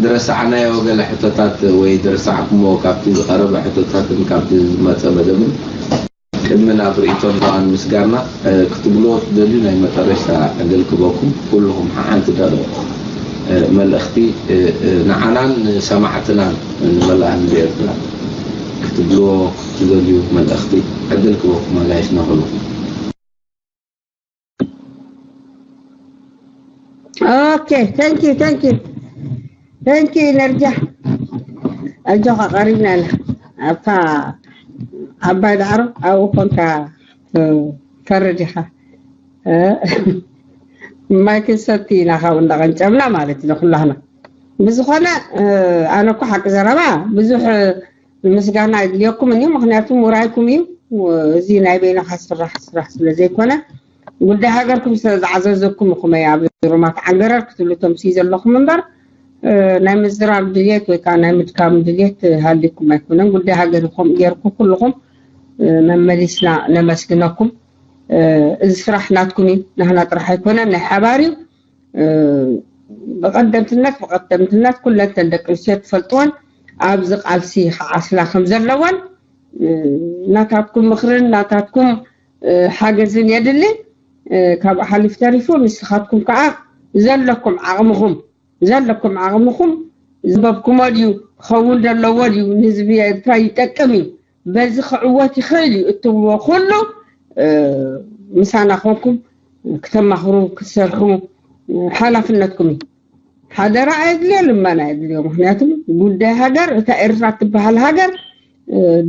ድረሰዓናዮ ገለ ሕቶታት ወይ ድረሰዓኩሞ ካብቲ ዝቀረበ ሕቶታትን ካብቲ ዝመፀ መደብን ቅድሚ ናብ ርእይቶን ከኣ ንምስጋና ክትብልዎ ትደልዩ ናይ መጠረሽታ ዕድል ክበኩም ኩልኹም ሓንቲ ደቂቕ መልእኽቲ ንዓናን ንሰማዕትናን ንመላእ ህዝቢ ኤርትራ ክትብልዎ ትደልዩ መልእኽቲ ዕድል ክበኩም ኣጋይሽና ኩልኹም። Okay, thank you, thank you. Thank you, ነርጃ ኣጆኻ ቀሪብና ኢና ኣብታ ዓባይ ዳዕሮ ኣብኡ ኮንካ ፈርድ ኢኻ ማይ ክንሰቲ ኢና ካብ እንዳቐንጨብና ማለት ኢና ኩላህና ብዝኾነ ኣነ እኮ ሓቂ ዘረባ ብዙሕ ምስጋና የድልየኩም እዩ ምክንያቱ ውራይኩም እዩ እዚ ናይ በይንኻ ስራሕ ስራሕ ስለ ዘይኮነ ጉዳይ ሃገርኩም ስለ ዝዓዘዘኩም ኢኹም እየ ኣብዚ ሩማት ዓንገረር ክትብሉ ተምስዩ ዘለኹም እምበር ናይ ምዝራብ ድልየት ወይ ከዓ ናይ ምድካም ድልየት ሃልይኩም ኣይኮነን ጉዳይ ሃገር ኢኹም ጌርኩም ኩልኹም መመሊስና ነመስግነኩም እዚ ስራሕ ናትኩም እዩ ናህና ጥራሕ ኣይኮነን ናይ ሓባር እዩ ብቐደምትነት ብቐደምትነት ኩለንተን ደቂ ኣንስትዮ ትፈልጥወን ኣብዚ ቃልሲ ክዓስላ ከም ዘለወን ናታትኩም ምኽርን ናታትኩም ሓገዝን የድሊ ካብኡ ሓሊፍ ተሪፉ ንስኻትኩም ከዓ ዘለኩም ዓቕምኹም ዘለኩም ዓቕምኹም ዝበብኩሞ ድዩ ክኸውን ዘለዎ ድዩ ንህዝቢ ኤርትራ ይጠቅም እዩ በዚ ክዕወት ይኽእል እዩ እትብልዎ ኩሉ ምሳና ኮንኩም ክተማኽሩ ክትሰርሑ ሓላፍነትኩም እዩ። ሓደራ ኣየድልዮ ልመና የድልዮ ምክንያቱ ጉዳይ ሃገር እታ ኤርትራ እትበሃል ሃገር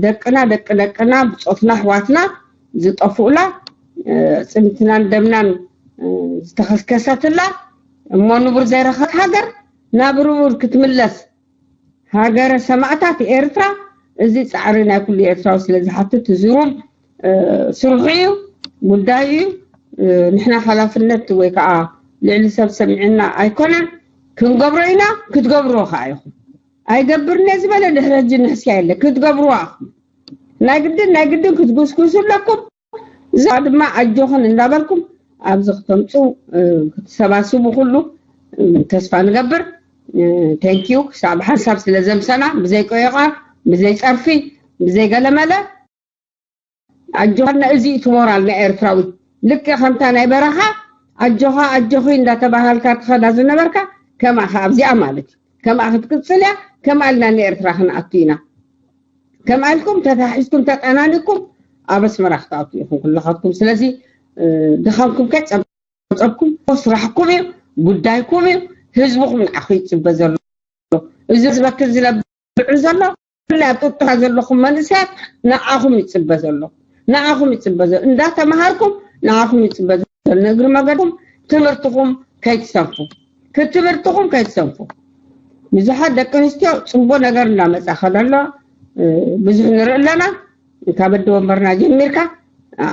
ደቅና ደቂ ደቅና ብፆትና ኣሕዋትና ዝጠፍኡላ ፅንትናን ደምናን ዝተኸስከሰትላ እሞ ንቡር ዘይረኸት ሃገር ናብ ርቡር ክትምለስ ሃገረ ሰማእታት ኤርትራ እዚ ፃዕሪ ናይ ኩሉ ኤርትራዊ ስለ ዝሓትት እዚ ሩም ስርሑ እዩ ጉዳዩ እዩ ንሕና ሓላፍነት ወይ ከዓ ልዕሊ ሰብ ሰሚዕና ኣይኮነን ክንገብሮ ኢና ክትገብርዎ ከዓ ኢኹም ኣይገብርነ ዝበለ ድሕሪ ሕጂ ንሕስያ የለ ክትገብርዎ ኣኹም ናይ ግድን ናይ ግድን ክትጉስጉሱ ኣለኩም እዛ ድማ ኣጆኽን እንዳበልኩም ኣብዚ ክተምፁ ክትሰባስቡ ኩሉ ተስፋ ንገብር thank you ክሳብ ሓንሳብ ስለ ዘምሰና ብዘይ ቆየቋ ብዘይ ፀርፊ ብዘይ ገለመለ ኣጆኻና እዚ እቲ ሞራል ናይ ኤርትራዊ ልክዕ ከምታ ናይ በረኻ ኣጆኻ ኣጆኺ እንዳተባሃልካ ትኸዳ ዝነበርካ ከምኣ ከ ኣብዚኣ ማለት እዩ ከምኣ ክትቅፅል እያ ከምኣ ኢልና ንኤርትራ ክንኣቱ ኢና ከምኣ ኢልኩም ተታሒዝኩም ተጠናኒኩም ኣብ ኣስመራ ክትኣቱ ኢኹም ኩልኻትኩም ስለዚ ድኻምኩም ከ ፀብፀብኩም ስራሕኩም እዩ ጉዳይኩም እዩ ህዝብኹም ንዓኹ ይፅበ ዘሎ እዚ ዝበክር ዝነብዕ ዘሎ ብፍላይ ኣብ ጥጡራ ዘለኹም መንእሰያት ንዓኹም ይፅበ ዘሎ ንዓኹም ይፅበ ዘሎ እንዳተምሃርኩም ንዓኹም ይፅበ ዘሎ ንእግሪ መገድኩም ትምህርትኹም ከይትሰንፉ፣ ክትብርትኹም ከይትሰንፉ። ብዙሓት ደቂ ኣንስትዮ ጽቡቕ ነገር እናመጻ ከለሎ ብዙሕ ንርኢ ኣለና። ካብ ኣደ ወንበርና ጀሚርካ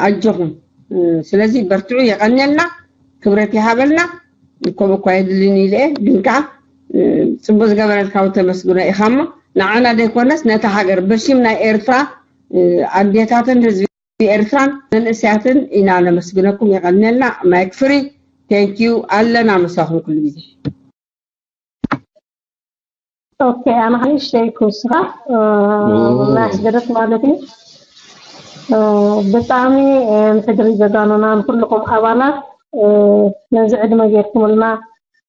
ኣጆኹም። ስለዚ በርትዑ፣ የቐንየልና፣ ክብረት ይሃበልና። ከምኡ እኳ የድልኒ ኢለ እየ፣ ግን ከዓ ጽቡቕ ዝገበረልካ እውን ተመስግኖ ኢኻ እሞ ንዓና ዘይኮነስ ነታ ሃገር በሽም ናይ ኤርትራ ኣዴታትን ህዝቢ ኤርትራን መንእሰያትን ኢና ነመስግነኩም። የቐንየልና። ማይክ ፍሪ። ቴንኪዩ። ኣለና ምሳኹም ኩሉ ግዜ። ኦኬ፣ ኣነ ከንእሽተይ ክውስኻ ናይ ኣስገደት ማለት እዩ። ብጣዕሚ ሕድሪ ጀጋኑና ንኩልኩም ኣባላት ነዚ ዕድመ ጌርኩምልና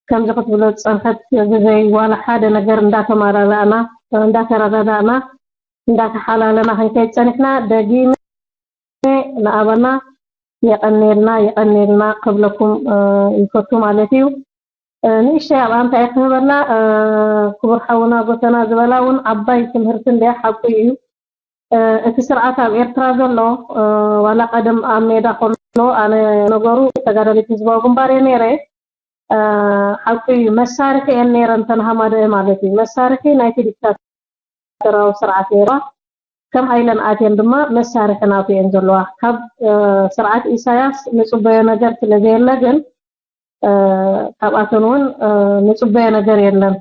ከምዚ ክትብሎ ዝፀንሐት ግዘይ ዋላ ሓደ ነገር እንዳተማላላእና እንዳተረዳዳእና እንዳተሓላለና ክንከይድ ፀኒሕና። ደጊመ ንኣባና የቐኔልና የቐኔልና ክብለኩም ይፈቱ ማለት እዩ። ንእሽተይ ኣብኣ እንታይ ክህበላ ክቡር ሓውና ጎተና ዝበላ እውን ዓባይ ትምህርቲ እንድያ፣ ሓቁ እዩ። እቲ ስርዓት ኣብ ኤርትራ ዘሎ ዋላ ቀደም ኣብ ሜዳ ከሎ ኣነ ነገሩ ተጋዳሊት ህዝባዊ ግንባር እየ ነይረ። ሓቁ እዩ፣ መሳርሒ እየን ነይረን ተን ሃማደአ ማለት እዩ። መሳርሒ ናይቲ ዲክታተራዊ ስርዓት ነይራ። ከም ኣይለን ኣትየን ድማ መሳርሒ ናቱ እየን ዘለዋ። ካብ ስርዓት ኢሳያስ ንጽበዮ ነገር ስለ ዘየለ ግን ካብኣተን እውን ንጽበዮ ነገር የለን።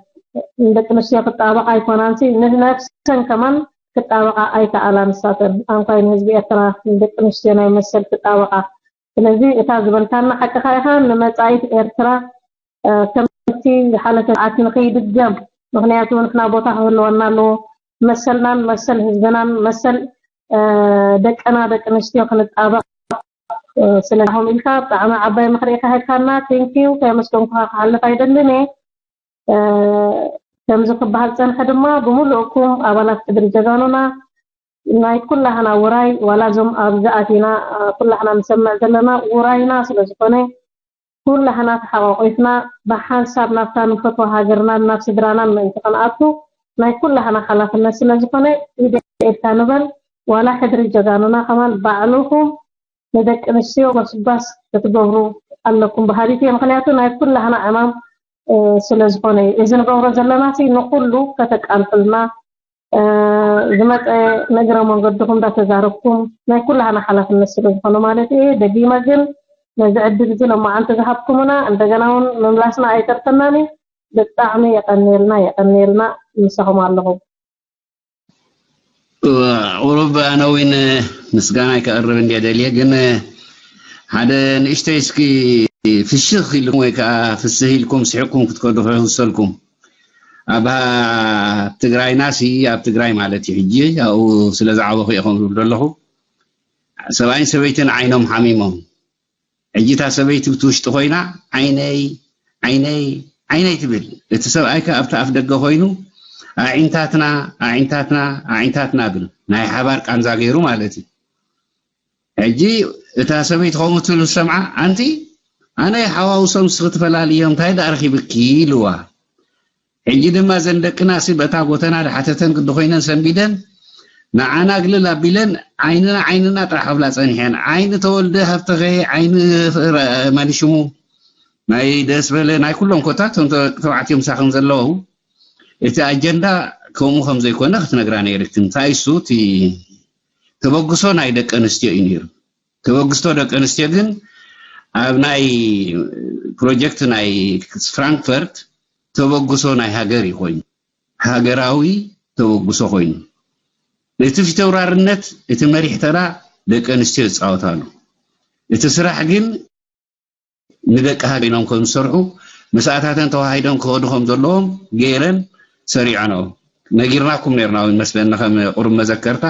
ንደቂ ኣንስትዮ ክጣበቃ ኣይኮናንሲ ንነፍሰን ከማን ክጣበቃ ኣይከኣላ ንሳተን። ኣንኳይ ንህዝቢ ኤርትራ ንደቂ ኣንስትዮ ናይ መሰል ክጣበቃ። ስለዚ እታ ዝበልካና ሓቅኻ ኢኻ። ንመጻኢት ኤርትራ ከምቲ ዝሓለፈ ሰዓት ንኸይድገም፣ ምኽንያቱ ንሕና ቦታ ክህልወና ኣለዎ። መሰልናን መሰል ህዝብናን መሰል ደቀና ደቂ ኣንስትዮ ክንጣበቕ ስለሆም ኢልካ ብጣዕሚ ዓባይ ምኽሪ ኢኻ ሄድካና። ቴንኪዩ። ከየመስገንኩኻ ክሓልፍ ኣይደልን እየ። ከምዚ ክበሃል ፀንሐ ድማ ብምሉእኩም ኣባላት ሕድሪ ጀጋኑና ናይ ኩላህና ውራይ፣ ዋላ እዞም ኣብዚ ኣቲና ኩላህና ንሰምዕ ዘለና ውራይና ስለ ዝኾነ ኩላህና ተሓቋቂፍና ብሓንሳብ ናብታ ንፈትዋ ሃገርናን ናብ ስድራናን ምእንቲ ክንኣቱ ናይ ኩላህና ሓላፍነት ስለ ዝኾነ ኢደ ኢድካ ንበል። ዋላ ሕድሪ ጀጋኑና ከማን ባዕልኹም ንደቂ ኣንስትዮ ጎስጓስ ክትገብሩ ኣለኩም በሃሊት እየ። ምክንያቱ ናይ ኩላህና ዕማም ስለ ዝኾነ እዩ። እዚ ንገብሮ ዘለና ሲ ንኩሉ ከተቃልሑልና ዝመፀ ንእግረ መንገድኹም እንዳተዛረብኩም ናይ ኩላህና ሓላፍነት ስለ ዝኾነ ማለት እየ። ደጊመ ግን ነዚ ዕድል እዚ ሎማዓንቲ ዝሃብኩምና እንደገና እውን ምምላስና ኣይተርፈናን እዩ። ብጣዕሚ የቀንየልና የቀንየልና። ምሳኹም ኣለኹም። ቁሩብ ኣነ እውን ምስጋናይ ከቕርብ እንድየ ደልየ፣ ግን ሓደ ንእሽተይ እስኪ ፍሽኽ ኢልኩም ወይ ከዓ ፍስህ ኢልኩም ስሒቕኩም ክትከዱ ክሕውሰልኩም። ኣብ ትግራይና ሲ ኣብ ትግራይ ማለት እዩ ሕጂ ኣብኡ ስለ ዝዓበኹ እየ ከምኡ ዝብል ዘለኹ። ሰብኣይን ሰበይትን ዓይኖም ሓሚሞም ሕጂ እታ ሰበይቲ ብቲ ውሽጢ ኮይና ዓይነይ ዓይነይ ዓይነይ ትብል፣ እቲ ሰብኣይ ከ ኣብቲ ኣፍ ደገ ኮይኑ ኣዒንታትና ኣዒንታትና ኣዒንታትና ብል ናይ ሓባር ቃንዛ ገይሩ ማለት እዩ። ሕጂ እታ ሰበይቲ ከምኡ ትብል ምስ ሰምዓ ኣንቲ ኣነ ሓዋውሶም ንስኺ ትፈላልዮም እንታይ ደኣ ረኺብኪ ኢልዋ። ሕጂ ድማ እዘን ደቅና ሲ በታ ጎተና ዝሓተተን ግዲ ኮይነን ሰንቢደን ንዓና ግልል ኣቢለን ዓይንና ዓይንና ጥራሕ ክብላ ጸኒሐን። ዓይኒ ተወልደ ሃብተኸ ዓይኒ ማንሽሙ ናይ ደስ በለ ናይ ኩሎም ኮታ እቶም ተባዕትዮ ምሳኽን ዘለዉ እቲ ኣጀንዳ ከምኡ ከም ዘይኮነ ክትነግራ ነይርክን። እንታይ እሱ እቲ ተበግሶ ናይ ደቂ ኣንስትዮ እዩ ነይሩ። ተበግስቶ ደቂ ኣንስትዮ ግን ኣብ ናይ ፕሮጀክት ናይ ፍራንክፈርት ተበግሶ ናይ ሃገር እዩ ኮይኑ፣ ሃገራዊ ተበግሶ ኮይኑ፣ እቲ ፊተውራርነት እቲ መሪሕ ተራ ደቂ ኣንስትዮ ዝፃወታሉ፣ እቲ ስራሕ ግን ንደቂ ሃገር ኢሎም ከም ዝሰርሑ ምስኣታተን ተዋሃሂዶም ክኸዱ ከም ዘለዎም ገይረን ሰሪዖንኦ። ነጊርናኩም ነርና እውን መስለኒ ከም ቁሩብ መዘከርታ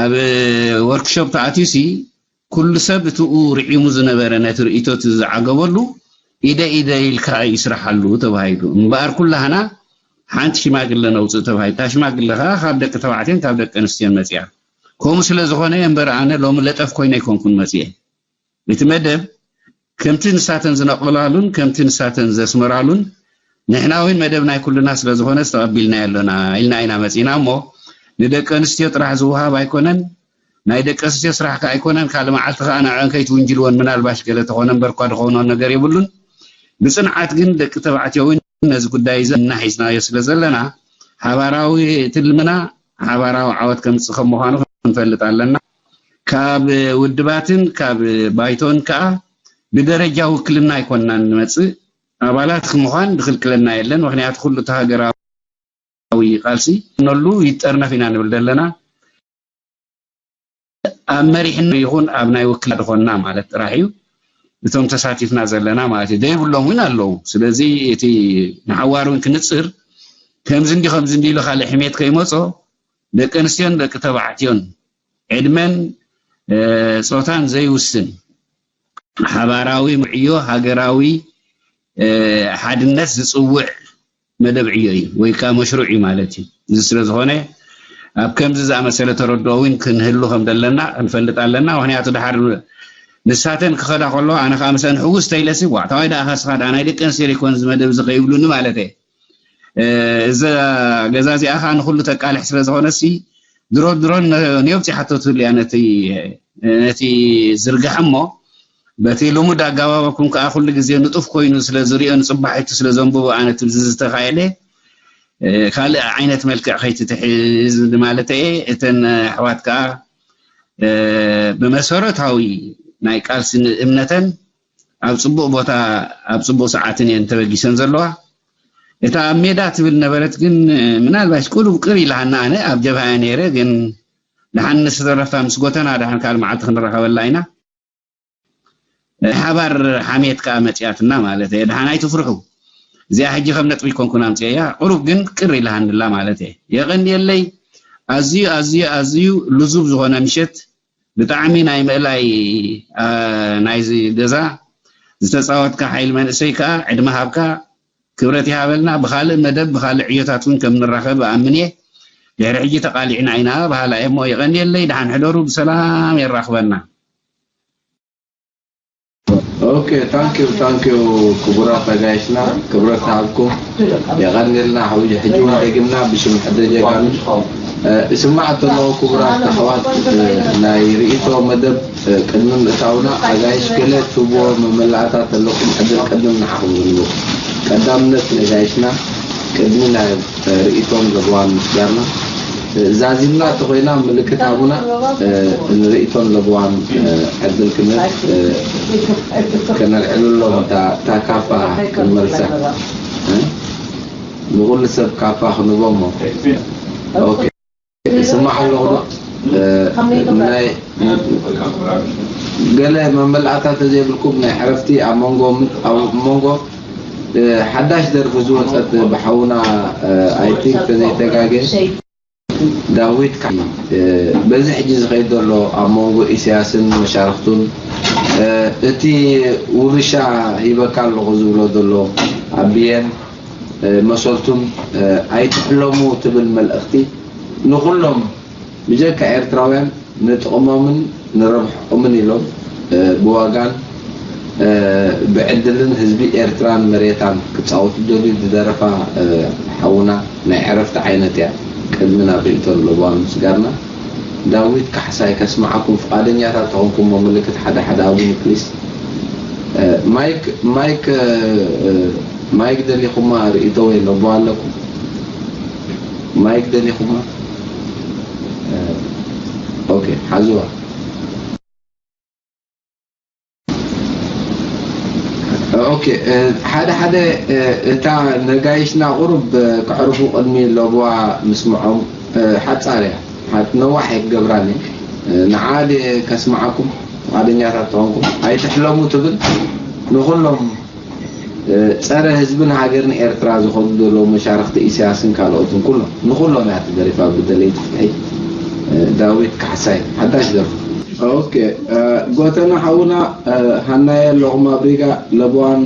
ኣብ ወርክሾፕ ተኣትዩ ሲ ኩሉ ሰብ እቲኡ ርዒሙ ዝነበረ ነቲ ርእይቶ እቲ ዝዓገበሉ ኢደ ኢደ ኢልካ ይስራሓሉ ተባሂሉ። እምበኣር ኩላህና ሓንቲ ሽማግለ ነውፅእ ተባሂሉ። እታ ሽማግለ ከዓ ካብ ደቂ ተባዕትዮን ካብ ደቂ ኣንስትዮን መፂኣ። ከምኡ ስለ ዝኾነ እምበር ኣነ ሎሚ ለጠፍ ኮይነ ኣይኮንኩን መፂኤ። እቲ መደብ ከምቲ ንሳተን ዝነቐላሉን ከምቲ ንሳተን ዘስመራሉን ንሕና እውን መደብ ናይ ኩልና ስለ ዝኾነስ ተቐቢልናዮ ኣሎና ኢልና ኢና መፂና እሞ ንደቂ ኣንስትዮ ጥራሕ ዝወሃብ ኣይኮነን። ናይ ደቂ ኣንስትዮ ስራሕ ከ ኣይኮነን። ካልእ መዓልቲ ከኣ ንዐን ከይትውንጅልወን ምናልባሽ ገለ ተኾነ እምበር እኳ ዝኾኖ ነገር የብሉን። ብፅንዓት ግን ደቂ ተባዕትዮ እውን ነዚ ጉዳይ እዚ እናሒዝናዮ ስለ ዘለና ሓባራዊ ትልምና ሓባራዊ ዓወት ከምፅእ ከም ምዃኑ ክንፈልጥ ኣለና። ካብ ውድባትን ካብ ባይቶን ከዓ ብደረጃ ውክልና ኣይኮንናን ንመፅእ፣ ኣባላት ምዃን ዝኽልክለና የለን። ምክንያቱ ኩሉ እቲ ሃገራዊ ቃልሲ ነሉ ይጠርነፍ ኢና ንብል ዘለና። ኣብ መሪሕነት ይኹን ኣብ ናይ ውክልና ዝኾንና ማለት ጥራሕ እዩ። እቶም ተሳቲፍና ዘለና ማለት እዩ። ዘይብሎም እውን ኣለዉ። ስለዚ እቲ ንሓዋር እውን ክንፅር ከምዚ እንዲ ከምዚ እንዲ ኢሉ ካልእ ሕሜት ከይመፆ ደቂ ኣንስትዮን ደቂ ተባዕትዮን ዕድመን እ፣ ፆታን ዘይውስን ሓባራዊ ምዕዮ ሃገራዊ እ፣ ሓድነት ዝፅውዕ መደብ ዕዮ እዩ ወይ ከዓ መሽሩዕ እዩ ማለት እዩ። እዚ ስለ ዝኾነ ኣብ ከምዚ ዝኣመሰለ ተረድኦ እውን ክንህሉ ከም ዘለና ክንፈልጥ ኣለና። ምክንያቱ ድሓር ንሳተን ክኸዳ ከሎ ኣነ ከዓ ምስአን ሕውስ ተይለሲ ዋዕታዋይ ደኣ ካስኻ ደኣ ናይ ደቂ ኣንስትዮ ዘይኮን እዚ መደብ እዚ ከይብሉኒ ማለት እየ። እ፣ እዛ ገዛ እዚኣ ከዓ ንኩሉ ተቃልሕ ስለ ዝኾነሲ ድሮ ድሮ ነ- ነብፂሓቶ ትህሉ እያ ነቲ ነቲ ዝርግሐ እሞ በቲ ልሙድ ኣጋባበኩም ከዓ ኩሉ ግዜ ንጡፍ ኮይኑ ስለ ዝሪኦ ንፅባሒቱ ስለ ዘንብቦ ኣነ ትብዚ ዝተኻየለ እ፣ ካልእ ዓይነት መልክዕ ከይትትሕዝ ማለት እየ። እተን ኣሕዋት ከዓ እ፣ ብመሰረታዊ ናይ ቃልሲ እምነተን ኣብ ፅቡቅ ቦታ ኣብ ፅቡቅ ሰዓትን እየን ተበጊሰን ዘለዋ። እታ ኣብ ሜዳ ትብል ነበረት ግን ምናልባሽ ቁሩብ ቅር ኢላሃና ኣነ ኣብ ጀብሃ እየ ነይረ ግን ደሓን ንስተረፍታ ምስ ጎተና ደሓን ካልእ መዓልቲ ክንራኸበላ ኢና። ናይ ሓባር ሓሜት ከዓ መፅያትና ማለት እየ። ደሓን ኣይትፍርሑ። እዚኣ ሕጂ ከም ነጥቢ ኮንኩን ኣምፅያ ቁሩብ ግን ቅር ኢላሃንላ ማለት እየ። የቐንየለይ ኣዝዩ ኣዝዩ ኣዝዩ ልዙብ ዝኾነ ምሸት ብጣዕሚ ናይ ምእላይ ናይዚ ገዛ ዝተፃወትካ ሓይል መንእሰይ ከዓ ዕድመ ሃብካ ክብረት ይሃበልና። ብካልእ መደብ ብካልእ ዕዮታት እውን ከም ንራኸብ ኣምን እየ። ድሕሪ ሕጂ ተቃሊዕና ኢና በሃላ እየ እሞ የቐንየለይ። ደሓን ሕደሩ፣ ብሰላም የራኽበና። ኦኬ ታንኪዩ ታንኪዩ ክቡራት ኣጋይሽና ክብረት ሃብኩም የቐንልና። ሕጂ ሕጂ እውን ደጊምና ብሽም ሕደ ጀጋኑ እስማዕ እተለኹ ክቡራት ኣሕዋት ናይ ርእይቶ መደብ ቅድሚ ምእታውና ኣጋይሽ ገለ ትብዎ መመላእታት ኣለኩም ዕድል ቅድሚ ንዓኹም ዝህልዎ ቀዳምነት ነጋይሽና ቅድሚ ናይ ርእይቶም ለበዋን ምስጋና ዛዚምና ተኾይና ምልክት ሃቡና ንርእይቶን ለበዋን ዕድል ክንህብ ከነልዕልሎም እታ ካፋ ክንመልሳ ንኩሉ ሰብ ካፋ ክንቦ እሞ ኦኬ ይስማዕ ኣለኹ ዶ ናይ ገለ መመልኣታ ተዘይብልኩም ናይ ዕረፍቲ ኣብ መንጎ ኣብ መንጎ ሓዳሽ ደርፊ ዝወፀት ብሓውና ኣይቲንክ ተዘይተጋገ ዳዊት ካ በዚ ሕጂ ዝኸይድ ዘሎ ኣብ መንጎ ኢሳያስን መሻርክቱን እቲ ውርሻ ሂበካ ኣለኹ ዝብሎ ዘሎ ኣብየን መሰልቱን ኣይትሕለሙ ትብል መልእኽቲ ንኹሎም ብጀካ ኤርትራውያን ንጥቕሞምን ንረብሕኦምን ኢሎም ብዋጋን ብዕድልን ህዝቢ ኤርትራን መሬታን ክፃወቱ ደልዩ ዝደረፋ ሓውና ናይ ዕረፍቲ ዓይነት እያ። ቅድሚ ናብ ርእይቶን ለበዋን ምስጋርና ዳዊት ካሕሳይ ከስምዓኩም ፍቓደኛታት ተኾንኩሞ ምልክት ሓደ ሓደ ሃቡኒ ፕሊስ። ማይክ ማይክ ማይክ ደሊኹማ ርእይቶ ወይ ለበዋ ኣለኩም? ማይክ ደሊኹማ? ኦኬ ሓዝዋ። ኦኬ ሓደ ሓደ እታ ነጋይሽና ቁሩብ ከዕርፉ ቅድሚ ለብዋ ምስምዖም ሓጻር እያ ነዋሕ እየ ክገብራኒ ንዓ ድየ ከስምዓኩም ፍቃደኛታት ተኾንኩም ኣይትሕለሙ ትብል ንኩሎም ጸረ ህዝብን ሃገርን ኤርትራ ዝኾኑ ዘለዉ መሻርኽቲ ኢሳያስን ካልኦትን ኩሎም ንኩሎም እያ ትደሪፋ ብደለይቲ ፍትሒ ዳዊት ካሕሳይ ሓዳሽ ደርፊ ኦኬ ጎተና ሓውና ሃናየ ኣለኹም ኣብ ሪጋ ለብዋን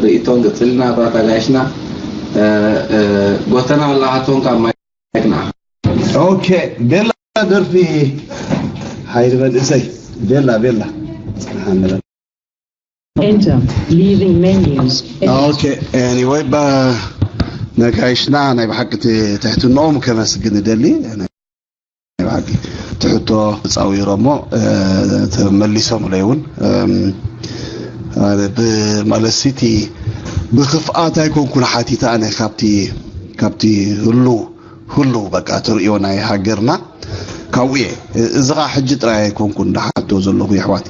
ርእይቶን ቅጽልና ራታ ጋይሽና ጎተና ኣለኻቶም ካብ ማይክ ንዓኻ ኦኬ ቤላ ደርፊ ሓይሊ መንእሰይ ቤላ ቤላ ጽንሓ ንበል Enter. Leaving menus. Okay, anyway, ባ ነጋይሽና ናይ ብሓቂ ትሕትኖኦም ከመስግን እደሊ ናይ ብሓቂ ትሕቶ ተፃዊሮሞ ተመሊሶምለይ እውን ማለት ሲቲ ብክፍኣት ኣይኮንኩን ሓቲተ ኣነ ካብቲ ካብቲ ህሉ ህሉ በቃ ትርእዮ ናይ ሃገርና ካብኡ እየ። እዚ ኸዓ ሕጂ ጥራይ ኣይኮንኩን ዝሓቶ ዘለኹ የሕዋት።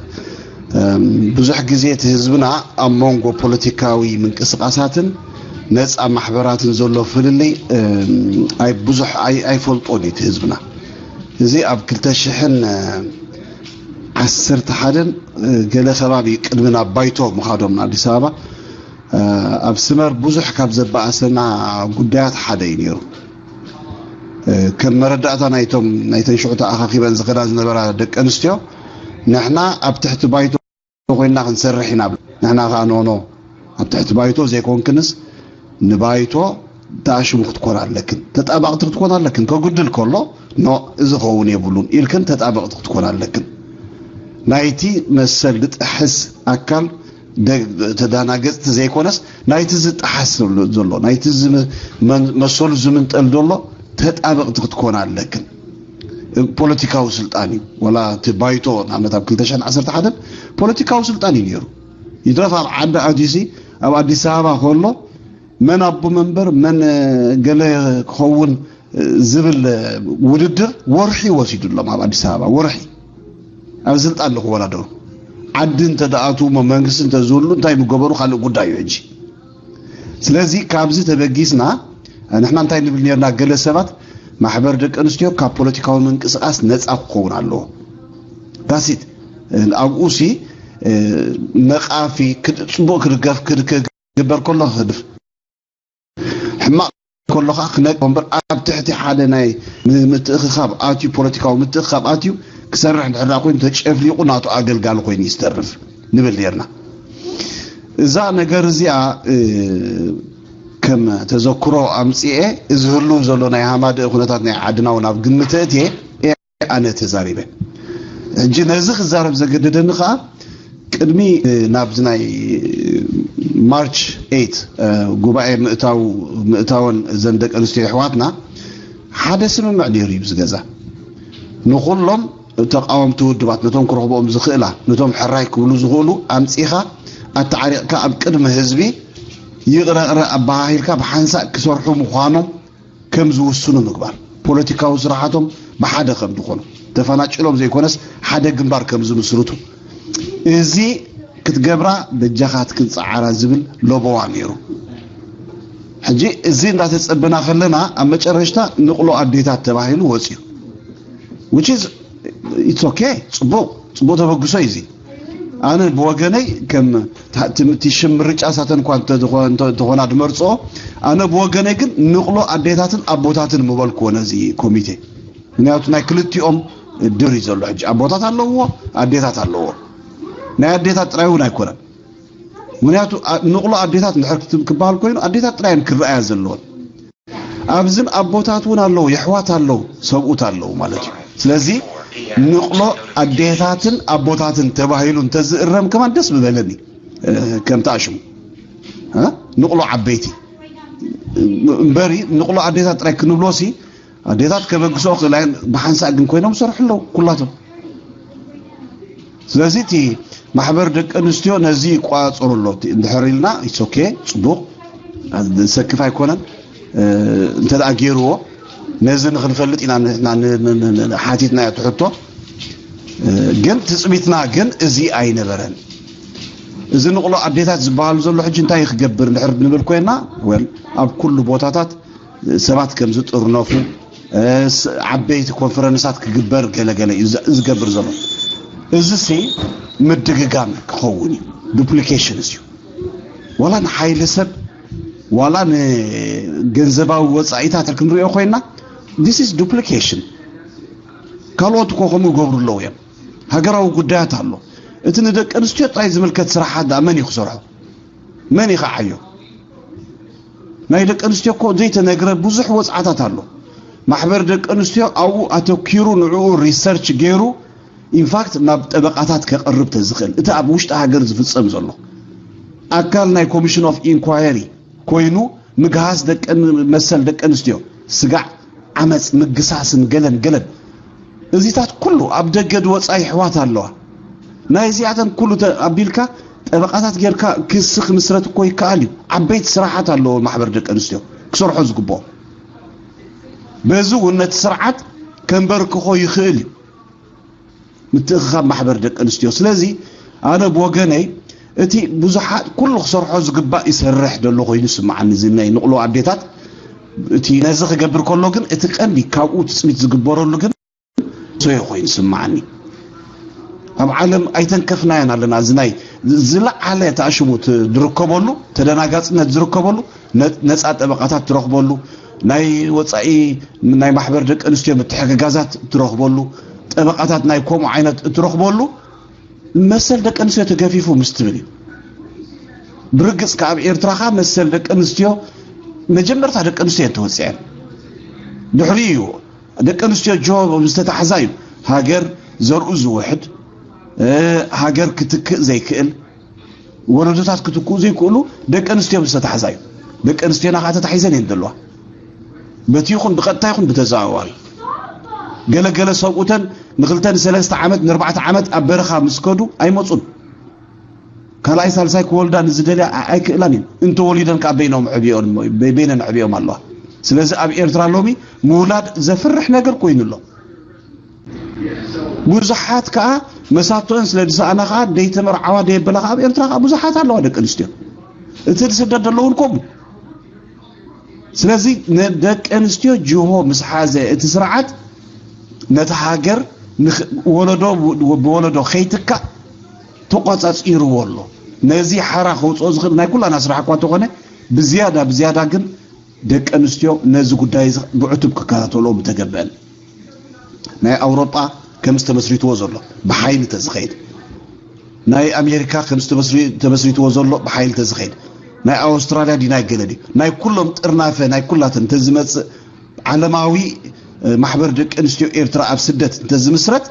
ብዙሕ ግዜ እቲ ህዝብና ኣብ መንጎ ፖለቲካዊ ምንቅስቃሳትን ነፃ ማሕበራትን ዘሎ ፍልልይ ብዙሕ ኣይፈልጦን እዩ እቲ ህዝብና። እዚ ኣብ ክልተ ሽሕን ዓሰርተ ሓደን ገለ ከባቢ ቅድሚ ናብ ባይቶ ምኻዶም ንኣዲስ ኣበባ ኣብ ስመር ብዙሕ ካብ ዘበኣሰና ጉዳያት ሓደ እዩ ነይሩ። ከም መረዳእታ ናይቶም ናይተን ሽዑ ተኣኻኺበን ዝኸዳ ዝነበራ ደቂ ኣንስትዮ ንሕና ኣብ ትሕቲ ባይቶ ኮይና ክንሰርሕ ኢና። ንሕና ከዓ ኖኖ ኣብ ትሕቲ ባይቶ ዘይኮንክንስ ንባይቶ ተኣሽሙ ክትኮን ኣለክን፣ ተጣባቕቲ ክትኮን ኣለክን። ከጉድል ከሎ ኖ እዚ ኸውን የብሉን ኢልክን ተጣበቕቲ ክትኮን ኣለክን። ናይቲ መሰል ዝጥሕስ ኣካል ተዳናገፅቲ ዘይኮነስ ናይቲ ዝጠሓስ ዘሎ ናይቲ መሰሉ ዝምንጠል ዘሎ ተጣበቕቲ ክትኮን ኣለክን። ፖለቲካዊ ስልጣን እዩ። ወላ እቲ ባይቶ ንኣብነት ኣብ ክልተ ሽሕን ዓሰርተ ሓደን ፖለቲካዊ ስልጣን እዩ ነይሩ። ይትረፍ ኣብ ዓዲ ኣትዩሲ ኣብ ኣዲስ ኣበባ ከሎ መን ኣቦ መንበር መን ገለ ክኸውን ዝብል ውድድር ወርሒ ወሲዱሎም ኣብ ኣዲስ ኣበባ ወርሒ ኣብ ስልጣን ንክወዳደሩ ዓዲ እንተደኣትዉ እሞ መንግስቲ እንተዝህሉ እንታይ ምገበሩ ካልእ ጉዳይ እዩ። ሕጂ ስለዚ ካብዚ ተበጊስና ንሕና እንታይ ንብል ነርና? ገለ ሰባት ማሕበር ደቂ ኣንስትዮ ካብ ፖለቲካዊ ምንቅስቃስ ነፃ ክኸውን ኣለዎ። ዳሲት ኣብኡ ሲ ነቃፊ ጽቡቅ ክድገፍ ክግበር ከሎ ክድፍ ሕማቅ ከሎ ከዓ ክነቅ እምበር ኣብ ትሕቲ ሓደ ናይ ምትእኽኻብ ኣትዩ ፖለቲካዊ ምትእኽኻብ ኣትዩ ክሰርሕ ድሕር ኮይኑ ተጨፍሊቁ ናቱ ኣገልጋሊ ኮይኑ ይስተርፍ ንብል ነርና። እዛ ነገር እዚኣ ከም ተዘክሮ ኣምፅኤ እዚ ህልው ዘሎ ናይ ሃማደእ ኩነታት ናይ ዓድና እውን ኣብ ግምት እትየ ኣነ ተዛሪበ። ሕጂ ነዚ ክዛረብ ዘገደደኒ ከዓ ቅድሚ ናብዚ ናይ ማርች ኤይት ጉባኤ ምእታው ምእታወን እዘን ደቂ ኣንስትዮ ኣሕዋትና ሓደ ስምምዕ ነይሩ እዩ ዝገዛ ንኩሎም ተቃወምቲ ውድባት ነቶም ክረኽቦም ዝኽእላ ነቶም ሕራይ ክብሉ ዝኽእሉ ኣምፂኻ ኣተዓሪቕካ ኣብ ቅድሚ ህዝቢ ይቕረቕረ ኣበሃሂልካ ብሓንሳእ ክሰርሑ ምዃኖም ከም ዝውስኑ ምግባር ፖለቲካዊ ስራሓቶም ብሓደ ከም ዝኾኑ ተፈናጭሎም ዘይኮነስ ሓደ ግንባር ከም ዝምስርቱ እዚ ክትገብራ በጃኻትክን ፃዓራ ዝብል ለበዋ ነይሩ። ሕጂ እዚ እንዳተፀበና ከለና ኣብ መጨረሽታ ንቕሎ ኣዴታት ተባሂሉ ወፅዩ። Which is it's okay ጽቡቅ ጽቡቅ ተበግሶ እዩ እዚ። ኣነ ብወገነይ ከም ትምቲ ሽም ምርጫ ሳተን እኳ እንተኾና ድመርፅኦ ኣነ ብወገነይ ግን ንቕሎ ኣዴታትን ኣቦታትን ምበልክዎ ነዚ ኮሚቴ ምክንያቱ ናይ ክልቲኦም ድር እዩ ዘሎ ሕጂ ኣቦታት ኣለዎ ኣዴታት ኣለዎ ናይ ኣዴታት ጥራይ እውን ኣይኮነን ምክንያቱ ንቕሎ ኣዴታት እንድሕር ክበሃል ኮይኑ ኣዴታት ጥራይ ክረኣያ ዘለዎን ኣብዝን ኣቦታት እውን ኣለዉ የሕዋት ኣለዉ ሰብኡት ኣለዉ ማለት እዩ ስለዚ ንቕሎ ኣዴታትን ኣቦታትን ተባሂሉ እንተዝእረም ከማን ደስ ምበለኒ ከምቲ ኣሽሙ ንቕሎ ዓበይቲ እምበሪ ንቕሎ ኣዴታት ጥራይ ክንብሎ ሲ ኣዴታት ከበግስኦ ክእላየን ብሓንሳእ ግን ኮይኖም ዝሰርሑ ኣለዉ ኩላቶም ስለዚ እቲ ማሕበር ደቂ ኣንስትዮ ነዚ ይቋፀሩ ኣሎ እንድሕር ኢልና ኦኬ ፅቡቅ ዘሰክፍ ኣይኮነን እንተ ገይርዎ ነዚ ንክንፈልጥ ኢና ሓቲትና እያ ትሕቶ ግን ትፅቢትና ግን እዚ ኣይነበረን እዚ ንቕሎ ኣዴታት ዝበሃሉ ዘሎ ሕጂ እንታይ ክገብር እንድሕር ንብል ኮይና ኣብ ኩሉ ቦታታት ሰባት ከም ዝጥርነፉ ዓበይቲ ኮንፈረንሳት ክግበር ገለገለ እዩ ዝገብር ዘሎ እዚ ሲ ምድግጋም ክኸውን እዩ duplication እዩ ዋላ ንሓይሊ ሰብ ዋላ ንገንዘባዊ ወፃኢታት ክንሪኦ ኮይና this is duplication ካልኦት እኮ ከምኡ ይገብሩ ኣለዉ እዮም ሃገራዊ ጉዳያት ኣሎ እቲ ንደቂ ኣንስትዮ ጥራይ ዝምልከት ስራሓት ዳ መን እዩ ክሰርሖ መን ይኸዓዮ ናይ ደቂ ኣንስትዮ እኮ ዘይተነግረ ብዙሕ ወፅዓታት ኣሎ ማሕበር ደቂ ኣንስትዮ ኣብኡ ኣተኪሩ ንዕኡ research ገይሩ ኢንፋክት ናብ ጠበቃታት ከቕርብ ተዝኽእል እቲ ኣብ ውሽጢ ሃገር ዝፍፀም ዘሎ ኣካል ናይ commission of inquiry ኮይኑ ምግሃስ መሰል ደቂ ኣንስትዮ ስጋዕ ዓመፅ ምግሳስን ገለን ገለን እዚታት ኩሉ ኣብ ደገ ዝወፃ ይሕዋት ኣለዋ ናይ እዚኣተን ኩሉ ኣቢልካ ጠበቃታት ጌርካ ክሲ ክምስረት እኮ ይከኣል እዩ። ዓበይቲ ስራሓት ኣለዎ ማሕበር ደቂ ኣንስትዮ ክሰርሖ ዝግብኦ። በዚ እውን ነቲ ስርዓት ከንበርክኾ ይኽእል እዩ። ምትእኽኻብ ማሕበር ደቂ ኣንስትዮ። ስለዚ ኣነ ብወገነይ እቲ ብዙሓት ኩሉ ክሰርሖ ዝግባእ ይሰርሕ ዘሎ ኮይኑ ይስምዓኒ። እዚ ናይ ንቕሎ ኣዴታት እቲ ነዚ ክገብር ከሎ ግን እቲ ቀንዲ ካብኡ ትፅቢት ዝግበረሉ ግን ሰዮ ኮይኑ ይስምዓኒ። ኣብ ዓለም ኣይተንከፍናያን ኣለና። እዚ ናይ ዝለዓለ ተኣሽሙ ዝርከበሉ፣ ተደናጋፅነት ዝርከበሉ፣ ነፃ ጠበቃታት ትረኽበሉ፣ ናይ ወፃኢ ናይ ማሕበር ደቂ ኣንስትዮ ምትሕግጋዛት ትረኽበሉ፣ ጠበቃታት ናይ ከምኡ ዓይነት እትረኽበሉ መሰል ደቂ ኣንስትዮ ተገፊፉ ምስ ትብል እዩ። ብርግፅ ከ ኣብ ኤርትራ ከ መሰል ደቂ ኣንስትዮ መጀመርታ ደቂ ኣንስትዮ እየን ተወፅዐን። ድሕሪ እዩ ደቂ ኣንስትዮ ጆ ዝተታሕዛ እዩ ሃገር ዘርኡ ዝውሕድ፣ ሃገር ክትክእ ዘይክእል፣ ወለዶታት ክትክኡ ዘይክእሉ ደቂ ኣንስትዮ ዝተታሕዛ እዩ። ደቂ ኣንስትዮና ከዓ ተታሒዘን እየን ዘለዋ፣ በቲ ይኹን ብቐጥታ ይኹን ብተዘዋዋሪ። ገለገለ ሰብኡተን ንክልተ ንሰለስተ ዓመት ንኣርባዕተ ዓመት ኣብ በረኻ ምስ ከዱ ኣይመፁን። ካልኣይ ሳልሳይ ክወልዳ ንዝደልያ ኣይክእላን እየን። እንተወሊደን ከዓ በይነን ዕብየኦን ኣለዋ። ስለዚ ኣብ ኤርትራ ሎሚ ምውላድ ዘፍርሕ ነገር ኮይኑ ኣሎ። ብዙሓት ከዓ መሳቶን ስለ ዝሰኣና ከዓ ደይተመርዓዋ ደየበላ ከዓ ኣብ ኤርትራ ከዓ ብዙሓት ኣለዋ ደቂ ኣንስትዮ። እቲ ዝስደድ ዘለውን ከምኡ። ስለዚ ንደቂ ኣንስትዮ ጅሆ ምስ ሓዘ እቲ ስርዓት ነቲ ሃገር ወለዶ ብወለዶ ከይትካእ ተቋፃፂርዎ ኣሎ። ነዚ ሓራ ከውፅኦ ዝኽእል ናይ ኩላና ስራሕ እኳ እንተኾነ ብዝያዳ ብዝያዳ ግን ደቂ ኣንስትዮ ነዚ ጉዳይ እዚ ብዕቱብ ክከታተልኦ ምተገበአን። ናይ ኣውሮጳ ከምዚ ተመስሪትዎ ዘሎ ብሓይሊ ተዝኸይድ፣ ናይ ኣሜሪካ ከምዚ ተመስሪትዎ ዘሎ ብሓይሊ ተዝኸይድ፣ ናይ ኣውስትራልያ ድዩ ናይ ገለ ድዩ ናይ ኩሎም ጥርናፈ ናይ ኩላተን እንተዝመፅእ ዓለማዊ ማሕበር ደቂ ኣንስትዮ ኤርትራ ኣብ ስደት እንተዝምስረት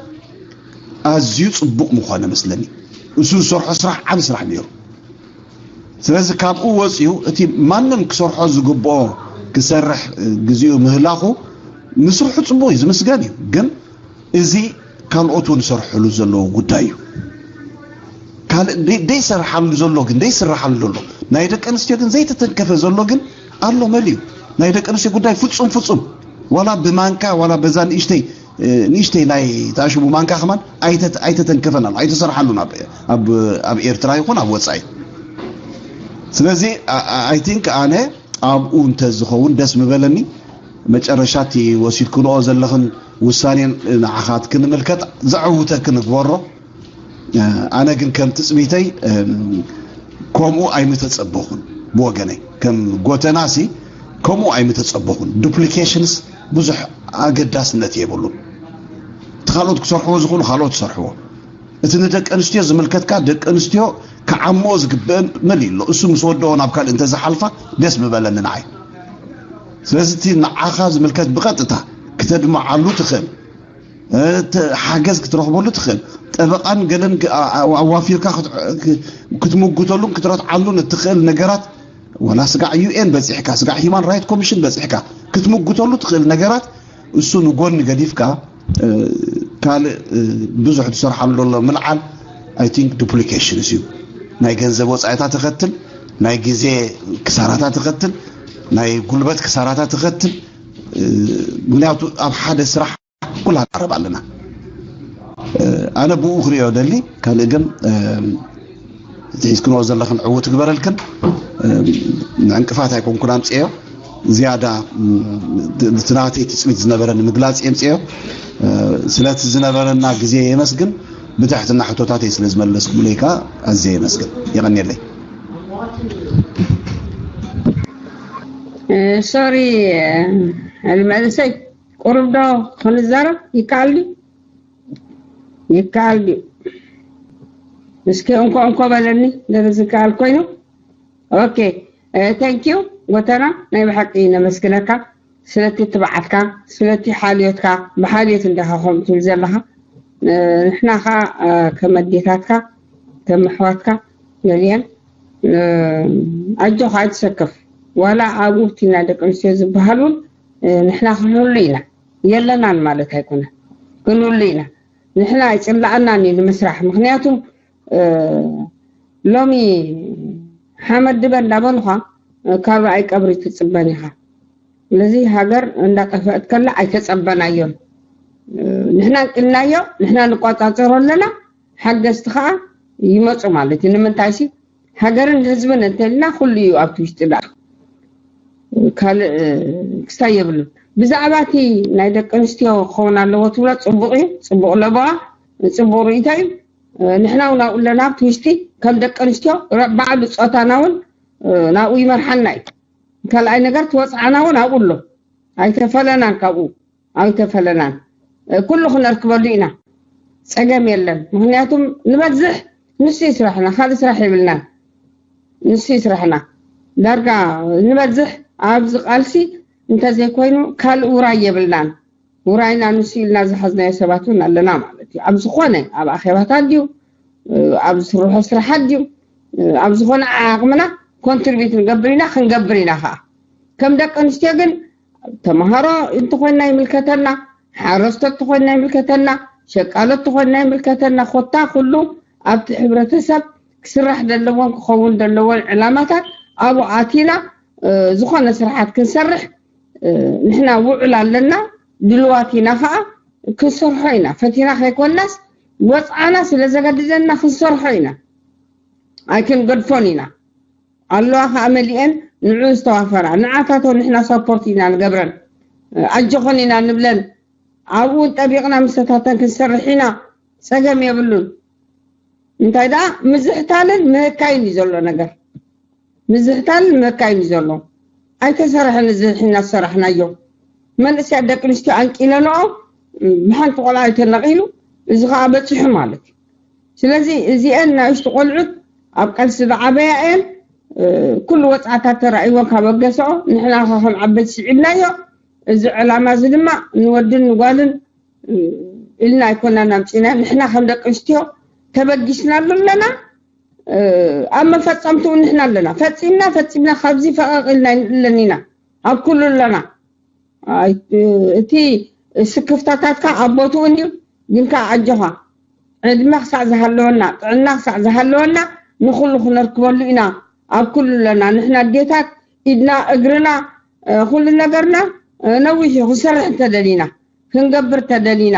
ኣዝዩ ፅቡቕ ምኾነ መስለኒ። እሱ ዝሰርሖ ስራሕ ዓብ ስራሕ ነይሩ። ስለዚ ካብኡ ወፂኡ እቲ ማንም ክሰርሖ ዝግብኦ ክሰርሕ ግዜኡ ምህላኹ ምስርሑ ፅቡቕ እዩ፣ ዝምስገን እዩ። ግን እዚ ካልኦት እውን ዝሰርሕሉ ዘለዉ ጉዳይ እዩ። ካልእ ደይሰርሓሉ ዘሎ ግን ደይስርሓሉ ዘሎ ናይ ደቂ ኣንስትዮ ግን ዘይተተንከፈ ዘሎ ግን ኣሎ መሊኡ። ናይ ደቂ ኣንስትዮ ጉዳይ ፍፁም ፍፁም ዋላ ብማንካ ዋላ በዛ ንእሽተይ ንእሽተይ ናይ ታሽቡ ማንካ ከማን ኣይተተንከፈን ኣሎ ኣይተሰርሓሉን ኣብ ኤርትራ ይኹን ኣብ ወፃኢ። ስለዚ I think ኣነ ኣብኡ እንተዝኸውን ደስ ምበለኒ። መጨረሻ እቲ ወሲድክንኦ ዘለኽን ውሳኔን ንዓኻ ክንምልከት ዘዕውተክ ንግበሮ። ኣነ ግን ከም ትፅቢተይ ከምኡ ኣይምተፀበኹን። ብወገነይ ከም ጎተናሲ ከምኡ ኣይምተፀበኹን። ዱፕሊኬሽንስ ብዙሕ ኣገዳስነት የብሉን። እቲ ካልኦት ክሰርሕዎ ዝኽእሉ ካልኦት ይሰርሕዎ። እቲ ንደቂ ኣንስትዮ ዝምልከትካ ደቂ ኣንስትዮ ክዓምኦ ዝግበአን መሊኡ ኣሎ። እሱ ምስ ወደኦ ናብ ካልእ እንተዝሓልፋ ደስ ምበለኒ ንዓይ። ስለዚ እቲ ንዓኻ ዝምልከት ብቐጥታ ክተድምዓሉ ትኽእል፣ ሓገዝ ክትረኽበሉ ትኽእል፣ ጠበቓን ገለን ኣዋፊርካ ክትምጉተሉን ክትረትዓሉን እትኽእል ነገራት ዋላ ስጋዕ ዩኤን በፂሕካ ስጋዕ ሂማን ራይት ኮሚሽን በፂሕካ ክትምጉተሉ ትኽእል ነገራት እሱ ንጎኒ ገዲፍካ ካልእ ብዙሕ ትሰርሓሉ ዘሎ ምልዓል I think ዱፕሊኬሽንስ እዩ። ናይ ገንዘብ ወፃኢታት ትኸትል፣ ናይ ግዜ ክሳራታት ትኸትል፣ ናይ ጉልበት ክሳራታት ትኸትል። ምክንያቱ ኣብ ሓደ ስራሕ ኩላ ንቀረብ ኣለና። ኣነ ብኡ ክሪኦ ደሊ ካልእ ግን እቲ ሒዝክንኦ ዘለኽን ዕውት ግበረልክን። ንዕንቅፋት ኣይኮንኩን ኣምፅኤዮ ዝያዳ እቲ ናተይ ትፅቢት ዝነበረ ንምግላፅ እየ ምፅኤዮ። ስለቲ ዝነበረና ግዜ የመስግን። ብትሕትና ሕቶታተይ ስለ ዝመለስኩምለይ ከዓ ኣዝየ የመስግን። የቐንየለይ። ሶሪ መንእሰይ ቁሩብ ዶ ክንዛረብ ይከኣል ድዩ? ይከኣል ድዩ? እስኪ እንኮ እንኮ በለኒ ደረ ዝከኣል ኮይኑ። ኦኬ፣ thank you ጎተና፣ ናይ ብሓቂ ነመስግነካ ስለቲ ትብዓትካ፣ ስለቲ ሓልዮትካ፣ ብሓልዮት እንዲኻ ከምኡ ትብል ዘለኻ። ንሕና ኸዓ ከም ኣዴታትካ ከም ኣሕዋትካ ገሊአን ኣጆኻ ኣይትሰከፍ። ዋላ ኣብኡ እቲ ናይ ደቂ ኣንስትዮ ዝበሃል እውን ንሕና ክንህሉ ኢና። የለናን ማለት ኣይኮነን፣ ክንህሉ ኢና። ንሕና ኣይፅላኣናን እዩ ንምስራሕ። ምክንያቱ ሎሚ ሓመድ ድበ እንዳበሉኻ ካብ ረኣይ ቀብሪ ትፅበን ኢኻ። ስለዚ ሃገር እንዳጠፈአት ከላ ኣይተፀበናዮን። ንሕና እንቅልናዮ፣ ንሕና ንቋፃፀሮ ኣለና። ሓገዝቲ ከዓ ይመፁ ማለት እዩ። ንምንታይ ሲ ሃገርን ህዝብን እንተልና ኩሉ እዩ ኣብቲ ውሽጢ። ዳ ካልእ ክስታይ የብሉን። ብዛዕባ እቲ ናይ ደቂ ኣንስትዮ ክኸውን ኣለዎ ትብሎ፣ ፅቡቕ እዩ። ፅቡቕ ለበዋ፣ ፅቡቕ ርእይቶ እዩ። ንሕና እውን ኣብኡ ኣለና ኣብቲ ውሽጢ። ከም ደቂ ኣንስትዮ ባዕሉ ፆታና እውን ናብኡ ይመርሓና እዩ። ካልኣይ ነገር ትወፅዓና እውን ኣብኡ ኣሎ። ኣይተፈለናን፣ ካብኡ ኣይተፈለናን። ኩሉ ክነርክበሉ ኢና፣ ፀገም የለን። ምክንያቱም ንበዝሕ ንሱ ይስራሕና፣ ካልእ ስራሕ የብልናን። ንሱ ይስራሕና። ዳርጋ ንበዝሕ ኣብዚ ቃልሲ እንተዘይኮይኑ ካልእ ውራይ የብልናን። ውራይና ንሱ ኢልና ዝሓዝናዮ ሰባት እውን ኣለና ማለት እዩ። ኣብ ዝኾነ፣ ኣብ ኣኼባታት ድዩ፣ ኣብ ዝስርሖ ስራሓት ድዩ፣ ኣብ ዝኾነ ዓቕምና ኮንትሪቢዩት ንገብር ኢና፣ ክንገብር ኢና ከዓ። ከም ደቂ ኣንስትዮ ግን ተምሃሮ እንተኾይንና ይምልከተና፣ ሓረስቶት እንተኾይንና ይምልከተና፣ ሸቃሎት እንተኾይንና ይምልከተና፣ ኮታ ኩሉ ኣብቲ ሕብረተሰብ ክስራሕ ዘለዎን ክኸውን ዘለዎን ዕላማታት ኣብኡ ኣቲና፣ እ፣ ዝኾነ ስራሓት ክንሰርሕ፣ እ፣ ንሕና ውዕል ኣለና፣ ድልዋት ኢና ከዓ፣ ክንሰርሖ ኢና። ፈቲና ከይኮናስ ወፅዓና ስለ ዘገድደና ክንሰርሖ ኢና። ኣይክንገድፎን ኢና። ኣለዋ ከዓ መሊአን ንዑ ዝተዋፈራ ንዓታቶ ንሕና ሳፖርት ኢና ንገብረን፣ ኣጆኾን ኢና ንብለን። ኣብኡ እውን ጠቢቕና ምሰታተን ክንሰርሕ ኢና፣ ፀገም የብሉን። እንታይ ደኣ ምዝሕታልን ምህካይን እዩ ዘሎ ነገር። ምዝሕታልን ምህካይን እዩ ዘሎ። ኣይተሰርሐን እዚ ሕና ዝሰራሕናዮ። መንእሰያት ደቂ ኣንስትዮ ኣንቂለንኦ ብሓንቲ ቆልዓ ኣይተነቒሉ፣ እዚ ከዓ በፂሑ ማለት እዩ። ስለዚ እዚአን ናእሽቱ ቆልዑት ኣብ ቃልሲ ዝዓበያ እየን። እ፣ ኩሉ ወፅዓታት ተራእይወን ካብ ኣገሰኦ ንሕና ከ ከም ዓበይቲ ስዒብናዮ። እዚ ዕላማ እዚ ድማ ንወድን ንጓልን፣ እ፣ ኢልና ኣይኮናን ኣምፂና፣ ንሕና ከም ደቂ ኣንስትዮ ተበጊስናሉ ኣለና። እ፣ ኣብ መፈፀምትኡ ንሕና ኣለና። ፈፂምና፣ ፈፂምና፣ ካብዚ ፈቐቕ ኢልና ኣይንእለን ኢና ኣብ ኩሉ ኣለና። ኣይ፣ እቲ ስክፍታታትካ ኣብ ቦትኡ እንድዩ፣ ግን ከኣ ኣጆኻ፣ ዕድመ ክሳዕ ዝሃለወና፣ ጥዕና ክሳዕ ዝሃለወና፣ ንኹሉ ክነርክበሉ ኢና። ኣብ ኩሉ ኣለና። ንሕና ኣዴታት፣ ኢድና፣ እግርና፣ እ፣ ኩሉ ነገርና፣ እ፣ ነዊሕ እዩ። ክንሰርሕ እንተደሊና፣ ክንገብር እንተደሊና፣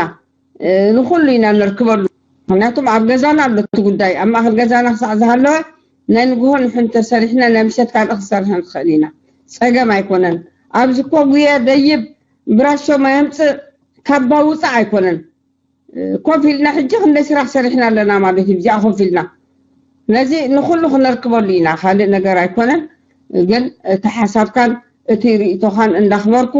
እ፣ ንኹሉ ኢና ነርክበሉ። ምኽንያቱም ኣብ ገዛና ኣሎ እቲ ጉዳይ። ኣብ ማእከል ገዛና ክሳዕ ዝሃለወ፣ ናይ ንግሆ ንሕን ተሰሪሕና፣ ናይ ምሸት ካልእ ክንሰርሕ ንኽእል ኢና። ጸገም ኣይኮነን። ኣብዚ እኮ ጉየ ደይብ፣ ብራሾ ማይ ኣምጽእ፣ ካባ ውጻእ ኣይኮነን። እ፣ ኮፍ ኢልና ሕጂ ክንደይ ስራሕ ሰሪሕና ኣለና ማለት እዩ፣ እዚኣ ኮፍ ኢልና። ስለዚ ንኹሉ ክነርክበሉ ኢና፣ ካልእ ነገር ኣይኮነን። ግን እቲ ሓሳብካን እቲ ርእይቶኻን እንዳኽበርኩ፣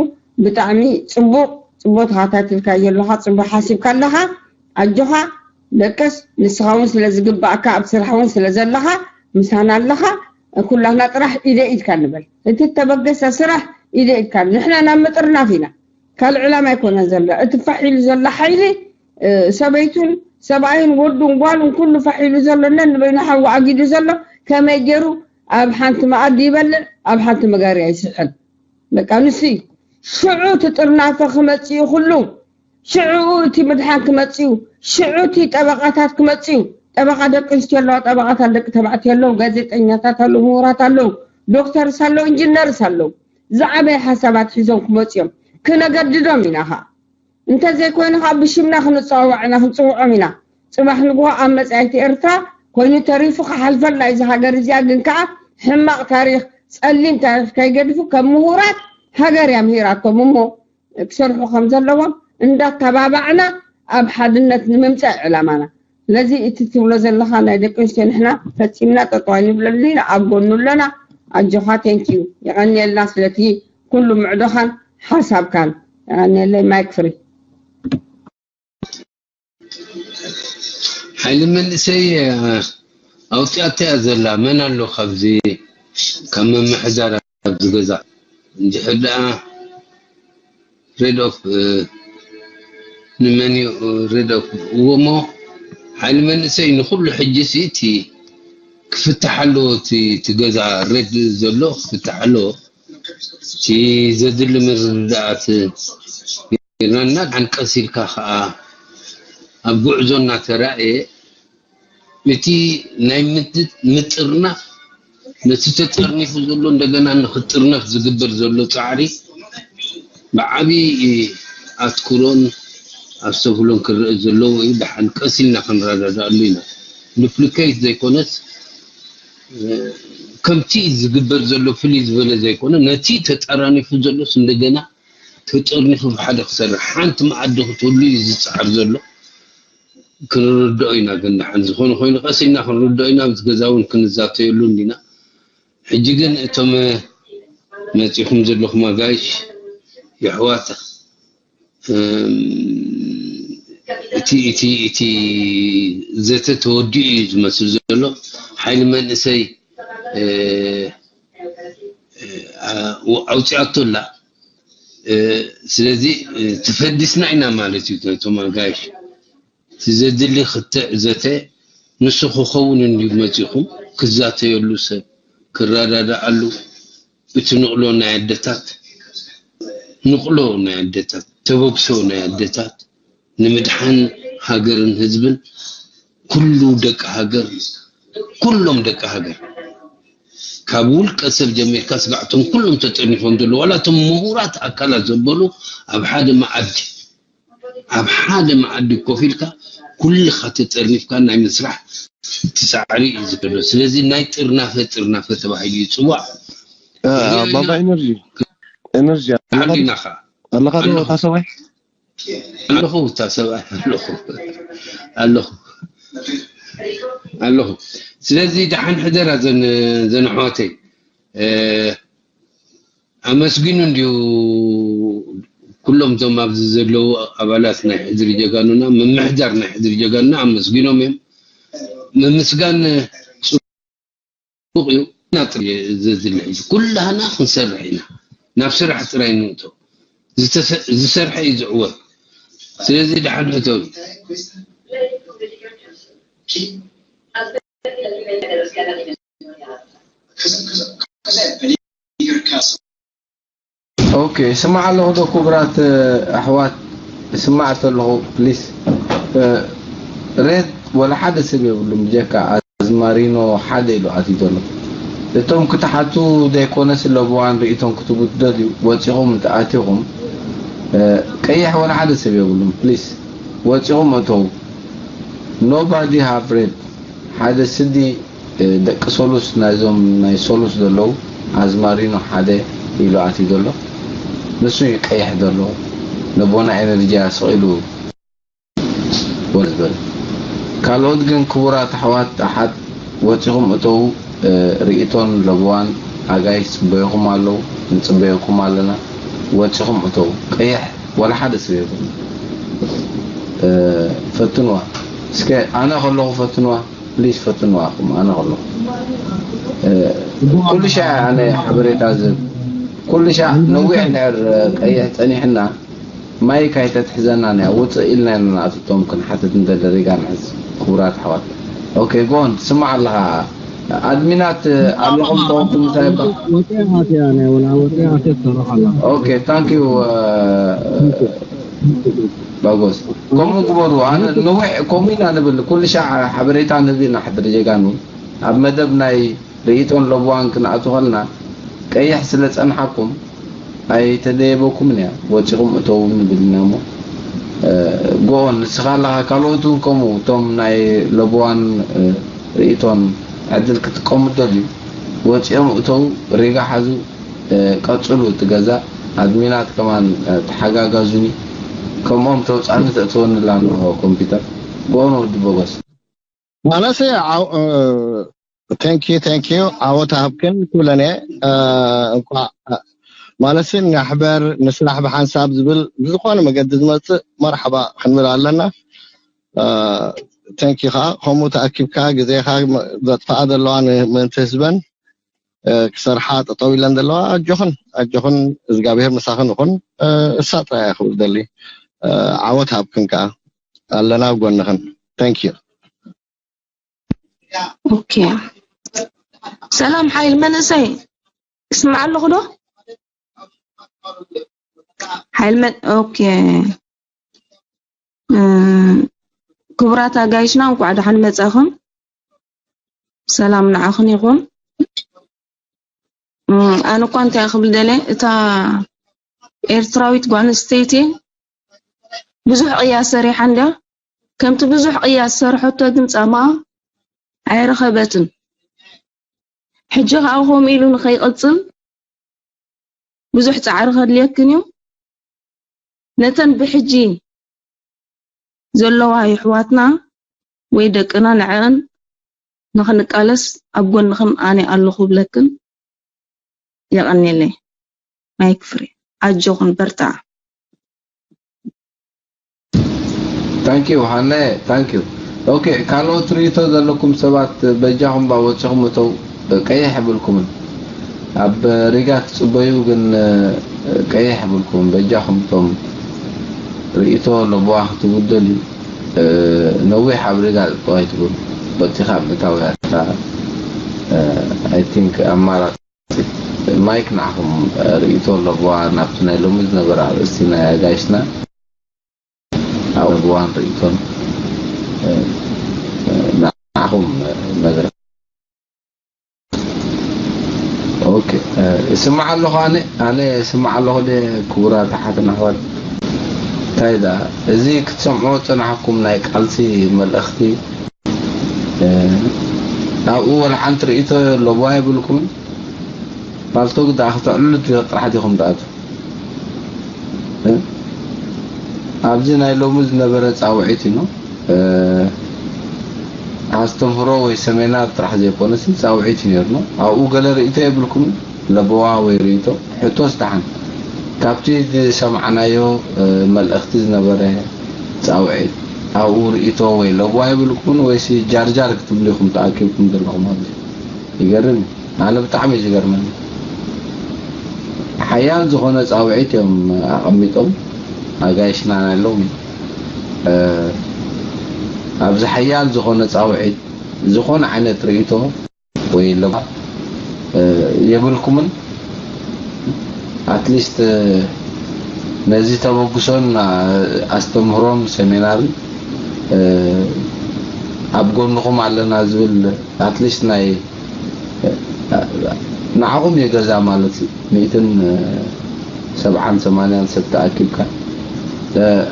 ብጣዕሚ ጽቡቕ፣ ጽቡቕ ተኸታቲልካዮ ኣለኻ፣ ጽቡቕ ሓሲብካ ኣለኻ። ኣጆኻ፣ ደቅስ፣ ንስኻ እውን ስለ ዝግባእካ፣ ኣብ ስራሕ እውን ስለ ዘለኻ፣ ምሳና ኣለኻ። ኩላህና ጥራሕ ኢደ ኢድካ ንበል። እቲ እተበገሰ ስራሕ ኢደ ኢድካ። ንሕና ናብ ምጥርናፍ ኢና። ካልእ ዕላማ ኣይኮነን ዘሎ። እቲ ፋሕ ኢሉ ዘሎ ሓይሊ፣ እ፣ ሰበይቱን ሰብኣዩን ወዱን ጓሉን ኩሉ ፋሕ ኢሉ ዘሎ፣ ነንበይኑ ሓዊ ኣጊዱ ዘሎ፣ ከመይ ገይሩ ኣብ ሓንቲ መኣዲ ይበልዕ፣ ኣብ ሓንቲ መጋርያ ይስሕል። በቃ ንሱ እዩ። ሽዑ እቲ ጥርናፈ ክመጽእ እዩ ኩሉ። ሽዑ እቲ ምድሓን ክመጽእ እዩ። ሽዑ እቲ ጠበቓታት ክመጽእ እዩ። ጠበቓ ደቂ ኣንስትዮ ኣለዋ፣ ጠበቓታት ደቂ ተባዕትዮ ኣለዉ፣ ጋዜጠኛታት ኣለዉ፣ ምሁራት ኣለዉ፣ ዶክተርስ ኣለዉ፣ ኢንጂነርስ ኣለዉ። ዝዓበየ ሓሳባት ሒዞም ክመጽኡ እዮም። ክነገድዶም ኢና ኸዓ። እንተዘይኮይኑ ኸዓ ብሽምና ክንጸዋዋዕ ኢና፣ ክንጽውዖም ኢና። ጽባሕ ንግሆ ኣብ መጻኢት ኤርትራ ኮይኑ ተሪፉ ክሓልፈላ እዩ እዛ ሃገር እዚኣ። ግን ከኣ ሕማቕ ታሪኽ፣ ጸሊም ታሪኽ ከይገድፉ ከም ምሁራት ሃገር እያ ምሂራቶም እሞ ክሰርሑ ከም ዘለዎም እንዳተባባዕና ኣብ ሓድነት ንምምጻእ ዕላማና። ስለዚ እቲ ትብሎ ዘለኻ ናይ ደቂ ኣንስትዮ ንሕና ፈጺምና ጠጠው ኣይንብለሉ ኢና፣ ኣብ ጎኑ ኣለና። ኣጆኻ፣ ቴንኪዩ፣ የቐንየልና ስለቲ ኩሉ ምዕዶኻን ሓሳብካን። የቐንየለይ። ማይክ ፍሪ። ሓይሊ መንእሰይ፣ እ፣ ኣውፂኣታ እያ ዘላ። መን ኣሎ ካብዚ፣ ካብ ምምሕዳር ኣብዚ ገዛ? እንድሕር ደኣ ሬድ ኦፍ፣ እ፣ ንመን እዩ ሬድ ኦፍ? እዎ እሞ፣ ሓይሊ መንእሰይ ንኹሉ ሕጂ ሲ እቲ ክፍታሕ ኣለዎ፣ እቲ፣ እቲ ገዛ ሬድ ዘሎ ክፍታሕ ኣለዎ። እቲ ዘድሊ ምርድዳኣት ጌርናና፣ ደሓን ቀስ ኢልካ ኸዓ ኣብ ጉዕዞ እናተራእየ እቲ ናይ ምት- ምጥርናፍ፣ ነቲ ተጠርኒፉ ዘሎ እንደገና ንክጥርነፍ ዝግበር ዘሎ ፃዕሪ ብዓብዪ ኣትኩሮን ኣስተብህሎን ክረአ ዘለዎ እዩ። ደሓን ቀስ ኢልና ክንረዳዳኣሉ ኢና። ዱፕሊኬት ዘይኮነስ፣ እ፣ ከምቲ ዝግበር ዘሎ ፍልይ ዝበለ ዘይኮነ፣ ነቲ ተጠራኒፉ ዘሎስ እንደገና ተጠርኒፉ ብሓደ ክሰርሕ፣ ሓንቲ መኣዲ ክትህሉ እዩ ዝፅዓር ዘሎ። ክንርድኦ ኢና። ግን ደሓን ዝኾነ ኮይኑ ቀስ ኢልና ክንርድኦ ኢና። ምስ ገዛ እውን ክንዛተየሉ እንዲና። ሕጂ ግን እቶም መፂኹም ዘለኹም ኣጋይሽ የሕዋት፣ እም፣ እቲ እቲ እቲ ዘተ ተወዲኡ እዩ ዝመስል ዘሎ። ሓይሊ መንእሰይ፣ እ፣ እ፣ ኣውፂኣቶ ኣላ። እ፣ ስለዚ፣ እ፣ ተፈዲስና ኢና ማለት እዩ። እቶም ኣጋይሽ እቲ ዘድሊ ክትዕ ዘተ ንሱ ክኸውን እንድዩ መፂኹም። ክዛተየሉ ሰብ ክረዳዳኣሉ፣ እቲ ንቕሎ ናይ ኣደታት፣ ንቕሎ ናይ ኣደታት፣ ተበግሶ ናይ ኣደታት ንምድሓን ሃገርን ህዝብን፣ ኩሉ ደቂ ሃገር፣ ኩሎም ደቂ ሃገር፣ ካብ ውልቀ ሰብ ጀሚርካ ስጋዕ እቶም ኩሎም ተጠርኒፎም ዘለዉ፣ ዋላ እቶም ምሁራት ኣካላት ዘበሉ ኣብ ሓደ መኣዲ ኣብ ሓደ መኣዲ ኮፍ ኢልካ ኩልኻ ተጠርኒፍካ ናይ ምስራሕ እቲ ፃዕሪ እዩ ዘሎ። ስለዚ ናይ ጥርናፈ ጥርናፈ ተባሂሉ ይፅዋዕ። እ፣ እ፣ ባባ ኤነርጂ፣ ኤነርጂ ኣለኻ ዶ? ኣለኻ ዶ ኣለኹ። ታሰባይ? ኣለኹ፣ ታሰባይ ኣለኹ። ኣለኹ። ኣለኹ። ስለዚ ደሓን ሕደራ ዘን-፣ ዘን ኣሕዋተይ። እ፣ ኣመስጊኑ እንድዩ ኩሎም እዞም ኣብዚ ዘለዉ ኣባላት ናይ ሕድሪ ጀጋኑና፣ ምምሕዳር ናይ ሕድሪ ጀጋኑና ኣመስጊኖም እዮም። ምምስጋን ጽቡቕ እዩ። ኢና ጥሪ ዘድሊ ሕጂ ኩላህና ክንሰርሕ ኢና። ናብ ስራሕ ጥራይ ንእቶ። ዝተሰ-፣ ዝሰርሐ እዩ ዝዕወት። ስለዚ ደሓን እተው። ኦኬ፣ ስማዕ ኣለኹ ዶ ክቡራት ኣሕዋት? ስማዕ ተለኹ ፕሊስ። ሬድ ወላ ሓደ ሰብ የብሉም ብጀካ ኣዝማሪኖ ሓደ ኢሉ ኣትዩ ዘሎ። እቶም ክትሓቱ ዘይኮነስ ለብዋን ርእይቶን ክትቡ ትደልዩ ወፂኹም እንተኣቲኹም፣ ቀይሕ ወላ ሓደ ሰብ የብሉም ፕሊስ። ወፂኹም እተው። Nobody have red። ሓደ ስዲ ደቂ ሶሉስ ናይዞም ናይ ሶሉስ ዘለዉ ኣዝማሪኖ ሓደ ኢሉ ኣትዩ ዘሎ። ንሱ እዩ ቀይሕ ዘሎ። ነቦና ኤነርጂ ኣስቒሉ ወለ ዝበለ። ካልኦት ግን ክቡራት ኣሕዋት ኣሓት ወፂኹም እተዉ። ርእይቶን ለብዋን ኣጋይሽ ፅበየኹም ኣለዉ። ንፅበየኩም ኣለና። ወፂኹም እተዉ። ቀይሕ ወላ ሓደ ሰብ የብሉን። ፈትንዋ እስከ። ኣነ ከለኹ ፈትንዋ። ፕሊስ ፈትንዋ። ኣኹም ኣነ ከለኹ ኩሉ ሻዕ ኣነ ሓበሬታ ዝህብ ኩሉ ሻዕ ነዊሕ እንድሕር ቀይሕ ፀኒሕና ማይክ ኣይተትሕዘናን እያ። ውፅእ ኢልና ኢና ንኣትቶም ክንሓትት እንደሊ ሪጋ ንሕዝ። ክቡራት ኣሕዋት። ኦኬ ጎን ትስማዕ ኣለኻ? ኣድሚናት ኣለኹም ተወኩም እንታይ ይባ ወጥያ ኣትያ ናይ ወላ ወጥያ ኣትያ ትሰርሕ ኣላ። ኦኬ ታንክ ዩ። ባጎስ ከምኡ ግበሩ። ኣነ ነዊሕ ከምኡ ኢና ንብል ኩሉ ሻዕ ሓበሬታ ንህብ ኢና ሕድሪ ጀጋኑ ኣብ መደብ ናይ ርእይቶን ለብዋን ክንኣቱ ከልና ቀይሕ ስለ ጸንሓኩም ኣይተደየበኩምን እያ። ወጺኹም እተው ንብል ኢና እሞ ጎኦን ንስኻ ኣለኻ ካልኦት እውን ከምኡ እቶም ናይ ለብዋን ርእይቶን ዕድል ክጥቀሙ ደልዩ ወጺኦም እተው ሪጋ ሓዙ። ቀጽሉ እቲ ገዛ ኣድሚናት ከማን ተሓጋጋዙኒ። ከምኦም ተውጻኒ ተእትወኒ ኣላ ንሆ ኮምፒውተር ጎኦን ወዲ በጎስ። ማለሰ thank you thank you ዓወት ሃብክን ክብለነ። እንኳዕ ማለሲ ንሕበር ንስራሕ ብሓንሳብ ዝብል ብዝኾነ መገዲ ዝመፅእ መርሓባ ክንብል ኣለና። thank you ከዓ ከምኡ ተኣኪብካ ግዜኻ ዘጥፋኣ ዘለዋ ንምእንቲ ህዝበን ክሰርሓ ጠጠው ኢለን ዘለዋ ኣጆኽን ኣጆኽን እግዚኣብሔር ምሳኽን ይኹን። እሳ ጥራይ እያ ክብል ደሊ። ዓወት ሃብክን ከዓ ኣለና ኣብ ጎንኽን። Thank you። ኦኬ ሰላም ሓይል መንእሰይ እስማዕ ኣለኹ ዶ? ሓይል መን ኦኬ። ክቡራት ኣጋይሽና እንኳዕ ደሓን መጻኹም። ሰላም ንዓኹም ይኹን። ኣነ እኳ እንታይ ክብል ደለ፣ እታ ኤርትራዊት ጓል ኣንስተይቲ ብዙሕ ቅያ ሰሪሓ እንድያ። ከምቲ ብዙሕ ቅያ ዝሰርሐቶ ግን ጻማኣ ኣይረኸበትን። ሕጂ ከዓ ከምኡ ኢሉ ንኸይቐጽል ብዙሕ ጻዕሪ ከድልየክን እዩ። ነተን ብሕጂ ዘለዋ የሕዋትና ወይ ደቅና ንዐን ንኽንቃለስ ኣብ ጎንኽን ኣነ ኣለኹ ብለክን። የቐንየለይ። ማይክ ፍሪ። ኣጆኹን በርትዓ። Thank you ሃነ thank you። Okay ካልኦት ርእይቶ ዘለኩም ሰባት በጃኹም ባ ወፂኹም እተው። ቀይሕ የብልኩምን ኣብ ሪጋ ትፅበዩ ግን ቀይሕ የብልኩምን በጃኹም እቶም ርእይቶ ለቦዋ ክትብደል እዩ። ነዊሕ ኣብ ሪጋ ፅበዩ ኣይትበሉ። በቲኻ ምእታው እያ እታ I think ኣማራፂ። ማይክ ንዓኹም ርእይቶ ኣለዋ ናብቲ ናይ ሎሚ ዝነበረ ኣርእስቲ ናይ ኣጋይሽና ኣብ እዋን ርእይቶን ንዓኹም መድረክ ኦኬ እስማዕ ኣለኹ ኣነ ኣነ እስማዕ ኣለኹ ደ ክቡራት ኣሓትን ኣሕዋት እንታይ ደኣ እዚ ክትሰምዕዎ ዝጸናሕኩም ናይ ቃልሲ መልእኽቲ ኣብኡ ወላ ሓንቲ ርእይቶ ኣለዋ የብልኩምን ፓልቶክ ደኣ ክተዕልሉ ጥራሕ ዲኹም ትኣትዉ ኣብዚ ናይ ሎሚ ዝነበረ ጻውዒት እዩ ኣስተምህሮ ወይ ሰሜናር ጥራሕ ዘይኮነሲ ጻውዒት እዩ ነርና ኣብኡ ገለ ርእይቶ የብልኩም ለበዋ ወይ ርእይቶ ሕቶስ ደሓን ካብቲ ዝሰማዕናዮ መልእኽቲ ዝነበረ ጻውዒት ኣብኡ ርእይቶ ወይ ለበዋ የብልኩምን ወይሲ ጃርጃር ክትብሉ ኢኹም ተኣኪብኩም ዘለኹም ኣብዚ ይገርም እዩ ኣነ ብጣዕሚ እዩ ዝገርመኒ ሓያል ዝኾነ ፃውዒት እዮም ኣቐሚጦም ኣጋይሽና ናይ ሎሚ ኣብዚ ሓያል ዝኾነ ፃውዒት ዝኾነ ዓይነት ርእይቶ ወይ ለባ የብልኩምን ኣትሊስት ነዚ ተበግሶን ኣስተምህሮን ሰሚናርን ኣብ ጎንኹም ኣለና ዝብል ኣትሊስት ናይ ንዓኹም እዩ ገዛ ማለት እዩ ሚእትን ሰብዓን ሰማንያን ሰብ ተኣኪብካ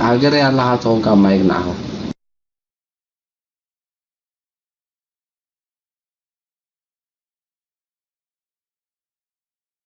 ሃገረይ ኣለኻ ተኾንካ ማይክ ንዓኻ